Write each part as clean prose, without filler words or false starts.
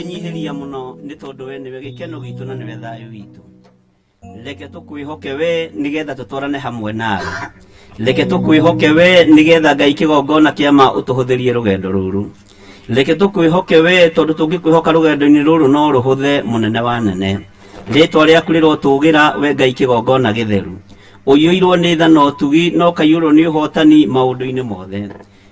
Twĩnyihĩria mũno nĩ tondũ we nĩwe gĩkeno gitũ na nĩwe thayũ witũ. Reke tũkwĩhoke we nĩgetha tũtwarane hamwe nawe. Reke tũkwĩhoke we nĩgetha Ngai kĩgongona kĩa ma ũtũhũthĩrie rũgendo rũrũ. Reke tũkwĩhoke we tondũ tũngĩkwĩhoka rũgendo-inĩ rũrũ no rũhũthe mũnene wa nene. Rĩtwa rĩaku rĩrotũgĩra we Ngai kĩgongona gĩtheru. Ũiyũirwo nĩ tha na ũtugi na ũkaiyũrwo nĩ ũhotani maũndũ-inĩ mothe.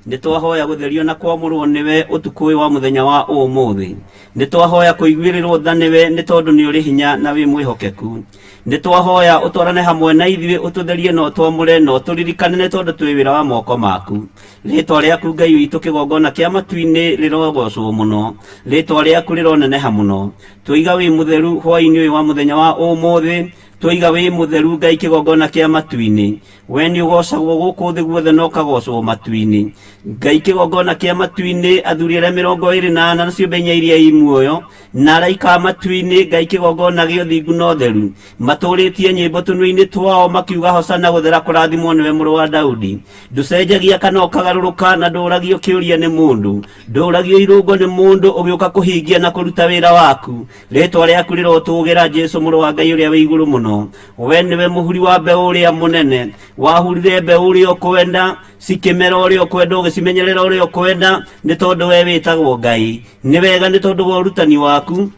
Nĩ twahoya gũtherio na kwamũrwo nĩwe ũtukũ ũyũ wa mũthenya wa ũmũthĩ. Nĩ twahoya kũiguĩrĩrwo tha nĩwe nĩ tondũ nĩ ũrĩ hinya na wĩ mwĩhokeku. Nĩ twahoya ũtwarane hamwe na ithuĩ ũtũtherie na ũtwamũre na ũtũririkane nĩ tondũ twĩ wĩra wa moko maku. Rĩtwa rĩaku Ngai witũ kĩgongona kĩa matu-inĩ rĩrogocwo mũno. Rĩtwa rĩaku rĩroneneha mũno. Twoiga wĩ mũtheru hwaĩ-inĩ ũyũ wa mũthenya wa ũmũthĩ. Twoiga wĩ mũtheru Ngai kĩgongona kĩa matu-inĩ. We nĩ ũgocagwo gũkũ thĩ guothe na ũkagocwo matu-inĩ. Ngai kĩgongona kĩa matu-inĩ, athuri arĩa 24 na ciũmbe inya iria i muoyo, na araika a matu-inĩ, Ngai kĩgongona gĩa ũthingu na ũtheru, matũrĩtie nyĩmbo tũnua-inĩ twao makiuga hosana gũthera kũrathimwo nĩwe mũrũ wa Daudi. Ndũcenjagia kana ũkagarũrũka na ndũragio kĩũria nĩ mũndũ. Ndũragio irũngo nĩ mũndũ ũgĩũka kũhingia na kũruta wĩra waku. Rĩtwa rĩaku rĩrotũgĩra Jesu mũrũ wa Ngai ũrĩa wĩ igũrũ mũno. We nĩwe mũhuri wa mbeũ ũrĩa mũnene. Wahurire mbeũ ũrĩa ũkwenda, cikĩmera ũrĩa ũkwenda, ũgĩcimenyerera ũrĩa ũkwenda, nĩ tondũ we wĩtagwo Ngai. Nĩ wega nĩ tondũ wa ũrutani waku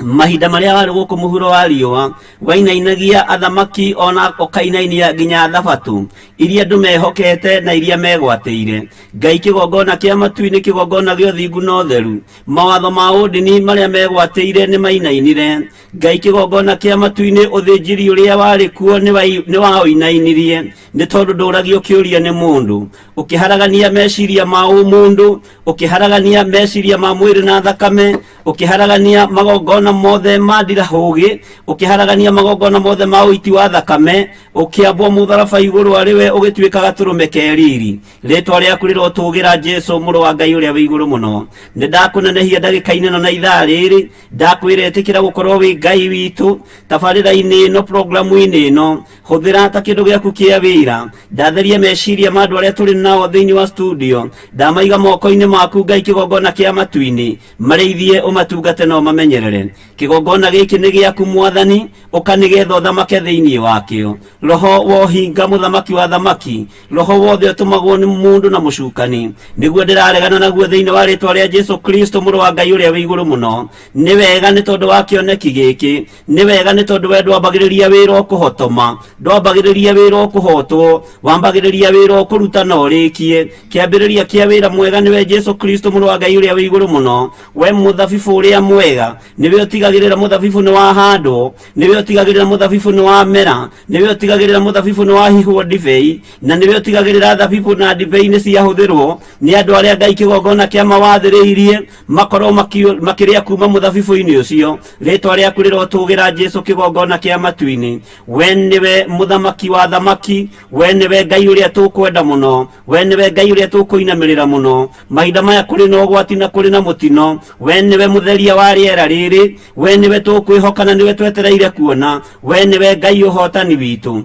mahinda marĩa warĩ gũkũ mũhuro wa riũa wainainagia athamaki ona ũkainainia nginya thabatũ iria andũ mehokete na iria megwatĩire. Ngai kĩgongona kĩa matu-inĩ, kĩgongona gĩa ũthingu na ũtheru, mawatho ma ũndini marĩa megwatĩire nĩ mainainire. Ngai kĩgongona kĩa matu-inĩ, ũthĩnjĩri ũrĩa warĩ kuo nĩ waũinainirie, nĩ tondũ ndũragio kĩũria nĩ mũndũ. Ũkĩharagania meciria ma ũmũndũ, ũkĩharagania meciria ma mwĩrĩ na thakame, ũkĩharagania magongona mothe ma ndirahũgĩ, ũkĩharagania magongona mothe ma ũiti wa thakame, ũkĩambwo mũtharaba igũrũ arĩ we ũgĩtuĩka gatũrũme ke riri. Rĩtwa rĩaku rĩrotũgĩra Jesu mũrũ wa Ngai ũrĩa wĩ igũrũ mũno. Nĩ ndakũnenehia ndagĩka-inĩ ĩno na ithaa rĩrĩ, ndakwĩra ĩtĩkĩra gũkorwo wĩ Ngai witũ tabarĩra-inĩ ĩno, programu-inĩ ĩno, hũthĩra ta kĩndũ gĩaku kĩa wĩra. Ndatheria meciria ma andũ arĩa tũrĩ nao thĩinĩ wa studio, ndamaiga moko-inĩ maku Ngai kĩgongona kĩa matu-inĩ, marĩithie ũmatungate na ũmamenyerere. Kĩgongona gĩkĩ nĩ gĩaku Mwathani, ũka nĩgetha ũthamake thĩinĩ wakĩo. Roho wa ũhinga mũthamaki wa thamaki, roho wothe ũtũmagwo nĩ mũndũ na mũcukani, nĩguo ndĩraregana naguo thĩinĩ wa rĩtwa rĩa Jesu Kristo mũrũ wa Ngai ũrĩa wĩ igũrũ mũno. Nĩ wega nĩ tondũ wa kĩoneki gĩkĩ, nĩ wega nĩ tondũ we ndwambagĩrĩria wĩra ũkũhotoma, ndwambagĩrĩria wĩra ũkũhotwo, wambagĩrĩria wĩra ũkũruta na ũrĩkie. Kĩambĩrĩria kĩa wĩra mwega nĩwe Jesu Kristo mũrũ wa Ngai ũrĩa wĩ igũrũ mũno. We mũthabibũ ũrĩa mwega, nĩwe ũtigagĩrĩra mũthabibũ nĩ wahandwo, nĩwe ũtigagĩrĩra mũthabibũ nĩ wamera, nĩwe ũtigagĩrĩra mũthabibũ nĩ wahihwo ndibei, na nĩwe ũtigagĩrĩra thabibũ na ndibei nĩ ciahũthĩrwo nĩ andũ arĩa Ngai kĩgongona kĩa mawathĩrĩirie makorwo makĩrĩa kuma mũthabibũ-inĩ ũcio. Rĩtwa rĩaku rĩrotũgĩra Jesu kĩgongona kĩa matu-inĩ. We nĩwe mũthamaki wa thamaki, we nĩwe Ngai ũrĩa tũkwenda mũno, we nĩwe Ngai ũrĩa tũkũinamĩrĩra mũno. Mahinda maya kũrĩ na ũgwati na kũrĩ na mũtino, we nĩwe mũtheria wa rĩera rĩrĩ, we nĩwe tũkwĩhoka na nĩwe twetereire kuona, we nĩwe Ngai ũhotani witũ.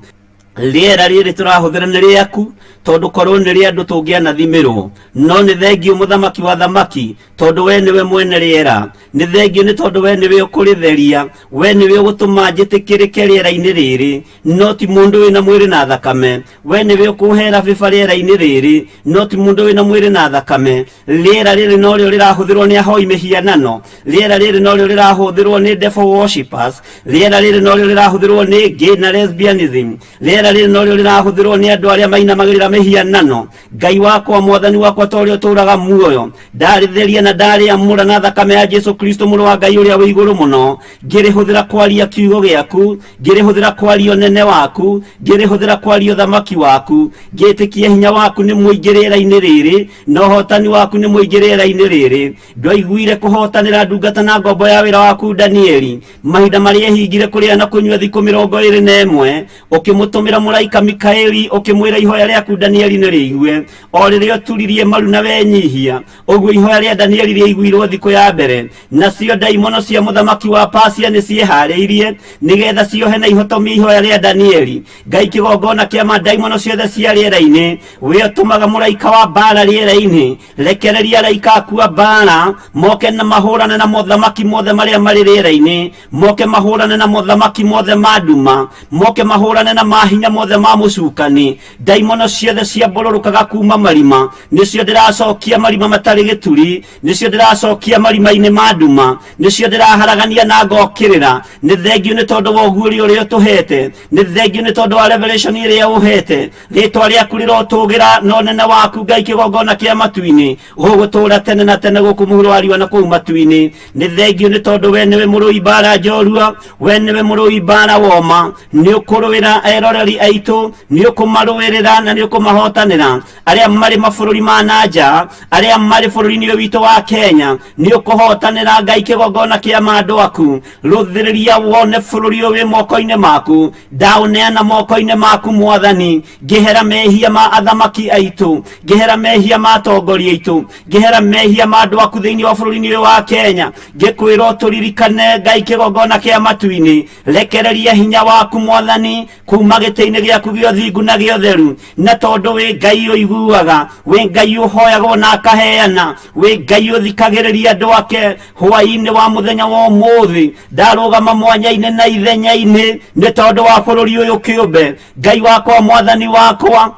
Rĩera rĩrĩ tũrahũthĩra nĩ rĩaku, tondũ korwo nĩ rĩa andũ tũngĩanathimĩrwo, no nĩ thengiũ mũthamaki wa thamaki, tondũ we nĩwe mwene rĩera. Nĩ thengiũ nĩ tondũ we nĩwe ũkũrĩtheria, we nĩwe ũgũtũma njĩtĩkĩrĩke rĩera-inĩ rĩrĩ, no ti mũndũ wĩna mwĩrĩ na thakame. We nĩwe ũkũhera bĩba rĩera-inĩ rĩrĩ, no ti mũndũ wĩna mwĩrĩ na thakame. Rĩera rĩrĩ norĩo rĩrahũthĩrwo nĩ ahoi mĩhianano, rĩera rĩrĩ norĩo rĩrahũthĩrwo nĩ devil worshippers, rĩera rĩrĩ norĩo rĩrahũthĩrwo nĩ gay na lesbianism, rĩera rĩrĩ norĩo rĩrahũthĩrwo nĩ andũ arĩa mainamagĩrĩra mĩhianano. Ngai wakwa, Mwathani wakwa, ta ũrĩa ũtũũraga muoyo, ndarĩtheria na ndarĩamũra na thakame ya Jesu Kristo mũrũ wa Ngai ũrĩa wĩ igũrũ mũno, ngĩrĩhũthĩra kwaria kiugo gĩaku, ngĩrĩhũthĩra kwaria ũnene waku, ngĩrĩhũthĩra kwaria ũthamaki waku, ngĩtĩkia hinya waku nĩ mũingĩ rĩera-inĩ rĩrĩ, na ũhotani waku nĩ mũingĩ rĩera-inĩ rĩrĩ. Ndwaiguire kũhotanĩra ndungata na ngombo ya wĩra waku Danieli, mahinda marĩa ehingire kũrĩa na kũnyua thikũ 21, ũkĩmũtũmĩra mũraika Mikaeli, ũkĩmwĩra ihoya rĩaku Danieli nĩ rĩigue o rĩrĩa ũturirie maru na wenyihia ũguo ihoya rĩa Danieli rĩaiguirwo thikũ ya mbere. Nacio ndaimono cia mũthamaki wa Pasia nĩ ciĩharĩirie nĩgetha ciohe na ihotomie ihoya rĩa Danieli. Ngai kĩgongona kĩa ma ndaimono ciothe cia rĩera-inĩ, we ũtũmaga mũraika wa mbara rĩera-inĩ, rekereria araika aku a mbara moke na mahũrane na mothamaki mothe marĩa marĩ rĩera-inĩ, moke mahũrane na mothamaki mothe ma nduma, moke mahũrane na mahinya mothe ma mũcukani. Ndaimono ciothe ciambũrũrũkaga kuma marima, nĩcio ndĩracokia marima matarĩ gĩturi, nĩcio ndĩracokia marima-inĩ ma nduma, nĩcio ndĩraharagania na ngokĩrĩra. Nĩ thengiũ nĩ tondũ wa ũguũrio ũrĩa ũtũhete, nĩ thengiũ nĩ tondũ wa revelation ĩrĩa ũhete. Rĩtwa rĩaku rĩrotũgĩra na ũnene waku Ngai kĩgongona kĩa matu-inĩ, ũgũtũra tene na tene gũkũ mũhuro wa riũa na kũu matu-inĩ. Nĩ thengiũ nĩ tondũ we nĩwe mũrũi mbara njorua, we nĩwe mũrũi mbara woma, nĩ ũkũrũĩra eroreri aitũ, nĩ ũkũmarũĩrĩra na nĩ ũkũmahotanĩra. Arĩa marĩ mabũrũri ma na nja, arĩa marĩ bũrũri-inĩ ũyũ witũ wa Kenya, nĩ ũkũhotanĩra Ngai kĩgongona kĩa ma andũ aku. Rũthĩrĩria wone bũrũri ũyũ wĩ moko-inĩ maku, ndaũneana moko-inĩ maku Mwathani. Ngĩhera mehia ma athamaki aitũ, ngĩhera mehia ma atongoria aitũ, ngĩhera mehia ma andũ aku thĩinĩ wa bũrũri-inĩ ũyũ wa Kenya. Ngĩkwĩra ũtũririkane Ngai kĩgongona kĩa matu-inĩ, rekereria hinya waku Mwathani kuma gĩtĩ-inĩ gĩaku gĩa ũthingu na gĩa ũtheru. Na tondũ wĩ Ngai ũiguaga, wĩ Ngai ũhoyagwo na akaheana, wĩ Ngai ũthikagĩrĩria andũ ake, hwaĩ-inĩ wa mũthenya wa ũmũthĩ ndarũgama mwanya-inĩ na ithenya-inĩ nĩ tondũ wa bũrũri ũyũ kĩũmbe. Ngai wakwa, Mwathani wakwa,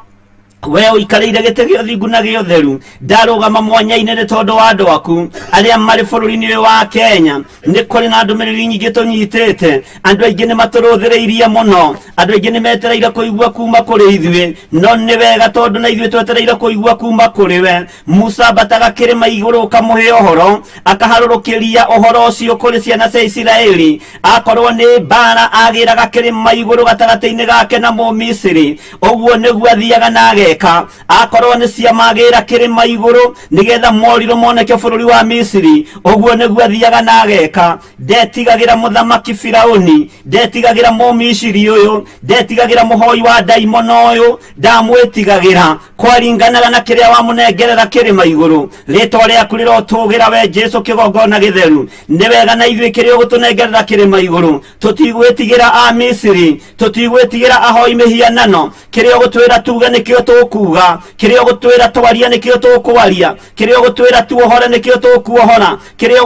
we ũikarĩire gĩtĩ gĩa ũthingu na gĩa ũtheru, ndarũgama mwanya-inĩ nĩ tondũ wa andũ aku arĩa marĩ bũrũri-inĩ ũyũ wa Kenya. Nĩ kũrĩ na ndũmĩrĩri nyingĩ tũnyitĩte, andũ aingĩ nĩ matũrũthĩrĩirie mũno, andũ aingĩ nĩ metereire kũigua kuma kũrĩ ithuĩ, no nĩ wega tondũ na ithuĩ twetereire kũigua kuma kũrĩ we. Musa ambataga kĩrĩma igũrũ ũkamũhe ũhoro, akaharũrũkĩria ũhoro ũcio kũrĩ ciana cia Isiraeli. Akorwo nĩ mbara agĩraga kĩrĩma igũrũ gatagatĩ-inĩ gake na Mũmisiri, ũguo nĩguo athiaga na ageka. Akorwo nĩ ciama agĩra kĩrĩma igũrũ nĩgetha morirũ moneke bũrũri wa Misiri, ũguo nĩguo athiaga na ageka. Ndetigagĩra mũthamaki Firauni, ndetigagĩra Mũmisiri ũyũ, ndetigagĩra mũhoi wa ndaimono ũyũ, ndamwĩtigagĩra. Kwaringanaga na kĩrĩa wamũnengerera kĩrĩma igũrũ. Rĩtwa rĩaku rĩrotũgĩra we Jesu kĩgongona gĩtheru. Nĩ wega na ithuĩ kĩrĩa ũgũtũnengerera kĩrĩma igũrũ. Tũtigwĩtigĩra a Misiri, tũtigwĩtigĩra ahoi mĩhianano. Kĩrĩa ũgũtwĩra tuge nĩkĩo tũkuga, kĩrĩa ũgũtwĩra twarie nĩkĩo tũkwaria, kĩrĩa ũgũtwĩra tuohore nĩkĩo tũkuohora, kĩrĩa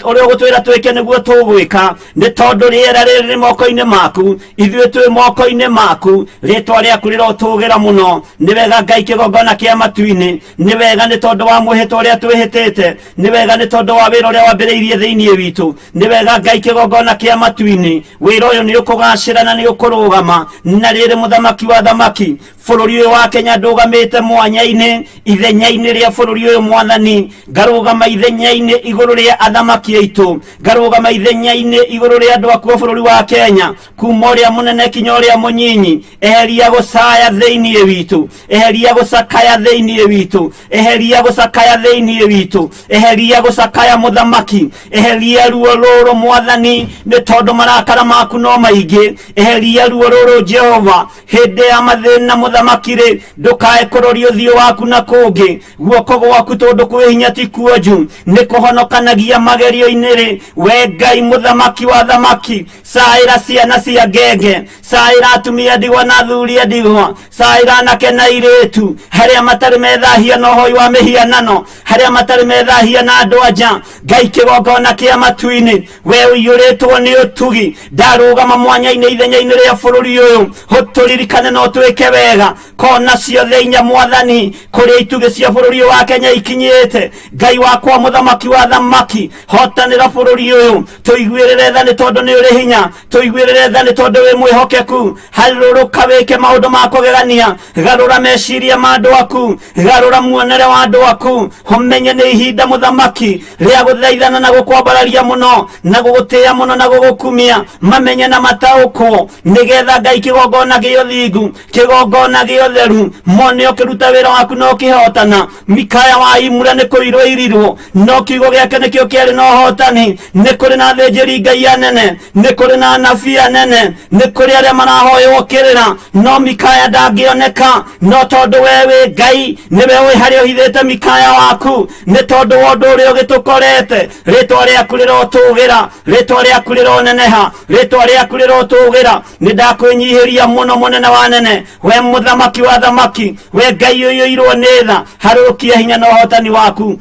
ũrĩa ũgũtwĩra twĩke nĩguo tũgwĩka. Nĩ tondũ rĩera rĩrĩ rĩ moko-inĩ maku, ithuĩ twĩ moko-inĩ maku. Rĩtwa rĩaku rĩrotũgĩra mũno. Nĩ wega Ngai kĩgongona kĩa matu-inĩ, nĩ wega nĩ tondũ wa mwĩhĩtwa ũrĩa twĩhĩtĩte, nĩ wega nĩ tondũ wa wĩra ũrĩa wambĩrĩirie thĩinĩ witũ, nĩ wega Ngai kĩgongona kĩa matu-inĩ. Wĩra ũyũ nĩ ũkũgacĩra na nĩ ũkũrũgama. Na rĩrĩ mũthamaki wa thamaki, bũrũri ũyũ wa Kenya ndũgamĩte mwanya-inĩ ithenya-inĩ rĩa bũrũri ũyũ Mwathani, ngarũgama ithenya-inĩ igũrũ rĩa athamaki aitũ, ngarũgama ithenya-inĩ igũrũ rĩa andũ aku a bũrũri wa Kenya, kuma ũrĩa mũnene kinya ũrĩa mũnyinyi. Eheria gũcaya thĩinĩ witũ, eheria gũcakaya thĩinĩ witũ, eheria gũcakaya thĩinĩ witũ, eheria gũcakaya mũthamaki, eheria ruo rũrũ Mwathani, nĩ tondũ marakara maku no maingĩ. Eheria ruo rũrũ Jehova, hĩndĩ ya mathĩna mũthamaki rĩ, ndũkae kũroria ũthiũ waku na kũngĩ. Guoko gwaku tondũ kwĩ hinya ti kuonju, nĩ kũhonokanagia magerio-inĩ rĩ. We Ngai mũthamaki wa thamaki, caĩra ciana cia ngenge, caĩra atumia ndigwa na athuri a ndigwa, caĩra anake na airĩtu, harĩa matarĩ methahia na ũhoi wa mĩhianano, harĩa matarĩ methahia na andũ anja. Ngai kĩgongona kĩa matu-inĩ, we ũiyũrĩtwo nĩ ũtugi, ndarũgama mwanya-inĩ ithenya-inĩ rĩa bũrũri ũyũ, ũtũririkane na ũtwĩke wega. Kona ciothe inya Mwathani, kũrĩa itugĩ cia bũrũri ũyũ wa Kenya ikinyĩte. Ngai wakwa mũthamaki wa thamaki, hotanĩra bũrũri ũyũ, tũiguĩrĩre tha nĩ tondũ nĩ ũrĩ hinya, tũiguĩrĩre tha nĩ tondũ wĩ mwĩhokeku. Harũrũka wĩke maũndũ ma kũgegania, garũra meciria ma andũ aku, garũra muonere wa andũ aku. Ũmenye nĩ ihinda mũthamaki rĩa gũthaithana na gũkwambararia mũno, na gũgũtĩĩa mũno na gũgũkumia. Mamenye na mataũkwo, nĩgetha Ngai kĩgongona gĩa ũthingu, kĩgongona gĩa ũtheru, Mone ũkĩruta wĩra waku na ũkĩhotana. Mikaya wa Imura nĩ kũirwo irirwo, no kiugo gĩake nĩkĩo kĩarĩ na ũhotani. Nĩ kũrĩ na athĩnjĩri Ngai anene, nĩ kũrĩ na anabii anene, nĩ kũrĩ arĩa marahoywo kĩrĩra, no Mikaya ndangĩoneka. No tondũ we wĩ Ngai, nĩwe ũĩ harĩa ũhithĩte Mikaya waku. Nĩ tondũ wa ũndũ ũrĩa ũgĩtũkorete, rĩtwa rĩaku rĩrotũgĩra, rĩtwa rĩaku rĩroneneha, rĩtwa rĩaku rĩrotũgĩra. Nĩ ndakwĩnyihĩria mũno, mũnene wa nene, we mũthamaki wa thamaki, we Ngai ũiyũirwo nĩ tha, harũrũkia hinya na ũhotani waku.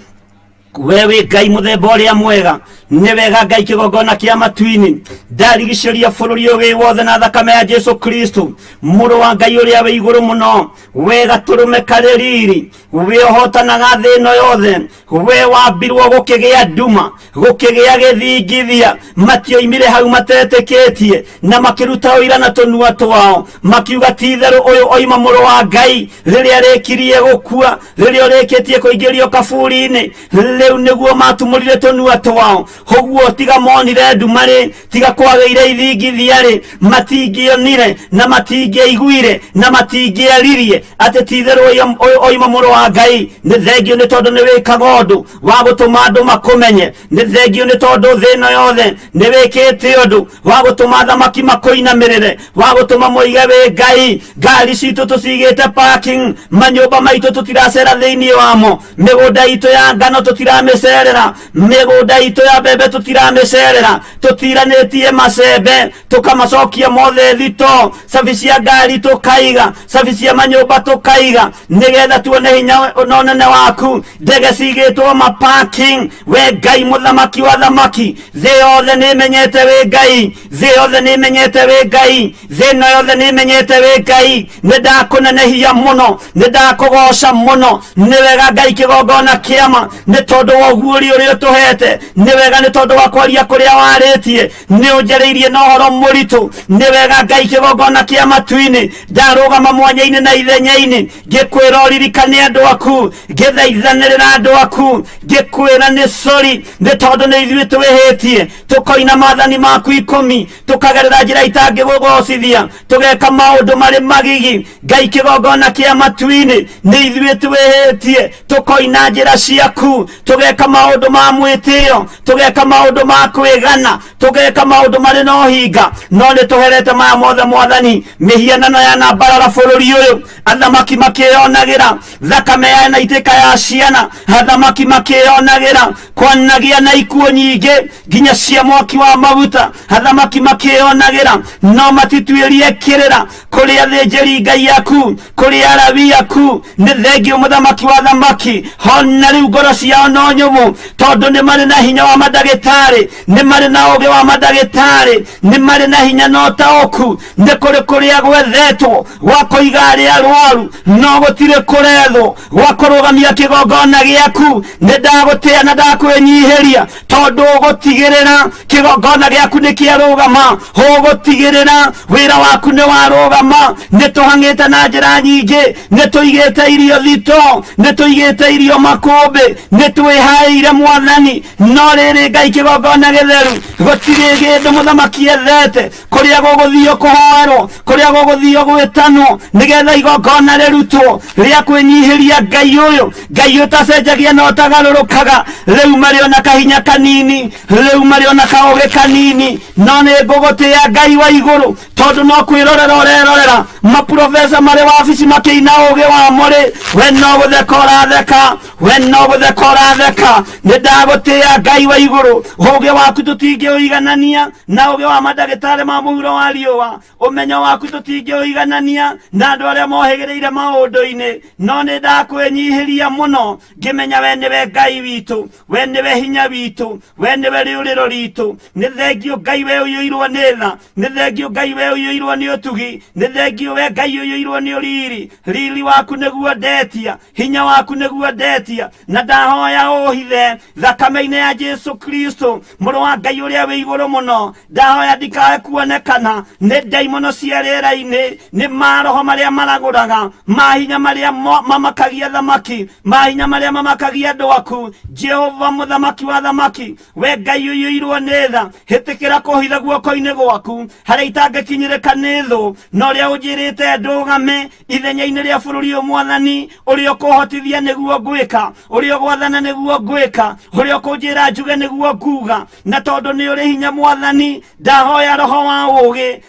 We wĩ Ngai mũthemba ũrĩa mwega. Nĩ wega Ngai kĩgongona kĩa matu-inĩ. Ndarigicĩria bũrũri ũyũ wĩ wothe na thakame ya Jesu Kristo, mũrũ wa Ngai ũrĩa wĩ igũrũ mũno. We gatũrũme karĩ riri, we ũhotanaga thĩ ĩno yothe. We wambirwo gũkĩgĩa nduma, gũkĩgĩa gĩthingithia. Matioimire hau matetĩkĩtie, na makĩruta ũira na tũnua twao, makiuga ti itherũ ũyũ oima mũrũ wa Ngai. Rĩrĩa rĩkirie gũkua, rĩrĩa ũrĩkĩtie kũingĩrio kaburi-inĩ, rĩu nĩguo matumũrire tũnua twao. Ũguo tiga monire nduma-rĩ, tiga kwagĩire ithingithia-rĩ, matingĩonire na matingĩaiguire na matingĩaririe atĩ ti itherũ ũyũ oima mũrũ wa Ngai. Nĩ thengio nĩ tondũ nĩ wĩkaga ũndũ wa gũtũma andũ makũmenye. Nĩ thengio nĩ tondũ thĩ ĩno yothe nĩ wĩkĩte ũndũ wa gũtũma athamaki makũinamĩrĩre, wa gũtũma moige wĩ Ngai. Ngari citũ tũcigĩte parking, manyũmba maitũ tũtiracera thĩinĩ wamo, mĩgũnda itũ ya ngano tũtiramĩcerera, mĩgũnda itũ ya mbembe tũtiramĩcerera, tũtiranĩtie macembe tũkamacokia mothe thito, cabi cia ngari tũkaiga, cabi cia manyũmba tũkaiga, nĩgetha tuone hinya na ũnene waku. Ndege cigĩtwo ma parking. We Ngai mũthamaki wa thamaki, thĩ yothe nĩ ĩmenyete wĩ Ngai, thĩ yothe nĩ ĩmenyete wĩ Ngai, thĩ ĩno yothe nĩ ĩmenyete wĩ Ngai. Nĩ ndakũnenehia mũno, nĩ ndakũgoca mũno. Nĩ wega Ngai kĩgongona kĩama, nĩ tondũ wa ũguũri ũrĩa ũtũhete. Nĩ wega nĩ tondũ wa kwaria kũrĩa warĩtie, nĩ ũnjarĩirie na ũhoro mũritũ. Nĩ wega Ngai kĩgongona kĩa matu-inĩ, ndarũgama mwanya-inĩ na ithenya-inĩ, ngĩkwĩra ũririkane andũ aku, ngĩthaithanĩrĩra andũ aku, ngĩkwĩra nĩ sorry nĩ tondũ nĩ ithuĩ twĩhĩtie, tũkoina maathani maku 10, tũkagerera njĩra itangĩgũgocithia, tũgeka maũndũ marĩ magigi. Ngai kĩgongona kĩa matu-inĩ, nĩ ithuĩ twĩhĩtie, tũkoina njĩra ciaku, tũgeka maũndũ ma mwĩtĩo, tũgeka maũndũ ma kwĩgana, tũgeka maũndũ marĩ na ũhinga. No nĩ tũherete maya mothe Mwathani. Mĩhianano ya nambarara bũrũri ũyũ, athamaki makĩyonagĩra thakame ya na itĩka ya ciana, athamaki makĩyonagĩra kwanagĩa na ikuũ nyingĩ nginya cia mwaki wa maguta, athamaki makĩyonagĩra, no matituĩrie kĩrĩra kũrĩ athĩnjĩri Ngai aku, kũrĩ arabi aku. Nĩ thengio mũthamaki wa thamaki, hona rĩu ngoro ciao no nyũmũ, tondũ nĩ marĩ na hinya wa mandagĩtarĩ, nĩ marĩ na ũũgĩ wa mandagĩtarĩ, nĩ marĩ na hinya na ũtaũku. Nĩ kũrĩ kũrĩa gwethetwo gwa kũiga arĩa arwaru, no gũtirĩ kũrethwo gwa kũrũgamia kĩgongona gĩaku. Nĩ ndagũtĩa na ndakwĩnyihĩria, tondũ ũgũtigĩrĩra kĩgongona gĩaku nĩ kĩarũgama, ũgũtigĩrĩra wĩra waku nĩ warũgama. Nĩ tũhang'ĩte na njĩra nyingĩ, nĩ tũigĩte irio thito, nĩ tũigĩte irio makũmbĩ, nĩ twĩhaĩire Mwathani. No rĩrĩ Ngai kĩgongona gĩtheru, gũtirĩ kĩndũ mũthamaki ethete, kũrĩa gũgũthio kũhoerwo, kũrĩa gũgũthio gwĩtanwo, nĩgetha igongona rĩrutwo rĩa kwĩnyihĩria Ngai ũyũ, Ngai ũtacenjagia na ũtagarũrũkaga. Rĩu marĩ ona kahinya kanini, rĩu marĩ ona kaũgĩ kanini, no nĩ ngũgũtĩa Ngai wa igũrũ, tondũ no kwĩrorera ũrerorera maprofesa marĩ wabici makĩina ũgĩ wamo rĩ, we no gũtheka ũratheka, we no gũtheka ũratheka. Nĩ ndagũtĩa Ngai wa igũrũ, ũgĩ waku tũtingĩũiganania na ũgĩ wa mandagĩtarĩ ma mũhuro wa riũa, ũmenyo waku tũtingĩũiganania na andũ arĩa mohĩgĩrĩire maũndũ-inĩ. No nĩ ndakwĩnyihĩria mũno, ngĩmenya we nĩwe Ngai witũ, we nĩwe hinya witũ, we nĩwe rĩũrĩro ritũ. Nĩ thengio Ngai we ũiyũirwo nĩ tha, nĩ thengio Ngai we ũiyũirwo nĩ ũtugi, nĩ thengio we Ngai ũiyũirwo nĩ ũriri. Riri waku nĩguo ndetia, hinya waku nĩguo ndetia, na ndahoya ũhithe thakame-inĩ ya Jesu Kristo, mũrũ wa Ngai ũrĩa wĩ igũrũ mũno. Ndahoya ndikae kuonekana nĩ ndaimono cia rĩera-inĩ, nĩ maroho marĩa maragũraga, mahinya marĩa mamakagia thamaki, mahinya marĩa mamakagia andũ aku. Jehova mũthamaki wa thamaki, we Ngai ũiyũirwo nĩ tha, hĩtĩkĩra kũhitha guoko-inĩ gwaku harĩa itangĩkinyĩrĩka nĩ thũ, na ũrĩa ũnjĩrĩte. Ũnjĩrĩte ndũgame ithenya-inĩ rĩa bũrũri ũyũ mwathani, ũrĩa ũkũhotithia nĩguo ngwĩka, ũrĩa ũgwathana nĩguo ngwĩka, ũrĩa ũkũnjĩra njuge nĩguo nguga. Na tondũ nĩ ũrĩ hinya mwathani, ndahoya roho wa ũũgĩ,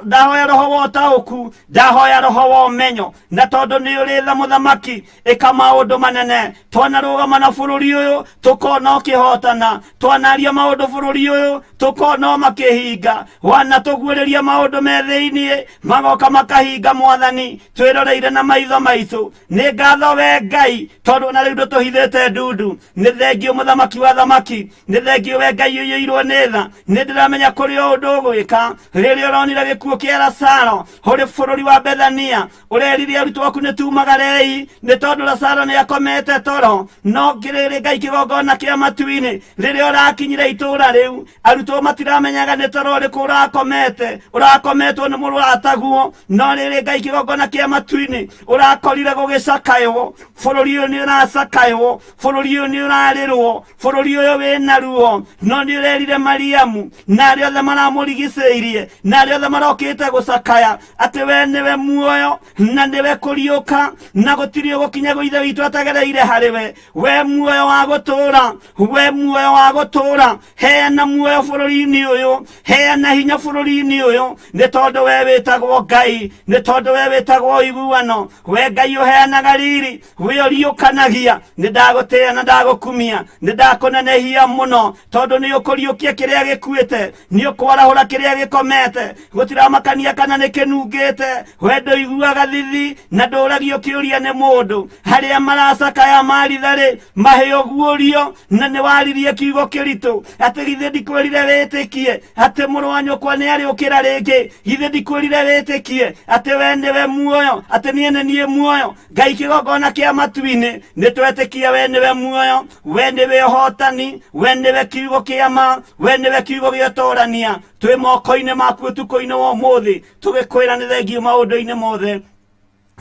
ndahoya roho wa ũtaũku, ndahoya roho wa ũmenyo. Na tondũ nĩ ũrĩ tha mũthamaki, ĩka maũndũ manene. Twanarũgama na bũrũri ũyũ tũkona ũkĩhotana, twanaria maũndũ bũrũri ũyũ tũkona makĩhinga, wanatũguũrĩria maũndũ me thĩiniĩ magoka makahinga mwathani, twĩroreire na maitho maitũ. Nĩ ngatho we Ngai, tondũ na rĩu ndũtũhithĩte ndundu. Nĩ thengio mũthamaki wa thamaki, nĩ thengio we Ngai ũiyũirwo nĩ tha. Nĩ ndĩramenya kũrĩ o ũndũ ũgwĩka. Rĩrĩa ũronire gĩkuũ kĩa Lazaro ũrĩ bũrũri wa Bethania, ũrerire arutwo aku nĩ tumagarei, nĩ tondũ Lazaro nĩ akomete toro. No ngĩrĩrĩ Ngai kĩgongona kĩa matu-inĩ, rĩrĩa ũrakinyire itũũra rĩu, arutwo matiramenyaga nĩ toro ũrĩkũ ũrakomete, ũrakometwo nĩ mũrataguo. No rĩrĩ Ngai kĩgongona kĩa matu-inĩ, ũrakorire gũgĩcakaywo. Bũrũri ũyũ nĩ ũracakaywo, bũrũri ũyũ nĩ ũrarĩrwo, bũrũri ũyũ wĩna ruo. No nĩ ũrerire Mariamu na arĩa othe maramũrigicĩirie na arĩa othe marokĩte gũcakaya atĩ we nĩwe muoyo na nĩwe kũriũka, na gũtirĩ ũgũkinya gwĩ Ithe witũ atagereire harĩ we. We muoyo wa gũtũũra, we muoyo wa gũtũũra, heana muoyo bũrũri-inĩ ũyũ, heana hinya bũrũri-inĩ ũyũ, nĩ tondũ we wĩtagwo Ngai, nĩ tondũ we wĩtagwo ũiguano, we Ngai ũheanaga riri, we ũriũkanagia. Nĩ ndagũtĩĩa na ndagũkumia, nĩ ndakũnenehia mũno, tondũ nĩ ũkũriũkia kĩrĩa gĩkuĩte, nĩ ũkwarahũra kĩrĩa gĩkomete. Gũtiramakania kana nĩ kĩnungĩte, we ndũiguaga thithi na ndũragio kĩũria nĩ mũndũ. Harĩa maracakaya maritha-rĩ, mahe ũguũrio, na nĩ waririe kiugo kĩritũ atĩ githĩ ndikwĩrire wĩtĩkie atĩ mũrũ wa nyũkwa nĩ arĩũkĩra rĩngĩ, githĩ ndikwĩrire wĩtĩkie atĩ we nĩwe muoyo, atĩ niĩ nĩ niĩ muoyo. Ngai kĩgongona kĩa matu-inĩ, nĩ twetĩkia we nĩwe muoyo, we nĩwe ũhotani, we nĩwe kiugo kĩa ma, we nĩwe kiugo gĩa ũtũrania. Twĩ moko-inĩ maku ũtukũ-inĩ wa ũmũthĩ, tũgĩkwĩra nĩ thengio maũndũ-inĩ mothe.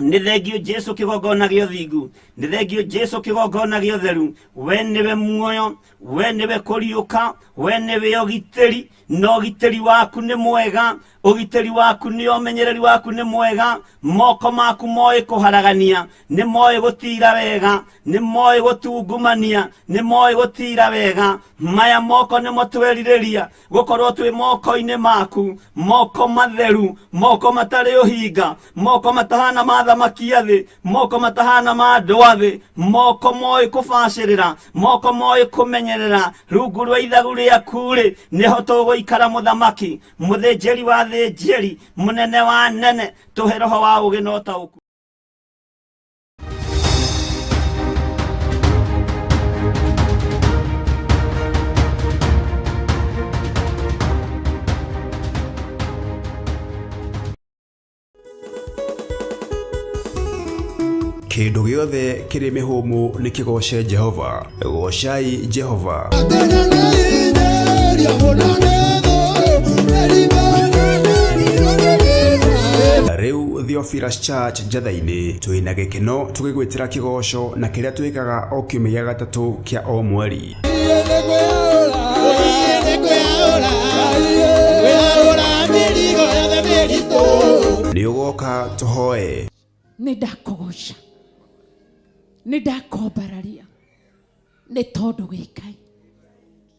Nĩ thengio Jesu kĩgongona gĩa ũthingu, nĩ thengio Jesu kĩgongona gĩa ũtheru. We nĩwe muoyo, we nĩwe kũriũka, we nĩwe ũgitĩri, na ũgitĩri waku nĩ mwega, ũgitĩri waku nĩ ũmenyereri waku nĩ mwega. Moko maku moĩ kũharagania, nĩ moĩ gũtira wega, nĩ moĩ gũtungumania, nĩ moĩ gũtira wega. Maya moko nĩmo twerirĩria gũkorwo twĩ moko-inĩ maku, moko matheru, moko matarĩ ũhinga, moko matahana ma thamaki a thĩ, moko matahana ma andũ a thĩ, moko moĩ kũbacĩrĩra, moko moĩ kũmenyerera. Rungu rwa ithagu rĩaku-rĩ, nĩho tũgũikara mũthamaki, mũthĩnjĩri wa thĩnjĩri, mũnene wa nene. Tũhe roho wa ũũgĩ na ũtaũku. Kĩndũ gĩothe kĩrĩ mĩhũmũ nĩ kĩgooce Jehova. Goocai Jehova. Rĩu Theophilus Church Njatha-inĩ twĩna gĩkeno tũgĩgwĩtĩra kĩgoco na kĩrĩa twĩkaga o kiumia gĩa gatatũ kĩa o mweri. Nĩ ũgoka tũhoe. Nĩ ndakũgoca, nĩ ndakwambararia, nĩ tondũ wĩ Ngai.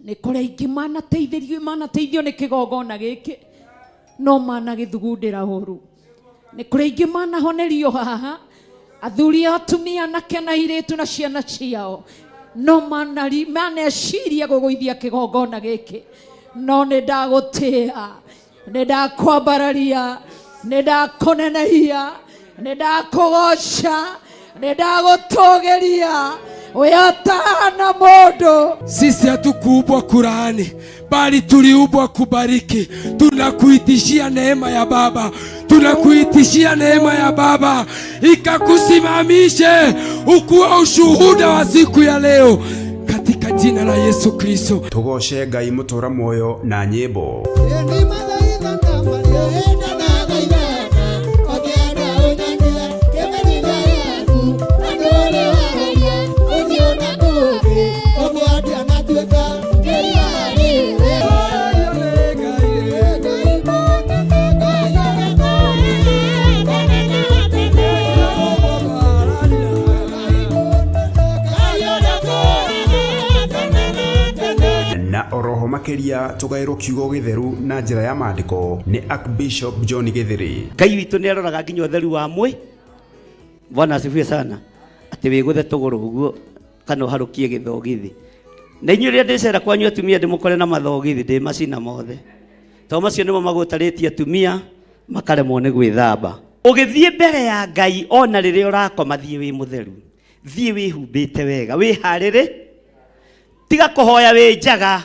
Nĩ kũrĩ aingĩ manateithĩrio, manateithio nĩ kĩgongona gĩkĩ, no managĩthugundĩra ũru. Nĩ kũrĩ aingĩ manahonerio haha, athuri, atumia, anake na airĩtu na ciana ciao, no maneciria gũgũithia kĩgongona gĩkĩ. No nĩ ndagũtĩa, nĩ ndakwambararia, nĩ ndakũnenehia, nĩ ndakũgoca, nĩ ndagũtũgĩria, we atahana mũndũ. Sisi hatukuumbwa kulaani, bali tuliumbwa kubariki. Tunakuitishia neema ya Baba, tunakuitishia neema ya Baba ikakusimamishe ukuwe ushuhuda wa siku ya leo katika jina la Yesu Kristo. Tũgooce Ngai mũtũra muoyo na nyĩmbo. Hudhuria tũgaĩrwo kiugo gĩtheru na njĩra ya maandĩko nĩ Archbishop John Gĩthĩrĩ. Ngai witũ nĩ aroraga nginya ũtheru wa mwĩ. Bwana asifiwe sana. Atĩ wĩgũthe tũgũrũ ũguo kana ũharũkie gĩthogithi. Na inyuĩ rĩrĩa ndĩcera kwanyu atumia ndĩmũkore na mathogithi ndĩmacina mothe. Tondũ macio nĩmo magũtarĩtie atumia makaremwo nĩ gwĩthamba. Ũgĩthiĩ mbere ya Ngai ona rĩrĩa ũrakoma thiĩ wĩ mũtheru. Thiĩ wĩhumbĩte wega, wĩharĩrĩ. Tiga kũhoya wĩ njaga.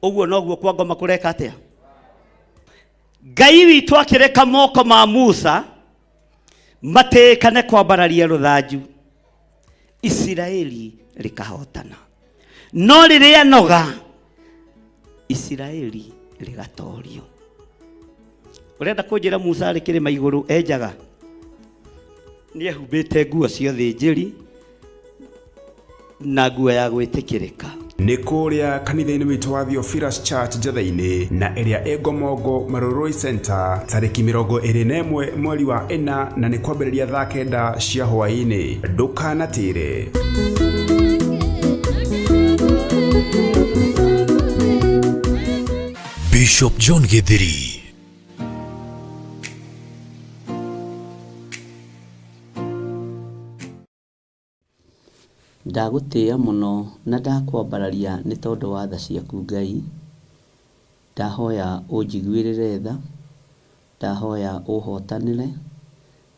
Ũguo noguo kwa ngoma kũreka atĩa? Ngai witũ akĩreka moko ma Musa matĩĩkane kwambararia rũthanju, Isiraeli rĩkahotana. No rĩrĩa noga, Isiraeli rĩgatorio. Ũrenda kũnjĩra Musa arĩ kĩrĩma igũrũ enjaga? Nĩ ehumbĩte nguo cia ũthĩnjĩri na nguo ya gwĩtĩkĩrĩka. Nĩ kũrĩa kanitha-inĩ witũ wa Theophilus Church Njatha-inĩ na ĩrĩa ĩ Ngomongo Marurui Center tarĩki 21 mweri wa ĩna na nĩ kwambĩrĩria thaa kenda cia hwaĩ-inĩ. Ndũkanatĩre. Bishop John Githiri. Ndagũtĩĩa mũno na ndakwambararia nĩ tondũ wa tha ciaku Ngai. Ndahoya ũnjiguĩrĩre tha, ndahoya ũhotanĩre,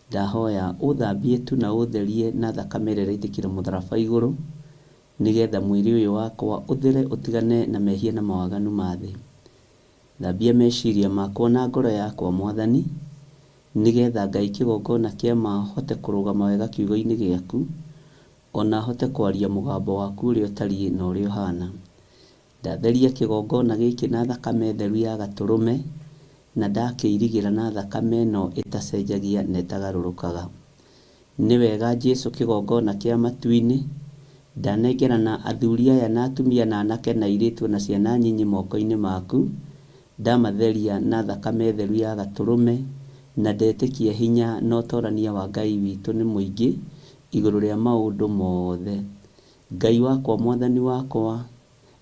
ndahoya ũthambie tu na ũtherie na thakame ĩrĩa ĩraitĩkire mũtharaba igũrũ, nĩgetha mwĩrĩ ũyũ wakwa ũthere ũtigane na mehia na mawaganu ma thĩ. Thambia meciria makwa na ngoro yakwa Mwathani, nĩgetha Ngai kĩgongona kĩa ma hote kũrũgama wega kiugo-inĩ gĩaku, o na hote kwaria mũgambo waku ũrĩa ũtariĩ na ũrĩa ũhana. Ndatheria kĩgongona gĩkĩ na thakame theru ya Gatũrũme, na ndakĩirigĩra na thakame ĩno ĩtacenjagia na ĩtagarũrũkaga. Nĩ wega Jesu kĩgongona kĩa matu-inĩ, ndanengerana athuri aya na atumia na anake na airĩtu o na ciana nyinyi moko-inĩ maku, ndamatheria na thakame theru ya Gatũrũme, na ndetĩkia hinya na ũtorania wa Ngai witũ nĩ mũingĩ igũrũ rĩa maũndũ mothe. Ngai wakwa Mwathani wakwa,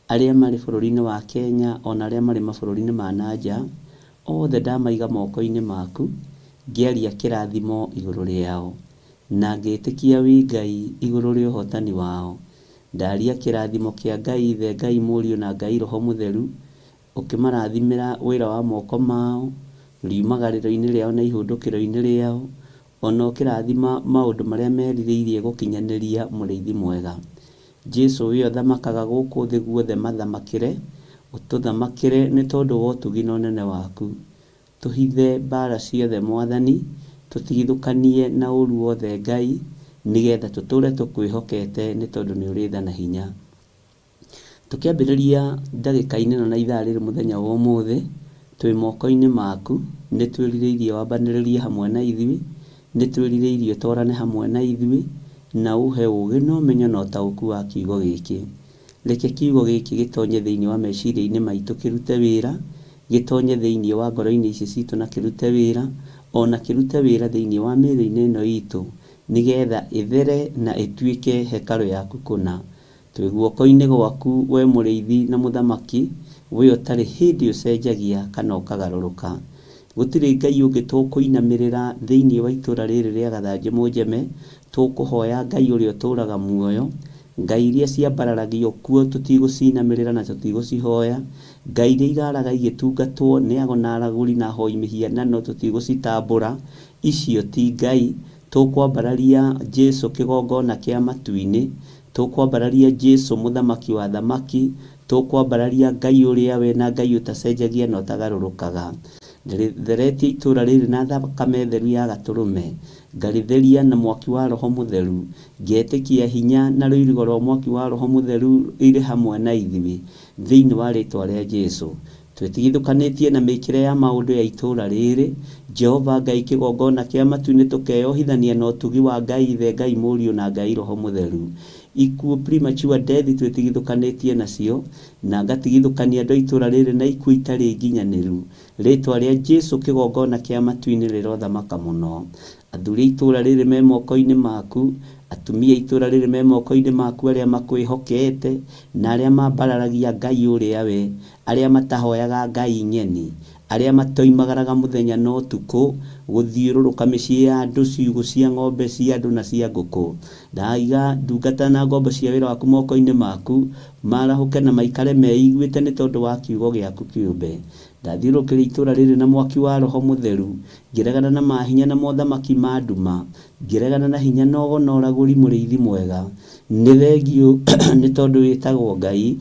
Arĩa marĩ bũrũri-inĩ wa Kenya o na arĩa marĩ mabũrũri-inĩ ma na nja, othe ndamaiga moko-inĩ maku, ngĩaria kĩrathimo igũrũ rĩao, na ngĩĩtĩkia wĩ Ngai igũrũ rĩa ũhotani wao. Ndaria kĩrathimo kĩa Ngai Ithe, Ngai Mũriũ na Ngai Roho Mũtheru, ũkĩmarathimĩra wĩra wa moko mao, riumagarĩro-inĩ rĩao na ihũndũkĩro-inĩ rĩao, O na ũkĩrathima maũndũ marĩa merirĩirie gũkinyanĩria Mũrĩithi mwega. Jesu we ũthamakaga gũkũ thĩ guothe mathamakĩre, ũtũthamakĩre nĩ tondũ wa ũtugi na ũnene waku. Tũhithe mbara ciothe Mwathani, tũtigithũkanie na ũru wothe Ngai, nĩgetha tũtũre tũkwĩhokete nĩ tondũ nĩ ũrĩ tha na hinya. Tũkĩambĩrĩria ndagĩka-inĩ ĩno na ithaa rĩrĩ mũthenya wa ũmũthĩ, twĩ moko-inĩ maku, nĩ twĩrirĩirie wambanĩrĩrie hamwe na ithuĩ, nĩ twĩrirĩirie ũtwarane hamwe na ithuĩ, na ũhe ũũgĩ na ũmenyo na ũtaũku wa kiugo gĩkĩ. Reke kiugo gĩkĩ gĩtonye thĩinĩ wa meciria-inĩ maitũ kĩrute wĩra, gĩtonye thĩinĩ wa ngoro-inĩ ici citũ na kĩrute wĩra, o na kĩrute wĩra thĩinĩ wa mĩĩrĩ-inĩ ĩno itũ, nĩgetha ĩthere na ĩtuĩke hekarũ yaku kũna. Twĩ guoko-inĩ gwaku, wee Mũrĩithi na Mũthamaki, wee ũtarĩ hĩndĩ ũcenjagia kana ũkagarũrũka. Gũtirĩ Ngai ũngĩ tũkũinamĩrĩra thĩinĩ wa itũũra rĩrĩ rĩa Gathanjĩ Mũnjeme, tũkũhoya Ngai ũrĩa ũtũũraga muoyo. Ngai iria ciambararagio kuo tũtigũcinamĩrĩra na tũtigũcihoya. Ngai iria iraraga igĩtungatwo nĩ ago na aragũri na ahoi mĩhianano tũtigũcitambũra. Icio ti Ngai. Tũkwambararia Jesu kĩgongona kĩa matu-inĩ. Tũkwambararia Jesu mũthamaki wa athamaki, tũkwambararia Ngai ũrĩa we na Ngai ũtacenjagia na ũtagarũrũkaga. Ndĩrĩtheretie itũũra rĩrĩ na thakame theru ya Gatũrũme, ngarĩtheria na mwaki wa Roho Mũtheru, ngetĩkia hinya na rũirigo rwa mwaki wa Roho Mũtheru irĩ hamwe na ithuĩ, thĩinĩ wa rĩtwa rĩa Jesu. Twĩtigithũkanĩtie na mĩkĩre ya maũndũ ya itũũra rĩrĩ, Jehova Ngai kĩgongona kĩa matu-inĩ tũkeyohithania na ũtugi wa Ngai Ithe, Ngai Mũriũ na Ngai Roho Mũtheru. Ikuũ, premature death, twĩtigithũkanĩtie nacio, na ngatigithũkania andũ a itũũra rĩrĩ na ikuũ itarĩ nginyanĩru. Rĩtwa rĩa Jesu kĩgongona kĩa matu-inĩ rĩrothamaka mũno. Athuri a itũũra rĩrĩ me moko-inĩ maku. Atumia a itũũra rĩrĩ me moko-inĩ maku arĩa makwĩhokete, na arĩa mambararagia Ngai ũrĩa we, arĩa matahoyaga ngai ng'eni, arĩa matoimagaraga mũthenya na ũtukũ gũthiũrũrũka mĩciĩ ya andũ, ciugũ cia ng'ombe cia andũ na cia ngũkũ. Ndaiga ndungata na ngombo cia wĩra waku moko-inĩ maku, maarahũke na maikare meiguĩte nĩ tondũ wa kiugo gĩaku kĩũmbe. Ndathiũrũrũkĩria itũũra rĩrĩ na mwaki wa Roho Mũtheru, ngĩregana na mahinya na mothamaki ma nduma, ngĩregana na hinya na ũgo na ũragũri mũrĩithi mwega. Nĩ thengiũ nĩ tondũ wĩtagwo Ngai,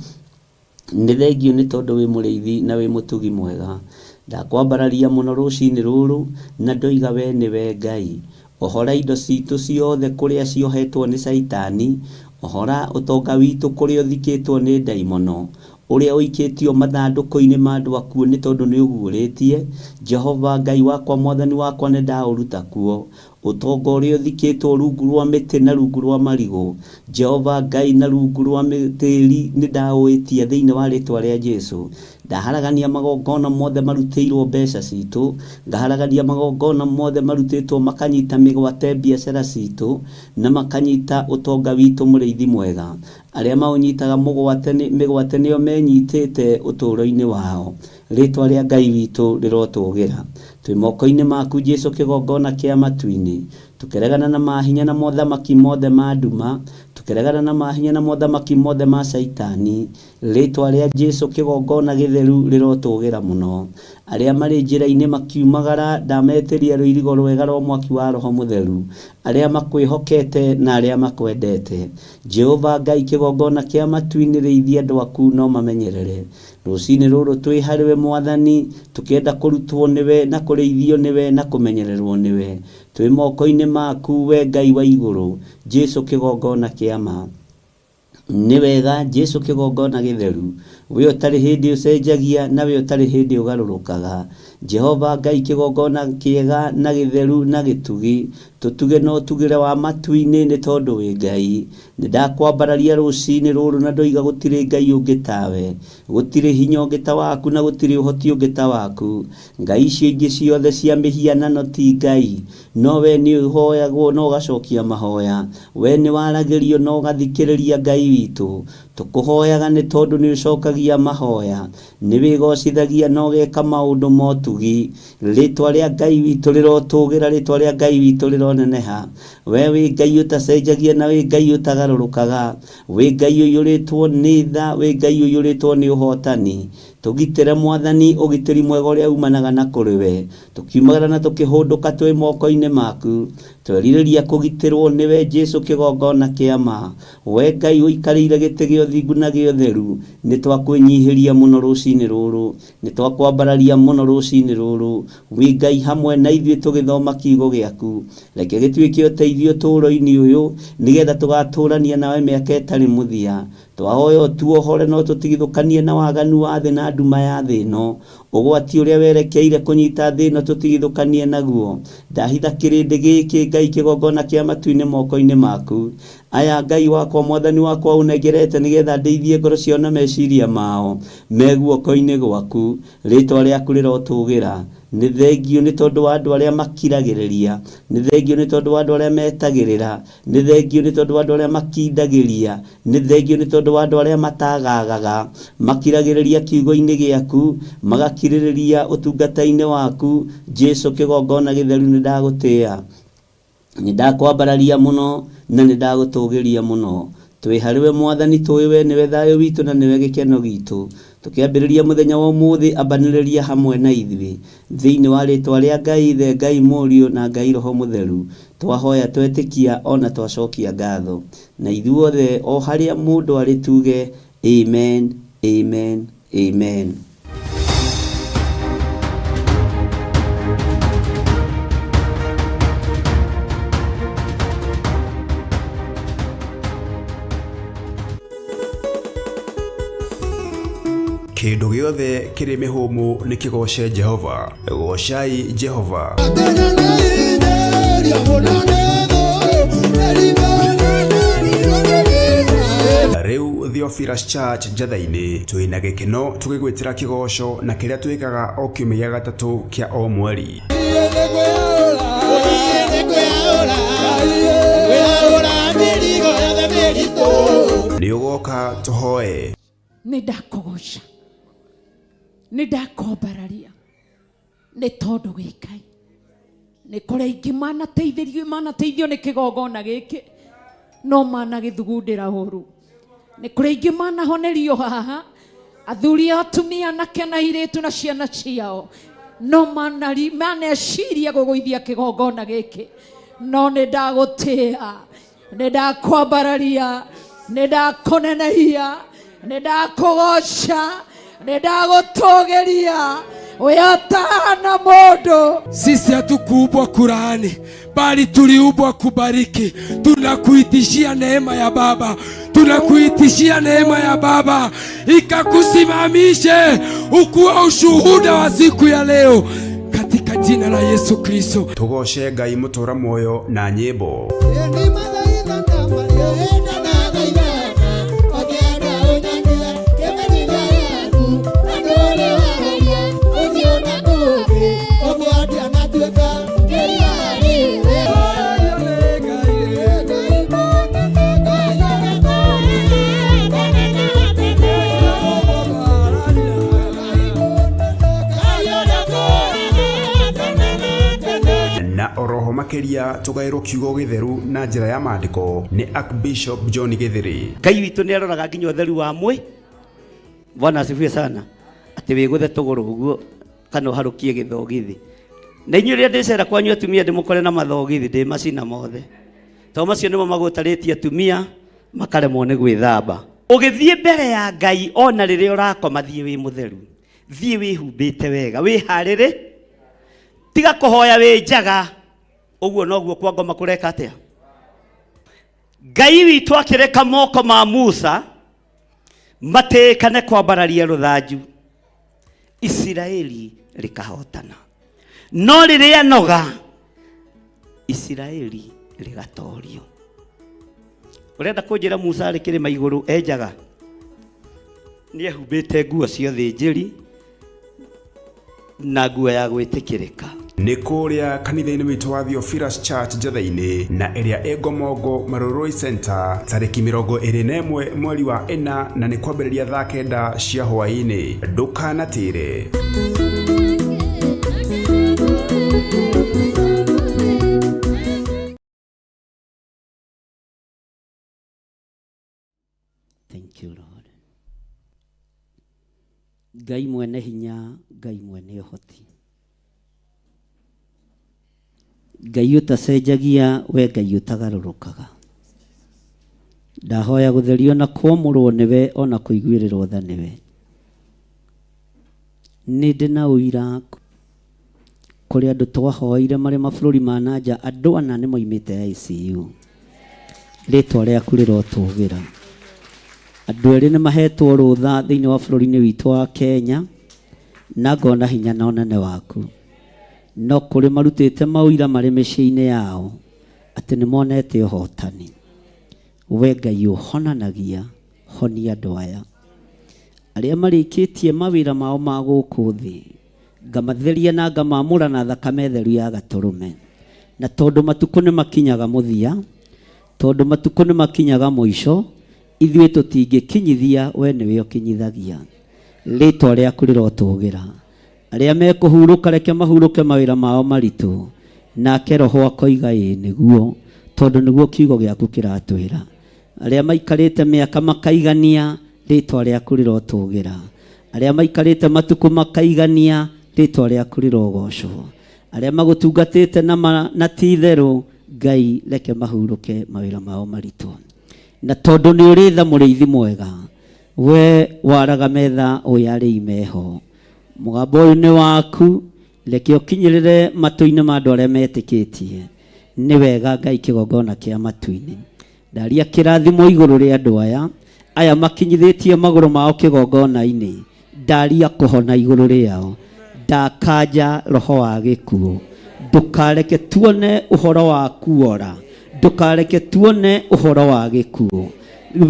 nĩ thengiũ nĩ tondũ wĩ mũrĩithi na wĩ mũtugi mwega. Ndakwambararia mũno rũcinĩ rũrũ na ndoiga we nĩwe Ngai. Ohora indo citũ ciothe kũrĩa ciohetwo nĩ Caitani, ohora ũtonga witũ kũrĩa ũthikĩtwo nĩ ndaimono, ũrĩa ũikĩtio mathandũkũ-inĩ ma andũ akuũ nĩ tondũ nĩũguũrĩtie, Jehova Ngai wakwa Mwathani wakwa nĩndaũruta kuo. Ũtonga ũrĩa ũthikĩtwo rungu rwa mĩtĩ na rungu rwa marigũ, Jehova Ngai na rungu rwa tĩri nĩndaũĩtia thĩinĩ wa rĩtwa rĩa Jesu. Ndaharagania magongona mothe marutĩirwo mbeca citũ, ngaharagania magongona mothe marutĩtwo makanyita mĩgwate biacara citũ na makanyita ũtonga witũ mũrĩithi mwega. Arĩa maũnyitaga mũgwate mĩgwate nĩo menyitĩte ũtũũro-inĩ wao. Rĩtwa rĩa Ngai witũ rĩrotũgĩra. Twĩ moko-inĩ maku Jesu kĩgongona kĩa matu-inĩ. Tũkĩregana na mahinya na mothamaki mothe ma nduma, tũkĩregana na mahinya na mothamaki mothe ma Caitani. Rĩtwa rĩa Jesu kĩgongona gĩtheru rĩrotũgĩra mũno. Arĩa marĩ njĩra-inĩ makiumagara ndametĩria rũirigo rwega rwa mwaki wa Roho Mũtheru. Arĩa makwĩhokete na arĩa makwendete. Jehova Ngai kĩgongona kĩa matu-inĩ rĩithia andũ aku no mamenyerere. Rũcinĩ rũrũ twĩ harĩwe Mwathani, tũkĩenda kũrutwo nĩwe na kũrĩithio nĩwe na kũmenyererwo nĩwe. Twĩ moko-inĩ maku we Ngai wa igũrũ, Jesu kĩgongona kĩa ma. Nĩ wega Jesu kĩgongona gĩtheru, we ũtarĩ hĩndĩ ũcenjagia na we ũtarĩ hĩndĩ ũgarũrũkaga. Jehova Ngai kĩgongona kĩega na gĩtheru na gĩtugi, tũtuge na ũtugĩre wa matu-inĩ nĩ tondũ wĩ Ngai. Nĩ ndakwambararia rũcinĩ rũrũ na ndoiga gũtirĩ Ngai ũngĩ tawe, gũtirĩ hinya ũngĩ ta waku na gũtirĩ ũhoti ũngĩ ta waku. Ngai icio ingĩ ciothe cia mĩhianano ti Ngai, no we nĩ ũhoyagwo na ũgacokia mahoya. We nĩ waragĩrio na ũgathikĩrĩria Ngai witũ. Tũkũhoyaga nĩ tondũ nĩ ũcokagia mahoya. Nĩ wĩgocithagia na ũgeka maũndũ ma ũtugi. Rĩtwa rĩa Ngai witũ rĩrotũgĩra, rĩtwa rĩa Ngai witũ rĩroneneha. We wĩ Ngai ũtacenjagia na wĩ Ngai ũtagarũrũkaga. Wĩ Ngai ũiyũrĩtwo nĩ tha, wĩ Ngai ũiyũrĩtwo nĩ ũhotani. Tũgitĩre Mwathani ũgitĩri mwega ũrĩa umanaga na kũrĩ we. Tũkiumagara na tũkĩhũndũka twĩ moko-inĩ maku. Twerirĩria kũgitĩrwo nĩwe Jesu kĩgongona kĩa ma. We Ngai ũikarĩire gĩtĩ gĩa ũthingu na gĩa ũtheru, nĩ twakwĩnyihĩria mũno rũcinĩ rũrũ. Nĩ twakwambararia mũno rũcinĩ rũrũ. Wĩ Ngai hamwe na ithuĩ tũgĩthoma kiugo gĩaku. Reke gĩtuĩke ũteithio ũtũũro-inĩ ũyũ, nĩgetha tũgatũũrania nawe mĩaka ĩtarĩ mũthia. Twahoya ũtuohore na ũtũtigithũkanie na waganu wa thĩ na nduma ya thĩ ĩno. Ũgwati ũrĩa werekeire kũnyita thĩ ĩno tũtigithũkanie naguo. Ndahitha kĩrĩndĩ gĩkĩ Ngai kĩgongona kĩa matu-inĩ moko-inĩ maku. Aya Ngai wakwa Mwathani wakwa ũnengerete nĩgetha ndĩithie ngoro ciao na meciria mao me guoko-inĩ gwaku. Rĩtwa rĩaku rĩrotũgĩra. Nĩ thengiũ nĩ tondũ wa andũ arĩa makiragĩrĩria. Nĩ thengiũ nĩ tondũ wa andũ arĩa metagĩrĩra. Nĩ thengiũ nĩ tondũ wa andũ arĩa makindagĩria. Nĩ thengiũ nĩ tondũ wa andũ arĩa matagagaga. Makiragĩrĩria kiugo-inĩ gĩaku, magakirĩrĩria ũtungata-inĩ waku. Jesu kĩgongona gĩtheru nĩ ndagũtĩa. Nĩ ndakwambararia mũno na nĩ ndagũtũgĩria mũno. Twĩ harĩwe Mwathani tũĩ we nĩwe thayũ witũ na nĩwe gĩkeno gitũ. Tũkĩambĩrĩria mũthenya wa ũmũthĩ ambanĩrĩria hamwe na ithuĩ. Thĩinĩ wa rĩtwa rĩa Ngai Ithe, Ngai Mũriũ na Ngai Roho Mũtheru, twahoya twetĩkia ona twacokia ngatho. Na ithuothe o harĩa mũndũ arĩ tuge Amen, Amen, Amen. Kĩndũ gĩothe kĩrĩ mĩhũmũ nĩ kĩgooce Jehova. Goocai Jehova. Rĩu Theophilus Church Njatha-inĩ twĩna gĩkeno tũgĩgwĩtĩra kĩgoco na kĩrĩa twĩkaga o kiumia gĩa gatatũ kĩa o mweri. Nĩ ũgoka tũhoe. Nĩ ndakũgoca, nĩ ndakwambararia, nĩ tondũ wĩ Ngai. Nĩ kũrĩ aingĩ manateithĩrio, manateithio nĩ kĩgongona gĩkĩ, no managĩthugundĩra ũru. Nĩ kũrĩ aingĩ manahonerio haha, athuri, atumia, anake na airĩtu na ciana ciao, no maneciria gũgũithia kĩgongona gĩkĩ. No nĩ ndagũtĩa, nĩ ndakwambararia, nĩ ndakũnenehia, nĩ ndakũgoca, nĩ ndagũtũgĩria, we ũtahana mũndũ. Sisi hatukuumbwa kulaani, bali tuliumbwa kubariki. Tunakuitishia neema ya Baba, tunakuitishia neema ya Baba ikakusimamishe ukuwa ushuhuda wa siku ya leo, katika jina la Yesu Kristo. Tũgoce Ngai mũtũra muoyo na nyĩmbo. Na oroho makĩria tũgaĩrwo kiugo gĩtheru na njĩra ya maandĩko nĩ Archbishop John Gĩthĩrĩ. Ngai witũ nĩ aroraga nginya ũtheru wa mwĩ. Bwana asifiwe sana. Atĩ wĩgũthe tũgũrũ ũguo kana ũharũkie gĩthogithi. Na inyuĩ rĩrĩa ndĩcera kwanyu atumia ndĩmũkore na mathogithi ndĩmacina mothe. Tondũ macio nĩmo magũtarĩtie atumia makaremwo nĩ gwĩthamba. Ũgĩthiĩ mbere ya Ngai ona rĩrĩa ũrakoma thiĩ wĩ mũtheru. Thiĩ wĩhumbĩte wega, wĩharĩrĩ. Tiga kũhoya wĩ njaga. Ũguo noguo kwa ngoma kũreka atĩa? Ngai witũ akĩreka moko ma Musa matĩĩkane kwambararia rũthanju, Isiraeli rĩkahotana. No rĩrĩa noga, Isiraeli rĩgatorio. Ũrenda kũnjĩra Musa arĩ kĩrĩma igũrũ enjaga? Nĩ ehumbĩte nguo cia ũthĩnjĩri na nguo ya gwĩtĩkĩrĩka. Nĩ kũrĩa kanitha-inĩ witũ wa Theophilus Church Njetha-inĩ na ĩrĩa ĩ Ngomongo Marurui Center tarĩki 21 mweri wa ĩna na nĩ kwambĩrĩria thaa kenda cia hwaĩ-inĩ. Ndũkanatĩre. Thank you, Lord. Ngai mwene hinya, Ngai mwene ũhoti. Ngai ũtacenjagia, we Ngai ũtagarũrũkaga. Ndahoya gũtherio na kwamũrwo nĩwe ona kũiguĩrĩrwo tha nĩwe. Nĩ ndĩ na ũira kũrĩ andũ twahoire marĩ mabũrũri ma na nja, andũ ana nĩ moimĩte ICU. Rĩtwa rĩaku rĩrotũgĩra. Andũ erĩ nĩ mahetwo rũtha thĩinĩ wa bũrũri-inĩ witũ wa Kenya, na ngona hinya na ũnene waku. No kũrĩ marutĩte maũira marĩ mĩciĩ-inĩ yao atĩ nĩ monete ũhotani. We Ngai ũhonanagia, honia andũ aya. Arĩa marĩkĩtie mawĩra mao ma gũkũ thĩ, ngamatheria na ngamaamũra na thakame theru ya Gatũrũme. Na tondũ matukũ nĩ makinyaga mũthia, tondũ matukũ nĩ makinyaga mũico, ithuĩ tũtingĩkinyithia, we nĩwe ũkinyithagia. Rĩtwa rĩaku rĩrotũgĩra. Arĩa mekũhurũka reke mahurũke mawĩra mao maritũ. Nake Roho akoiga ĩĩ nĩguo, tondũ nĩguo kiugo gĩaku kĩratwĩra. Arĩa maikarĩte mĩaka makaigania, rĩtwa rĩaku rĩrotũgĩra. Arĩa maikarĩte matukũ makaigania, rĩtwa rĩaku rĩrogocwo. Arĩa magũtungatĩte na ma na ti itherũ, Ngai reke mahurũke mawĩra mao maritũ. Na tondũ nĩ ũrĩ tha mũrĩithi mwega, we waraga metha ũĩ arĩi meho. Mũgambo ũyũ nĩ waku, reke ũkinyĩrĩre matũ-inĩ ma andũ arĩa metĩkĩtie. Nĩ wega Ngai kĩgongona kĩa matu-inĩ. Ndaria kĩrathimo igũrũ rĩa andũ aya, aya makinyithĩtie magũrũ mao kĩgongona-inĩ. Ndaria kũhona igũrũ rĩao. Ndakanja roho wa gĩkuũ. Ndũkareke tuone ũhoro wa kuora. Ndũkareke tuone ũhoro wa gĩkuũ.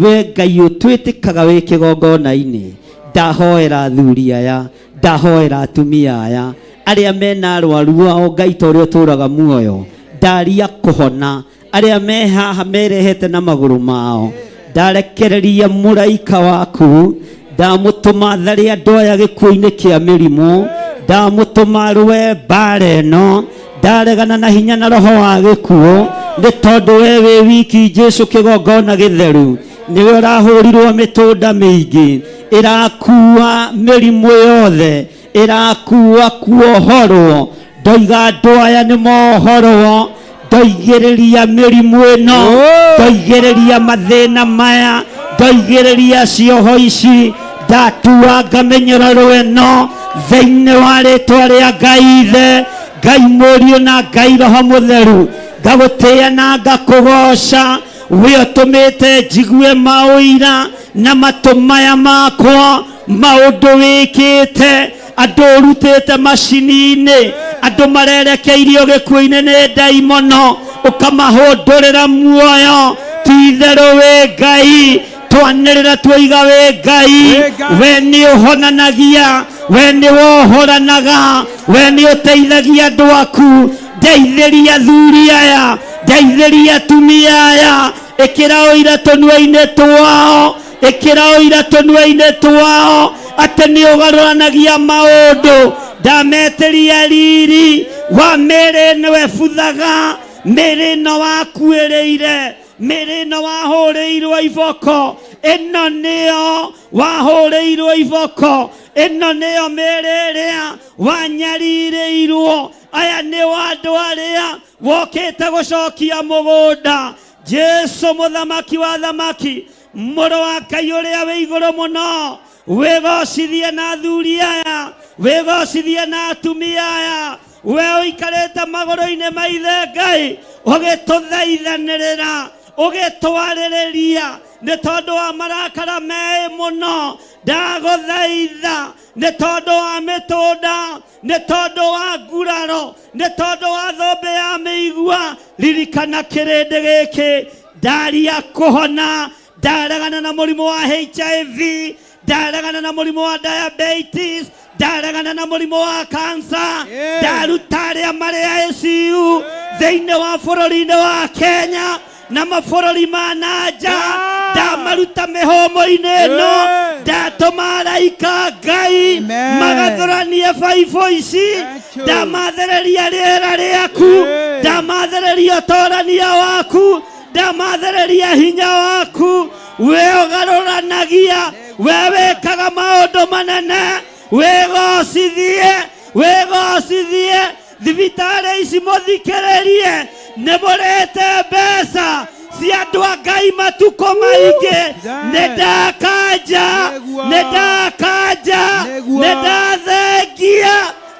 We Ngai ũtwĩtĩkaga wĩ kĩgongona-inĩ, ndahoera athuri aya, ndahoera atumia aya, arĩa mena arwaru ao Ngai ta ũrĩa ũtũraga muoyo, ndaria kũhona, arĩa me haha merehete na magũrũ mao, Ndarekereria mũraika waku, ndamũtũma tharĩ andũ aya gĩkuũ-inĩ kĩa mĩrimũ, ndamũtũma rũe mbara ĩno, ndaregana na hinya na roho wa gĩkuũ, nĩ tondũ we wĩ wiki Jesu kĩgongona gĩtheru, nĩwe ũrahũrirwo mĩtũnda mĩingĩ, ĩrakua mĩrimũ yothe, ĩrakua kuohorwo. Ndoiga andũ aya nĩ mohorwo, ndoigĩrĩria mĩrimũ ĩno, ndoigĩrĩria mathĩna maya, ndoigĩrĩria cioho ici, ndatuanga mĩnyororo ĩno thĩinĩ wa rĩtwa rĩa Ngai Ithe, Ngai Mũriũ na Ngai Roho Mũtheru. Ngagũtĩĩa na ngakũgoca, we ũtũmĩte njigue maũira na matũ maya makwa, maũndũ wĩkĩte, andũ ũrutĩte macini-inĩ, andũ marerekeirio gĩkuũ-inĩ nĩ ndaimono, ũkamahũndũrĩra muoyo. Ti itherũ wĩ Ngai, twanĩrĩra tuoiga wĩ Ngai, we nĩ ũhonanagia, we nĩ wohoranaga, we nĩ ũteithagia andũ aku. Ndeithĩria athuri aya, ndeithĩria atumia aya, ĩkĩra ũira tũnua-inĩ twao, ĩkĩra ũira tũnua-inĩ twao atĩ nĩ ũgarũranagia maũndũ. Ndametĩria riri wa mĩĩrĩ ĩno ĩbuthaga, mĩĩrĩ ĩno wakuĩrĩire, mĩĩrĩ ĩno wahũrĩirwo iboko, ĩno nĩyo wahũrĩirwo iboko, ĩno nĩyo mĩĩrĩ ĩrĩa wanyarirĩirwo. Aya nĩo andũ arĩa wokĩte gũcokia mũgũnda. Jesu mũthamaki wa thamaki, mũrũ wa Ngai ũrĩa wĩ igũrũ mũno, wĩgocithie na athuri aya, wĩgocithie na atumia aya, we ũikarĩte magũrũ-inĩ ma ithe Ngai, ũgĩtũthaithanĩrĩra, ũgĩtwarĩrĩria nĩ tondũ wa marakara meĩ mũno. Ndagũthaitha nĩ tondũ wa mĩtũnda, nĩ tondũ wa nguraro, nĩ tondũ wa thũmbĩ ya mĩigua, ririkana kĩrĩndĩ gĩkĩ. Ndaria kũhona, ndaregana na mũrimũ wa HIV, ndaregana na mũrimũ wa diabetes, ndaregana na mũrimũ wa kansa, ndaruta arĩa marĩ ICU thĩinĩ wa bũrũri-inĩ wa Kenya na mabũrũri ma na nja, ndamaruta mĩhũmũ-inĩ ĩno, ndatũma araika Ngai magathũranie baibũ ici, ndamathereria rĩera rĩaku, ndamathereria ũtorania waku, ndamathereria hinya waku. We ũgarũranagia, we wĩkaga maũndũ manene, wĩgocithie, wĩgocithie. Thibitarĩ ici mũthikĩrĩrie, nĩ mũrĩte mbeca cia andũ a Ngai matukũ maingĩ. Nĩ ndakanja, nĩ ndakanja, nĩ ndathengia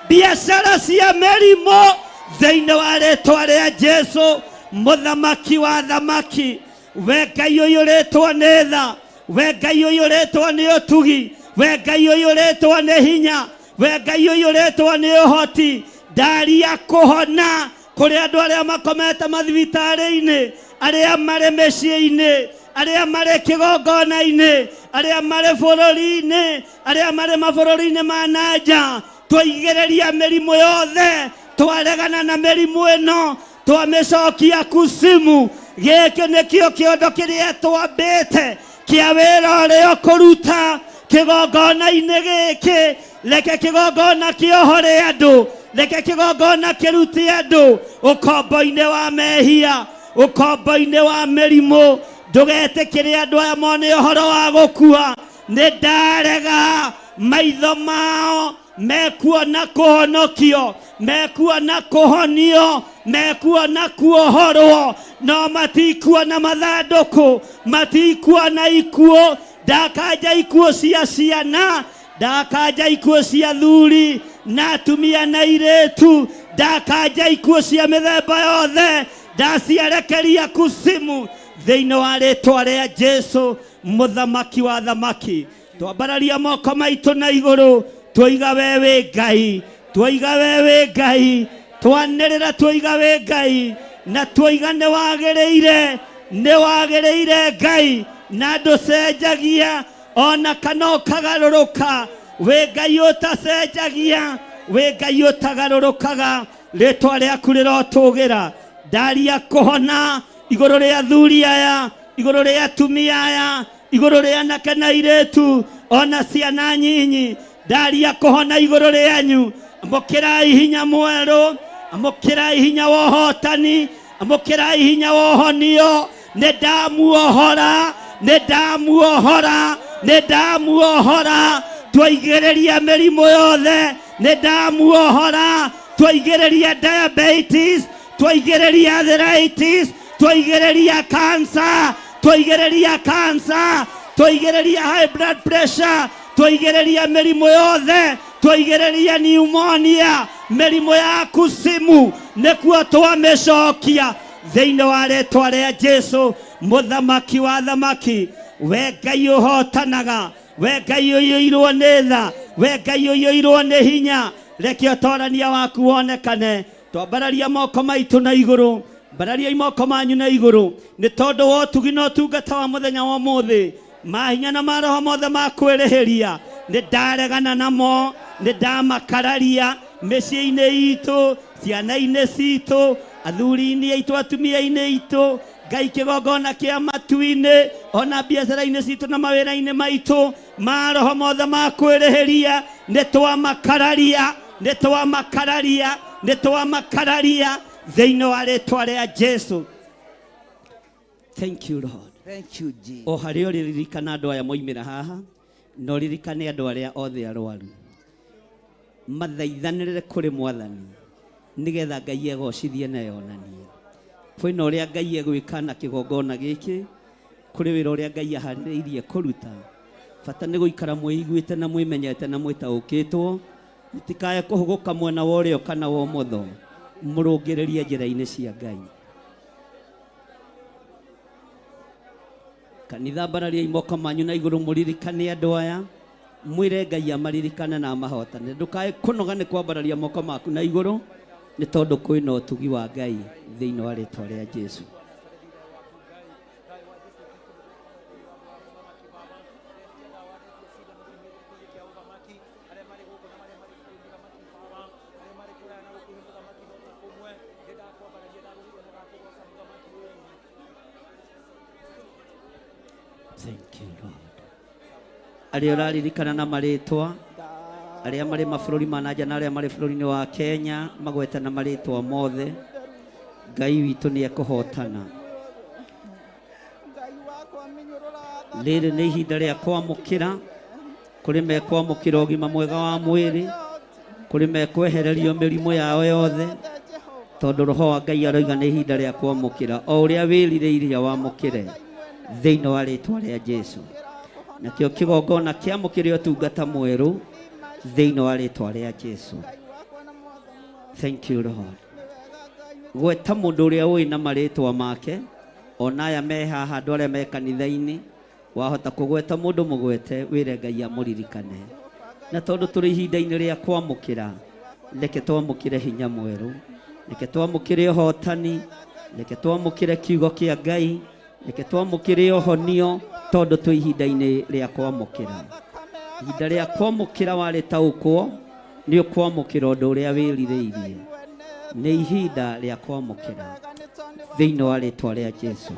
biacara cia mĩrimũ thĩinĩ wa rĩtwa rĩa Jesu mũthamaki wa thamaki. We Ngai ũiyũrĩtwo nĩ tha, we Ngai ũiyũrĩtwo nĩ ũtugi, we Ngai ũiyũrĩtwo nĩ hinya, we Ngai ũiyũrĩtwo nĩ ũhoti, ndaria kũhona kũrĩ andũ arĩa makomete mathibitarĩ-inĩ, arĩa marĩ mĩciĩ-inĩ, arĩa marĩ kĩgongona-inĩ, arĩa marĩ bũrũri-inĩ, arĩa marĩ mabũrũri-inĩ ma na nja. Twaigĩrĩria mĩrimũ yothe, twaregana na mĩrimũ ĩno, twamĩcokia kusimu. Gĩkĩ nĩkĩo kĩondo kĩrĩa twambĩte kĩa wĩra ũrĩa ũkũruta kĩgongona-inĩ gĩkĩ. Reke kĩgongona kĩohore andũ, reke kĩgongona kĩrute andũ ũkombo-inĩ wa mehia, ũkombo-inĩ wa mĩrimũ. Ndũgetĩkĩre andũ aya mone ũhoro wa gũkua. Nĩ ndarega maitho mao mekuona kũhonokio, mekuona kũhonio, mekuona kuohorwo, no matikuona mathandũkũ, matikuona ikuũ. Ndakanja ikuũ cia ciana, ndakanja ikuũ cia thuri na atumia na airĩtu, ndakanja ikuũ cia mĩthemba yothe, ndaciarekeria kusimu thĩinĩ wa rĩtwa rĩa Jesu mũthamaki wa thamaki. Twambararia moko maitũ na igũrũ, twoiga we wĩ Ngai, twoiga we wĩ Ngai, twanĩrĩra twoiga wĩ Ngai, na twoiga nĩ wagĩrĩire, nĩ wagĩrĩire Ngai, na ndũcenjagia ona kana ũkagarũrũka. Wĩ Ngai ũtacenjagia, wĩ Ngai ũtagarũrũkaga, rĩtwa rĩaku rĩrotũgĩra. Ndaria kũhona igũrũ rĩa athuri aya, Igũrũ rĩa atumia aya, igũrũ rĩa anake na airĩtu, ona ciana nyinyi, ndaria kũhona igũrũ rĩanyu. Amũkĩrai hinya mwerũ, amũkĩrai hinya wa ũhotani, amũkĩrai hinya wa ũhonio. Nĩ ndamuohora, nĩ ndamuohora, nĩ ndamuohora. Twaigĩrĩria mĩrimũ yothe, nĩ ndamuohora. Twaigĩrĩria diabetes, twaigĩrĩria arthritis, twaigĩrĩria cancer, twaigĩrĩria cancer, twaigĩrĩria high blood pressure, twaigĩrĩria mĩrimũ yothe, twaigĩrĩria pneumonia, mĩrimũ ya kusimu, nĩkuo twamĩcokia thĩinĩ wa rĩtwa rĩa Jesu, mũthamaki wa thamaki. We Ngai ũhotanaga, we Ngai ũiyũirwo nĩ tha, we Ngai ũiyũirwo nĩ hinya, reke ũtorania waku wonekane. Twambararia moko maitũ na igũrũ, mbarariai moko manyu na igũrũ, nĩ tondũ wa ũtugi na ũtungata wa mũthenya wa ũmũthĩ. Mahinya na maroho mothe ma kwĩrĩhĩria nĩ ndaregana namo, nĩ ndamakararia mĩciĩ-inĩ itũ, ciana-inĩ citũ, athuri-inĩ aitũ, atumia-inĩ aitũ, Ngai kĩgongona kĩa matu-inĩ, ona biacara-inĩ citũ na mawĩra-inĩ maitũ. Maroho mothe ma kwĩrĩhĩria nĩ twamakararia, nĩ twamakararia, nĩ twamakararia thĩinĩ wa rĩtwa rĩa Jesu. Thank you Lord. Thank you, Jesus. O harĩa ũrĩririkana andũ aya moimĩra haha, na ũririkane andũ arĩa othe arwaru, mathaithanĩrĩre kũrĩ Mwathani nĩgetha Ngai egocithie na yonanie. Kwĩna ũrĩa Ngai egwĩka na kĩgongona gĩkĩ, kũrĩ wĩra ũrĩa Ngai aharĩrĩirie kũruta. Bata nĩ gũikara mwĩiguĩte na mwĩmenyete na mwĩtaũkĩtwo, mũtikae kũhũgũka mwena wa ũrĩo kana wa ũmotho, mũrũngĩrĩrie njĩra-inĩ cia Ngai. Kanitha, mbarariai moko manyu na igũrũ, mũririkane andũ aya, mwĩre Ngai amaririkane na amahotane. Ndũkae kũnoga nĩ kwambararia moko maku na igũrũ, nĩ tondũ kwĩna ũtugi wa Ngai thĩinĩ wa rĩtwa rĩa Jesu. Thank you, Lord. Arĩa ũraririkana na marĩtwa, arĩa marĩ mabũrũri ma nanja na arĩa marĩ bũrũri-inĩ wa Kenya, magwete na marĩtwa mothe, Ngai witũ nĩ ekũhotana. Rĩrĩ nĩ ihinda rĩa kwamũkĩra, kũrĩ mekwamũkĩra ũgima mwega wa mwĩrĩ, kũrĩ mekwehererio mĩrimũ yao yothe, tondũ Roho wa Ngai aroiga nĩ ihinda rĩa kwamũkĩra, o ũrĩa wĩrirĩirie wamũkĩre thĩinĩ wa rĩtwa rĩa Jesu. Nakĩo kĩgongona kĩamũkĩre ũtungata mwerũ thĩinĩ wa rĩtwa rĩa Jesu. Thank you Lord. Gweta mũndũ ũrĩa ũĩ na marĩtwa make, ona aya me haha, andũ arĩa me kanitha-inĩ, wahota kũgweta mũndũ mũgwete, wĩre Ngai amũririkane. Na tondũ tũrĩ ihinda-inĩ rĩa kwamũkĩra, reke twamũkĩre hinya mwerũ, reke twamũkĩre ũhotani, reke twamũkĩre kiugo kĩa Ngai, reke twamũkĩre ũhonio, tondũ twĩ ihinda-inĩ rĩa kwamũkĩra. Ihinda rĩa kwamũkĩra warĩtaũkwo, nĩ ũkwamũkĩra ũndũ ũrĩa wĩrirĩirie. Nĩ ihinda rĩa kwamũkĩra thĩinĩ wa rĩtwa rĩa Jesu.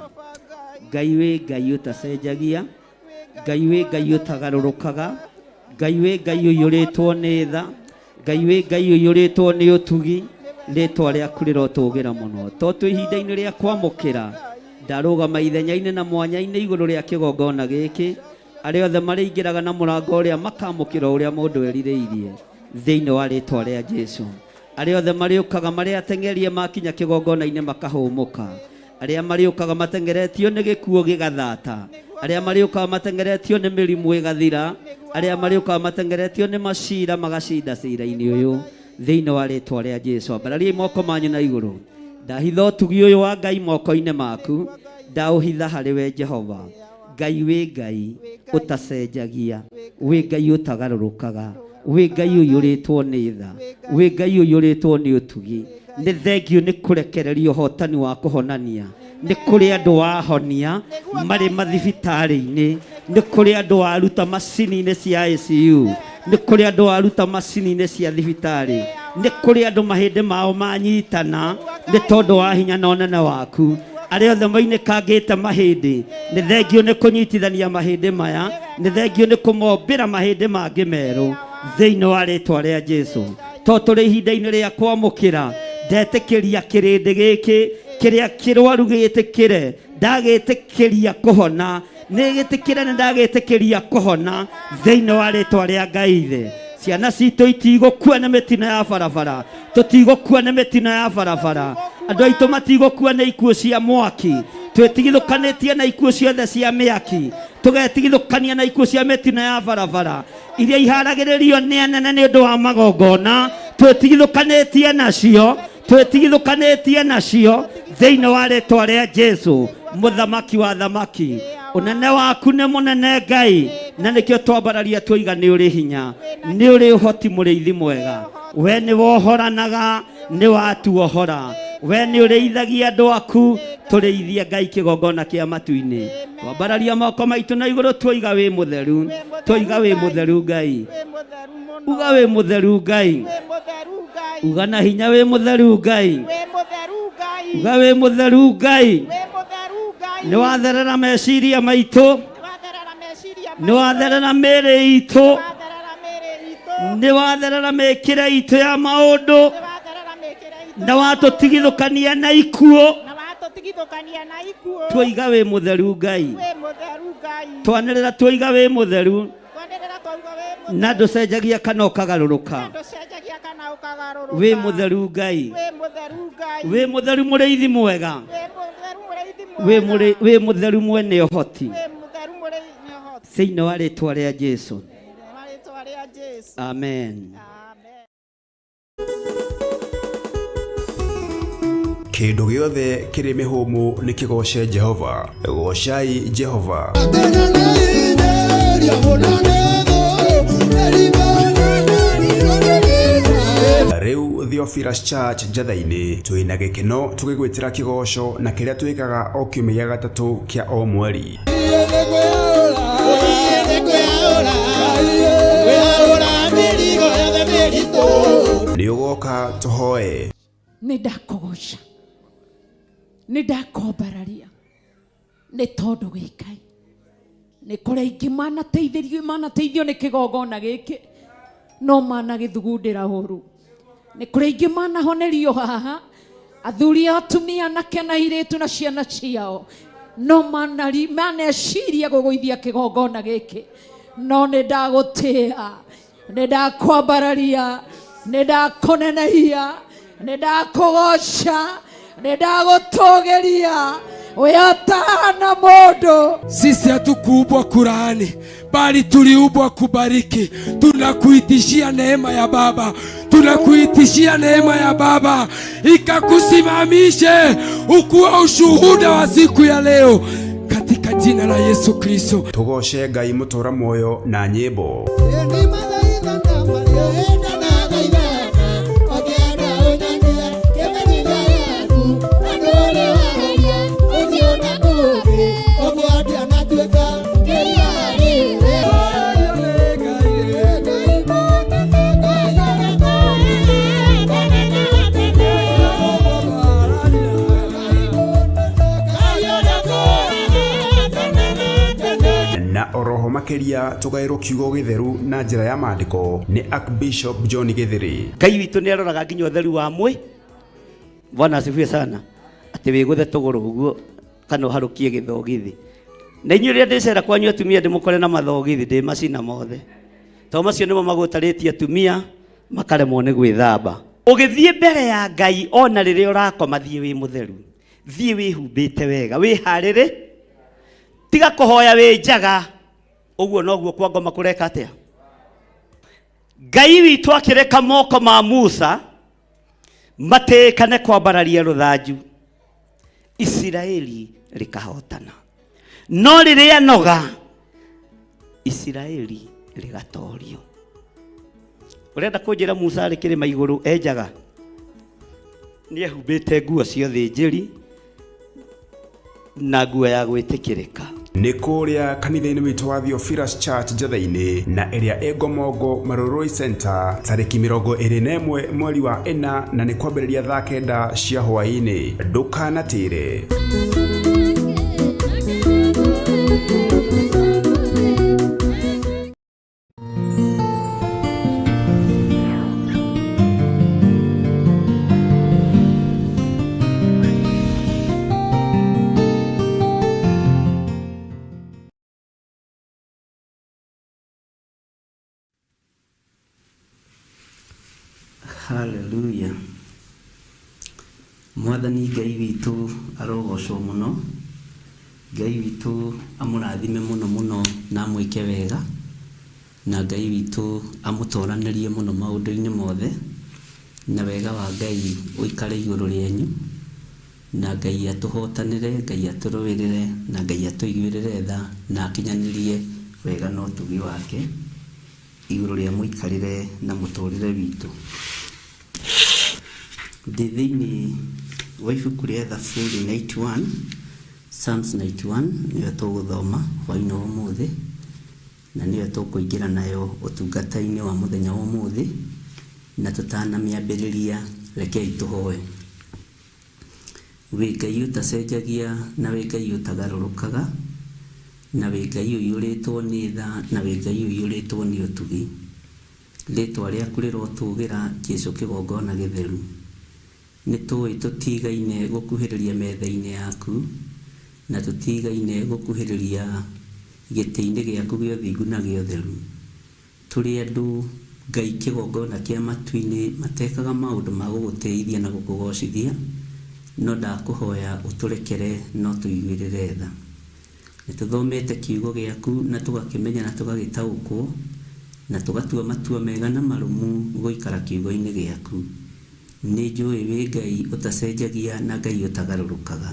Ngai wĩ Ngai ũtacenjagia, Ngai wĩ Ngai ũtagarũrũkaga, Ngai wĩ Ngai ũiyũrĩtwo nĩ tha, Ngai wĩ Ngai ũiyũrĩtwo nĩ ũtugi, rĩtwa rĩaku rĩrotũgĩra mũno. To twĩ ihinda-inĩ rĩa kwamũkĩra, ndarũgama ithenya-inĩ na mwanya-inĩ igũrũ rĩa kĩgongona gĩkĩ, arĩa othe marĩingĩraga na mũrango ũrĩa makamũkĩra ũrĩa mũndũ erirĩirie thĩinĩ wa rĩtwa rĩa Jesu. Arĩa othe marĩũkaga marĩ ateng'erie makinya kĩgongona-inĩ makahũmũka. Arĩa marĩũkaga mateng'eretio nĩ gĩkuũ gĩgathata. Arĩa marĩũkaga mateng'eretio nĩ mĩrimũ ĩgathira. Arĩa marĩũkaga mateng'eretio nĩ macira magacinda cira-inĩ ũyũ thĩinĩ wa rĩtwa rĩa Jesu. Ambarariai moko manyu na igũrũ. Ndahitha ũtugi ũyũ wa Ngai moko-inĩ maku, ndaũhitha harĩ we Jehova. Ngai wĩ Ngai ũtacenjagia, wĩ Ngai ũtagarũrũkaga, wĩ Ngai ũiyũrĩtwo nĩ tha, wĩ Ngai ũiyũrĩtwo nĩ ũtugi. Nĩ thengiũ nĩ kũrekereria ũhotani wa kũhonania. Nĩ kũrĩ andũ wahonia marĩ mathibitarĩ-inĩ, nĩ kũrĩ andũ waruta macini-inĩ cia ICU, nĩ kũrĩ andũ waruta macini-inĩ cia thibitarĩ, nĩ kũrĩ andũ mahĩndĩ mao manyitana nĩ tondũ wa hinya na ũnene waku. Arĩa othe moinĩkangĩte mahĩndĩ, nĩ thengio nĩ kũnyitithania mahĩndĩ maya, nĩ thengio nĩ kũmombĩra mahĩndĩ mangĩ merũ thĩinĩ wa rĩtwa rĩa Jesu. To tũrĩ ihinda-inĩ rĩa kwamũkĩra, ndetĩkĩria kĩrĩndĩ gĩkĩ kĩrĩa kĩrwaru gĩtĩkĩre, ndagĩtĩkĩria kũhona, nĩ gĩtĩkĩre, nĩ ndagĩtĩkĩria kũhona thĩinĩ wa rĩtwa rĩa Ngai Ithe. Ciana citũ itigũkua nĩ mĩtino ya barabara, tũtigũkua nĩ mĩtino ya barabara, andũ aitũ matigũkua nĩ ikuũ cia mwaki. Twĩtigithũkanĩtie na ikuũ ciothe cia mĩaki, tũgetigithũkania na ikuũ cia mĩtino ya barabara iria iharagĩrĩrio nĩ anene nĩ ũndũ wa magongona, twĩtigithũkanĩtie nacio, twĩtigithũkanĩtie nacio thĩinĩ wa rĩtwa rĩa Jesu, mũthamaki wa thamaki. Ũnene waku nĩ mũnene Ngai, na nĩkĩo twambararia tuoiga nĩ ũrĩ hinya, nĩ ũrĩ ũhoti, mũrĩithi mwega. We nĩ wohoranaga, nĩ watuohora. We nĩ ũrĩithagia andũ aku, tũrĩithie Ngai kĩgongona kĩa matu-inĩ. Twambararia moko maitũ na igũrũ, tuoiga wĩ mũtheru, tuoiga wĩ mũtheru Ngai, uga wĩ mũtheru Ngai, uga na hinya wĩ mũtheru Ngai, uga wĩ mũtheru Ngai. Nĩ watherera meciria maitũ, nĩ watherera mĩĩrĩ itũ, nĩ watherera mĩkĩre itũ ya maũndũ, na watũtigithũkania na ikuũ, tuoiga wĩ mũtheru Ngai, twanĩrĩra tuoiga wĩ mũtheru, na ndũcenjagia kana ũkagarũrũka. Wĩ mũtheru Ngai, wĩ mũtheru mũrĩithi mwega, wĩ mũtheru mwene ũhoti, thĩinĩ wa rĩtwa rĩa Jesu, amen. Kĩndũ gĩothe kĩrĩ mĩhũmũ nĩ kĩgooce Jehova. Goocai Jehova. Rĩu Theophilus Church Njatha-inĩ twĩna gĩkeno tũgĩgwĩtĩra kĩgoco na kĩrĩa twĩkaga o kiumia gĩa gatatũ kĩa o mweri. Nĩ ũgoka tũhoe. Nĩ ndakũgoca, nĩ ndakwambararia, nĩ tondũ wĩ Ngai. Nĩ kũrĩ aingĩ manateithĩrio, manateithio nĩ kĩgongona gĩkĩ, no managĩthugundĩra ũru. Nĩ kũrĩ aingĩ manahonerio haha, athuri, atumia, anake na airĩtu na ciana ciao, no manari maneciria gũgũithia kĩgongona gĩkĩ, no nĩ ndagũtĩa, nĩ ndakwambararia, nĩ ndakũnenehia, nĩ ndakũgoca, nĩ ndagũtũgĩria, we ũtahana mũndũ. Sisi hatukuumbwa kulaani, bali tuliumbwa kubariki. Tunakuitishia neema ya Baba, tunakuitishia neema ya Baba ikakusimamishe ukuwe ushuhuda wa siku ya leo, katika jina la Yesu Kristo. Tũgooce Ngai mũtũra muoyo na nyĩmbo. Na oroho makĩria tũgaĩrwo kiugo gĩtheru na njĩra ya maandĩko nĩ Archbishop John Gĩthĩrĩ. Ngai witũ nĩ aroraga nginya ũtheru wa mwĩ. Bwana asifiwe sana. Atĩ wĩgũthe tũgũrũ ũguo kana ũharũkie gĩthogithi. Na inyuĩ rĩrĩa ndĩcera kwanyu atumia ndĩmũkore na mathogithi, ndĩmacina mothe, tondũ macio nĩmo magũtarĩtie atumia makaremwo nĩ gwĩthamba. Ũgĩthiĩ mbere ya Ngai, ona rĩrĩa ũrakoma, thiĩ wĩ mũtheru, thiĩ wĩhumbĩte wega, wĩharĩrĩ, tiga kũhoya wĩ njaga. Ũguo noguo kwa ngoma kũreka atĩa? Ngai witũ akĩreka moko ma Musa matĩĩkane kwambararia rũthanju, Isiraeli rĩkahotana, no rĩrĩa noga, Isiraeli rĩgatorio. Ũrenda kũnjĩra Musa arĩ kĩrĩma igũrũ enjaga nĩ ehumbĩte nguo cia ũthĩnjĩri na nguo ya gwĩtĩkĩrĩka? Nĩ kũrĩa kanitha-inĩ witũ wa Theophilus Church Njetha-inĩ na ĩrĩa ĩ Ngomongo Marurui Center tarĩki 21 mweri wa 4 na nĩ kwambĩrĩria thaa 9 cia hwaĩ-inĩ. Ndũkanatĩre. Haleluya. Mwathani Ngai witũ arogocwo mũno. Ngai witũ amũrathime mũno mũno na amwĩke wega. Na Ngai witũ amũtoranĩrie mũno maũndũ-inĩ mothe. Na wega wa Ngai ũikare igũrũ rĩanyu. Na Ngai atũhotanĩre, Ngai atũrũĩrĩre, na Ngai atũiguĩrĩre tha na akinyanĩrie wega na ũtugi wake igũrũ rĩa mũikarĩre na mũtũrĩre witũ. Ndĩ thĩinĩ wa ibuku rĩa Thaburi 91, Psalms 91 nĩyo tũgũthoma hwaĩ-inĩ wa ũmũthĩ, na nĩyo tũkũingĩra nayo ũtungata-inĩ wa mũthenya wa ũmũthĩ, na tũtanamĩambĩrĩria rekei tũhoe. Wĩ Ngai ũtacenjagia na wĩ Ngai ũtagarũrũkaga, na wĩ Ngai ũiyũrĩtwo nĩ tha na wĩ Ngai ũiyũrĩtwo nĩ ũtugi. Rĩtwa rĩaku rĩrotũgĩra, Jesu kĩgongona gĩtheru. Nĩtũĩ tũtigaine gũkuhĩrĩria metha-inĩ yaku, na tũtigaine gũkuhĩrĩria gĩtĩ-inĩ gĩaku gĩa ũthingu na gĩa ũtheru. Tũrĩ andũ, Ngai kĩgongona kĩa matu-inĩ, matekaga maũndũ ma gũgũtĩithia na gũkũgocithia, no ndakũhoya ũtũrekere na ũtũiguĩrĩre tha. Nĩtũthomete kiugo gĩaku na tũgakĩmenya na tũgagĩtaũkwo, na tũgatua matua mega na marũmu gũikara kiugo-inĩ gĩaku. Nĩnjũĩ wĩ Ngai ũtacenjagia na Ngai ũtagarũrũkaga.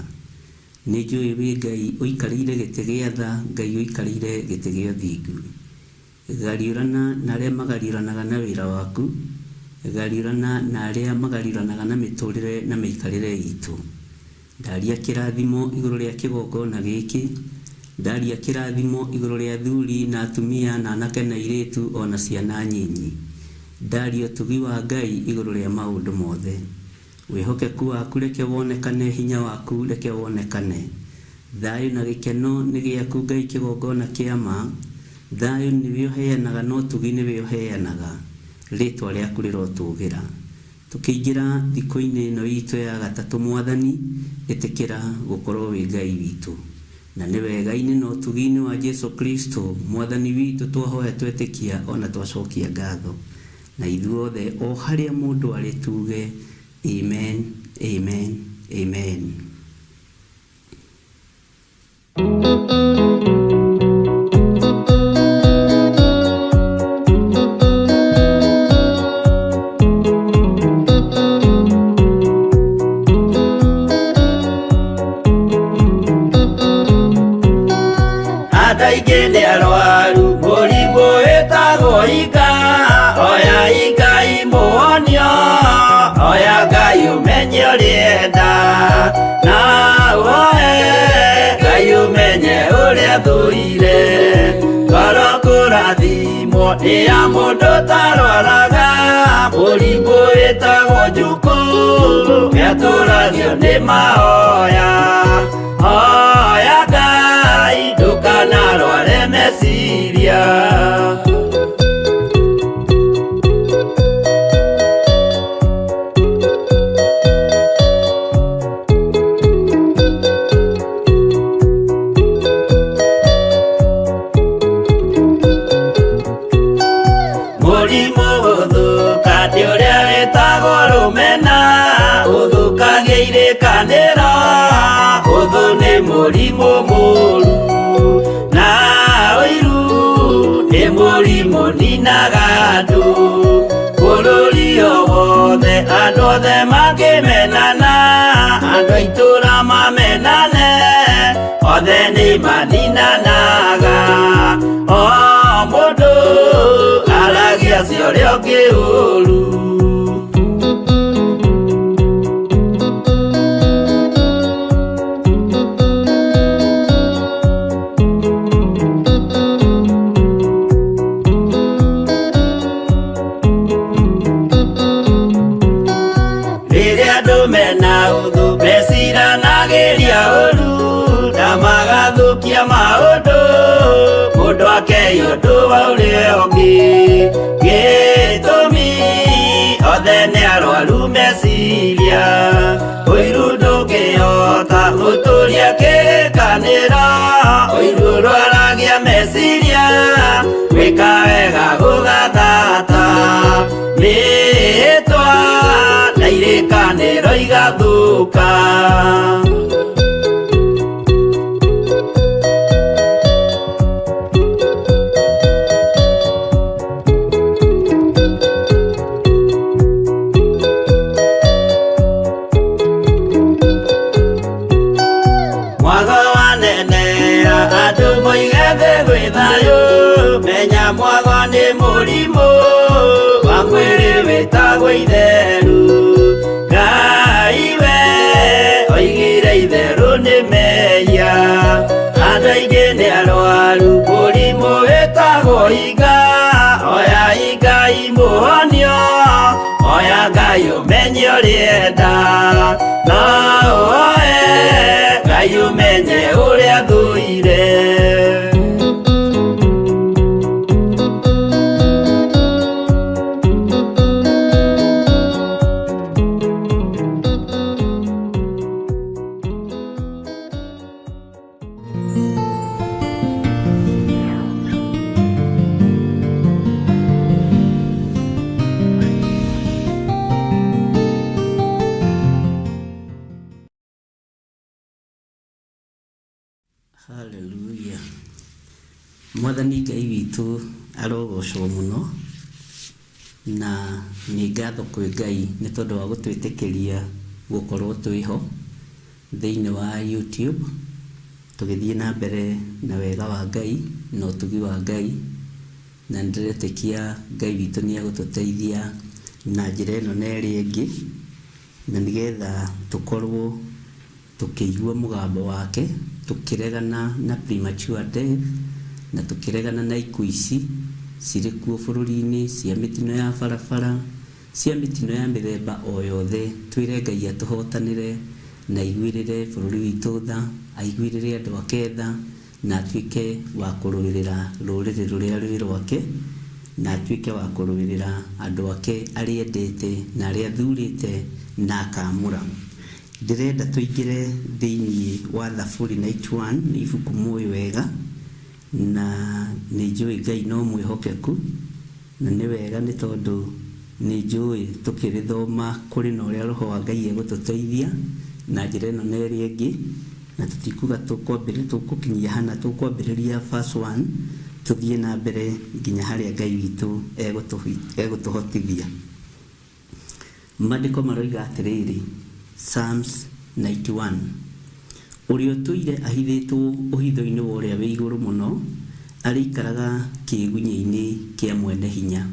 Nĩnjũĩ wĩ Ngai ũikarĩire gĩtĩ gĩa tha, Ngai ũikarĩire gĩtĩ gĩa ũthingu. Gariũrana na arĩa magariũranaga na wĩra waku, gariũrana na arĩa magariũranaga na mĩtũrĩre na mĩikarĩre itũ. Ndaria kĩrathimo igũrũ rĩa kĩgongona gĩkĩ, ndaria kĩrathimo igũrũ rĩa athuri na atumia na anake na airĩtu o na ciana nyinyi. Ndaria ũtugi wa Ngai igũrũ rĩa maũndũ mothe. Wĩhokeku waku reke wonekane, hinya waku reke wonekane. Thayũ na gĩkeno nĩ gĩaku Ngai kĩgongona kĩa ma. Thayũ nĩwe ũheanaga na ũtugi nĩwe ũheanaga. Rĩtwa rĩaku rĩrotũgĩra. Tũkĩingĩra thikũ-inĩ ĩno itũ ya gatatũ Mwathani, ĩtĩkĩra gũkorwo wĩ Ngai witũ. Na nĩ wega-inĩ na ũtugi-inĩ wa Jesu Kristo Mwathani witũ twahoya twetĩkia o na twacokia ngatho. Na ithuothe o harĩa mũndũ arĩ tuge Amen, amen, amen. Andũ aingĩ nĩ arwaru mũrimũ wĩtagwo ika, oya Ngai mũhonio, oya Ngai ũmenye ũrĩenda, na woe Ngai ũmenye ũrĩa thũire. Ngoro kũrathimwo nĩ ya mũndũ ũtarwaraga, mũrimũ wĩtagwo njukũ, nĩatũragio nĩ mahoya. Hoya Ngai ndũkanarware meciria. Mũrimũ gũthũka nĩ ũrĩa wĩtagwo rũmena, ũthũkagia irĩkanĩro, ũthũ nĩ mũrimũ mũru, na ũiru nĩ mũrimũ ninaga andũ. Bũrũri o wothe andũ othe mangĩmenana, andũ a itũũra mamenane, othe nĩ maninanaga. O mũndũ aragia cia ũrĩa ũngĩ ũru. Rĩrĩa andũ mena ũthũ meciranagĩria ũru na magathũkia maũndũ mũndũ akei ũndũ wa ũrĩa ũngĩ gĩtũmi othe nĩ arwaru meciria ũiru ndũngĩhota gũtũria kĩrĩkanĩro ũiru ũrwaragia meciria gwĩka wega gũgathata mĩĩtwa na irĩkanĩro igathũka. Mwago wanenea andũ moige thĩ gwĩ thayũ menya mwago nĩ mũrimũ wa mwĩrĩ wĩtagwo itheru Ngai we oigire itherũ nĩ mehia andũ aingĩ nĩ arwaru mũrimũ wĩtagwo iga oya Ngai mũhonio oya Ngai ũmenye ũrĩenda no ũoe Ngai ũmenye ũrĩa thũire. Haleluya. Mwathani Ngai witũ arogocwo mũno na nĩ ngatho kwĩ Ngai nĩ tondũ wa gũtwĩtĩkĩria gũkorwo twĩho thĩinĩ wa YouTube tũgĩthiĩ na mbere na wega wa Ngai na ũtugi wa Ngai na nĩndĩretĩkia Ngai witũ nĩ egũtũteithia na njĩra ĩno na ĩrĩa ĩngĩ na nĩgetha tũkorwo tũkĩigua mũgambo wake tũkĩregana na premature death na tũkĩregana na ikuũ ici cirĩ kuo bũrũri-inĩ cia mĩtino ya barabara cia mĩtino ya mĩthemba o yothe twĩre Ngai atũhotanĩre na aiguĩrĩre bũrũri witũ tha aiguĩrĩre andũ ake tha na atuĩke wa kũrũĩrĩra rũrĩrĩ rũrĩa rwĩ rwake na atuĩke wa kũrũĩrĩra andũ ake arĩa endete na arĩa athurĩte na akaamũra. Ndĩrenda tũingĩre thĩinĩ wa Thaburi 91 nĩ ibuku mũĩ wega na nĩ njũĩ Ngai no mwĩhokeku na nĩ wega nĩ tondũ nĩ njũĩ tũkĩrĩthoma kũrĩ na ũrĩa Roho wa Ngai egũtũteithia na njĩra ĩno na ĩrĩa ĩngĩ na tũtikuga tũgũkinyia hana tũkwambĩrĩria verse 1 tũthiĩ na mbere nginya harĩa Ngai witũ egũtũhotithia. Maandĩko maroiga atĩrĩrĩ, Psalms 91 ũrĩa ũtũire ahithĩtwo ũhitho-inĩ wa ũrĩa wĩ igũrũ mũno arĩikaraga kĩĩgunyĩ-inĩ kĩa mwene hinya.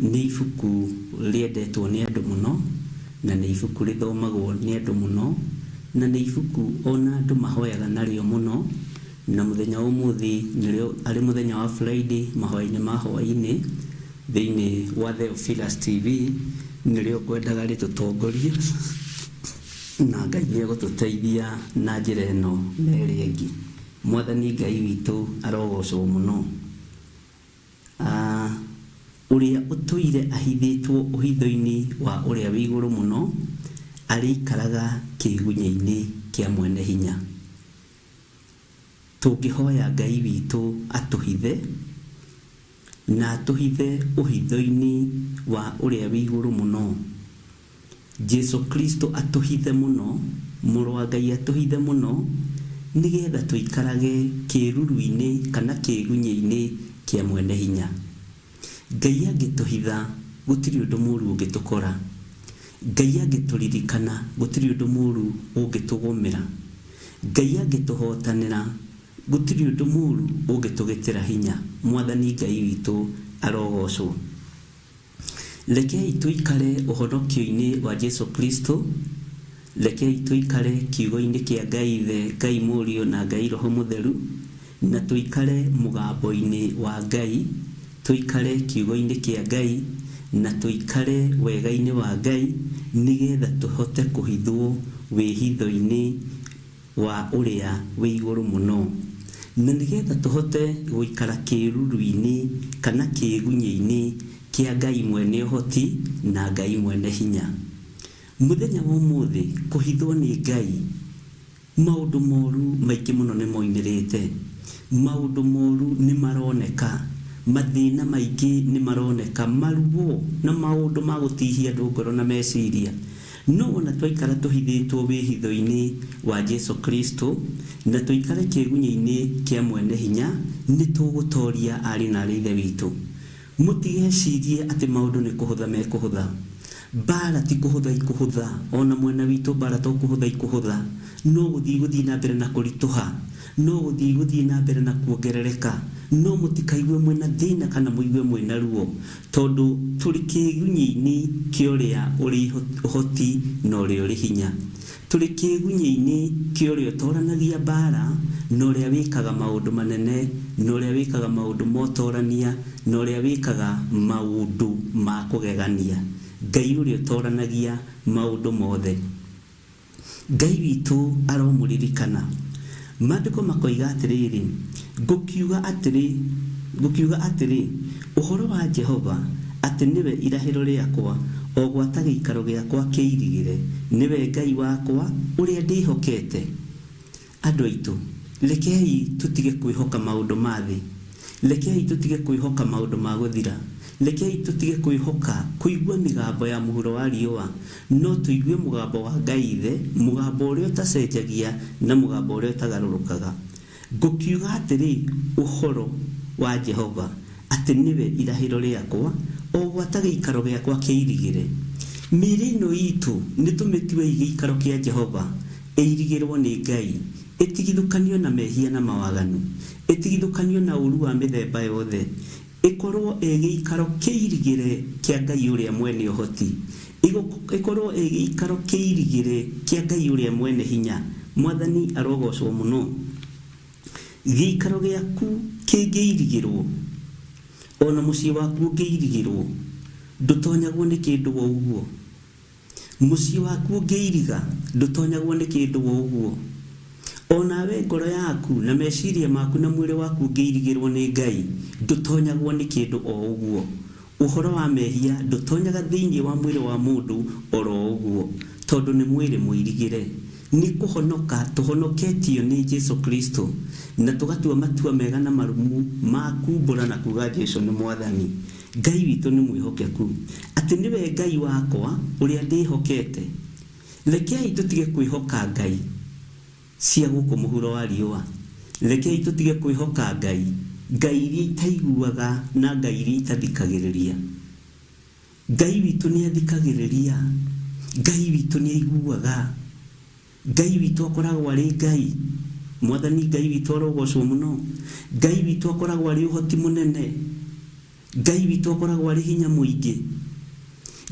Nĩ ibuku rĩendetwo nĩ andũ mũno na nĩ ibuku rĩthomagwo nĩ andũ mũno na nĩ ibuku ona andũ mahoyaga narĩo mũno na mũthenya wa ũmũthĩ nĩrĩo arĩ mũthenya wa Friday mahoya-inĩ ma hwaĩ-inĩ thĩinĩ wa Theophilus TV nĩrĩo ngwendaga rĩtũtongorie na Ngai nĩ egũtũteithia na njĩra ĩno na ĩrĩa ĩngĩ. Mwathani Ngai witũ arogocwo mũno. Ũrĩa ũtũire ahithĩtwo ũhitho-inĩ wa ũrĩa wĩ igũrũ mũno arĩikaraga kĩĩgunyĩ-inĩ kĩa mwene hinya. Tũngĩhoya Ngai witũ atũhithe na atũhithe ũhitho-inĩ wa ũrĩa wĩ igũrũ mũno, Jesu Kristo atũhithe mũno, Mũrũ wa Ngai atũhithe mũno, nĩgetha tũikarage kĩĩruru-inĩ kana kĩĩgunyĩ-inĩ kĩa mwene hinya. Ngai angĩtũhitha gũtirĩ ũndũ mũru ũngĩtũkora. Ngai angĩtũririkana gũtirĩ ũndũ mũru ũngĩtũgũmĩra. Ngai angĩtũhotanĩra gũtirĩ ũndũ mũru ũngĩtũgĩtĩra hinya. Mwathani Ngai witũ arogocwo. Rekei tũikare ũhonokio-inĩ wa Jesu Kristo, rekei tũikare kiugo-inĩ kĩa Ngai Ithe, Ngai Mũriũ na Ngai Roho Mũtheru, na tũikare mũgambo-inĩ wa Ngai, tũikare kiugo-inĩ kĩa Ngai, na tũikare wega-inĩ wa Ngai nĩgetha tũhote kũhithwo wĩhitho-inĩ wa ũrĩa wĩ igũrũ mũno, na nĩgetha tũhote gũikara kĩĩruru-inĩ kana kĩĩgunyĩ-inĩ kĩa Ngai mwene ũhoti na Ngai mwene hinya. Mũthenya wa ũmũthĩ kũhithwo nĩ Ngai Maũndũ moru maingĩ mũno nĩ moimĩrĩte. Maũndũ moru nĩ maroneka. Mathĩna maingĩ nĩ maroneka. Maruo na maũndũ ma gũtihia andũ ngoro na meciria. No ona twaikara tũhithĩtwo wĩhitho-inĩ wa Jesu Kristo na tũikare kĩĩgunyĩ-inĩ kĩa Mwene Hinya, nĩ tũgũtoria aarĩ na ariũ a Ithe witũ. Mũtigecirie atĩ maũndũ nĩ kũhũtha mekũhũtha. Mbaara ti kũhũtha ikũhũtha, o na mwena witũ mbaara to kũhũtha ikũhũtha, no gũthiĩ igũthiĩ na mbere na kũritũha, no gũthiĩ igũthiĩ na mbere na kuongerereka. No mũtikaigue mwĩ na thĩna kana mũigue mwĩ na ruo, tondũ tũrĩ kĩĩgunyĩ-inĩ kĩa ũrĩa ũrĩ ũhoti na ũrĩa ũrĩ hinya. Tũrĩ kĩĩgunyĩ-inĩ kĩa ũrĩa ũtooranagia mbaara, na ũrĩa wĩkaga maũndũ manene, na ũrĩa wĩkaga maũndũ ma ũtoorania, na ũrĩa wĩkaga maũndũ ma kũgegania, Ngai ũrĩa ũtooranagia maũndũ mothe. Ngai witũ aromũririkana. Maandĩko makoiga atĩrĩrĩ, Ngũkiuga atĩrĩ, ngũkiuga atĩrĩ ũhoro wa Jehova, atĩ nĩwe irahĩro rĩakwa, o gwata gĩikaro gĩakwa kĩirigĩre, nĩwe Ngai wakwa ũrĩa ndĩĩhokete. Andũ aitũ, rekei tũtige kwĩhoka maũndũ ma thĩ. Rekei tũtige kwĩhoka maũndũ ma gũthira. Rekei tũtige kwĩhoka kũigua mĩgambo ya mũhuro wa riũa, no tũigue mũgambo wa Ngai Ithe, mũgambo ũrĩa ũtacenjagia na mũgambo ũrĩa ũtagarũrũkaga. Ngũkiuga atĩrĩ ũhoro wa Jehova, atĩ nĩwe irahĩro rĩakwa, o gwata gĩikaro gĩakwa kĩirigĩre. Mĩĩrĩ ĩno iitũ nĩtũmĩtuei gĩikaro kĩa Jehova, ĩirigĩrũo nĩ Ngai, ĩtigithũkanio na mehia na mawaganu, ĩtigithũkanio na ũũru wa mĩthemba yothe, ĩkorũo ĩ gĩikaro kĩirigĩre kĩa Ngai ũrĩa mwene ũhoti, ĩkorũo ĩ gĩikaro kĩirigĩre kĩa Ngai ũrĩa mwene hinya. Mwathani arogoocwo mũno. Gĩikaro gĩaku kĩngĩirigĩrũo, o na mũciĩ waku ũngĩirigĩrũo, ndũtonyagwo nĩ kĩndũ o ũguo. Mũciĩ waku ũngĩiriga, ndũtonyagwo nĩ kĩndũ o ũguo. O nawe ngoro yaku, na meciria maku na mwĩrĩ waku ũngĩirigĩrwo nĩ Ngai, ndũtonyagwo nĩ kĩndũ o ũguo. Ũhoro wa mehia ndũtonyaga thĩinĩ wa mwĩrĩ wa mũndũ oro ũguo, tondũ nĩ mwĩrĩ mũirigĩre. Nĩ kũhonoka tũhonoketio nĩ Jesu Kristo, na tũgatua matua mega na marũmu ma kumbũra na kuga Jesu nĩ Mwathani. Ngai witũ nĩ mwĩhokeku, atĩ nĩwe Ngai wakwa ũrĩa ndĩhokete. Rekei tũtige kwĩhoka ngai cia gũkũ mũhuro wa riũa. Rekei tũtige kwĩhoka ngai, ngai iria itaiguaga na ngai iria itathikagĩrĩria. Ngai witũ nĩathikagĩrĩria. Ngai witũ nĩaiguaga. Ngai witũ akoragwo arĩ Ngai. Mwathani Ngai witũ arogocwo mũno. Ngai witũ akoragwo arĩ ũhoti mũnene. Ngai witũ akoragwo arĩ hinya mũingĩ.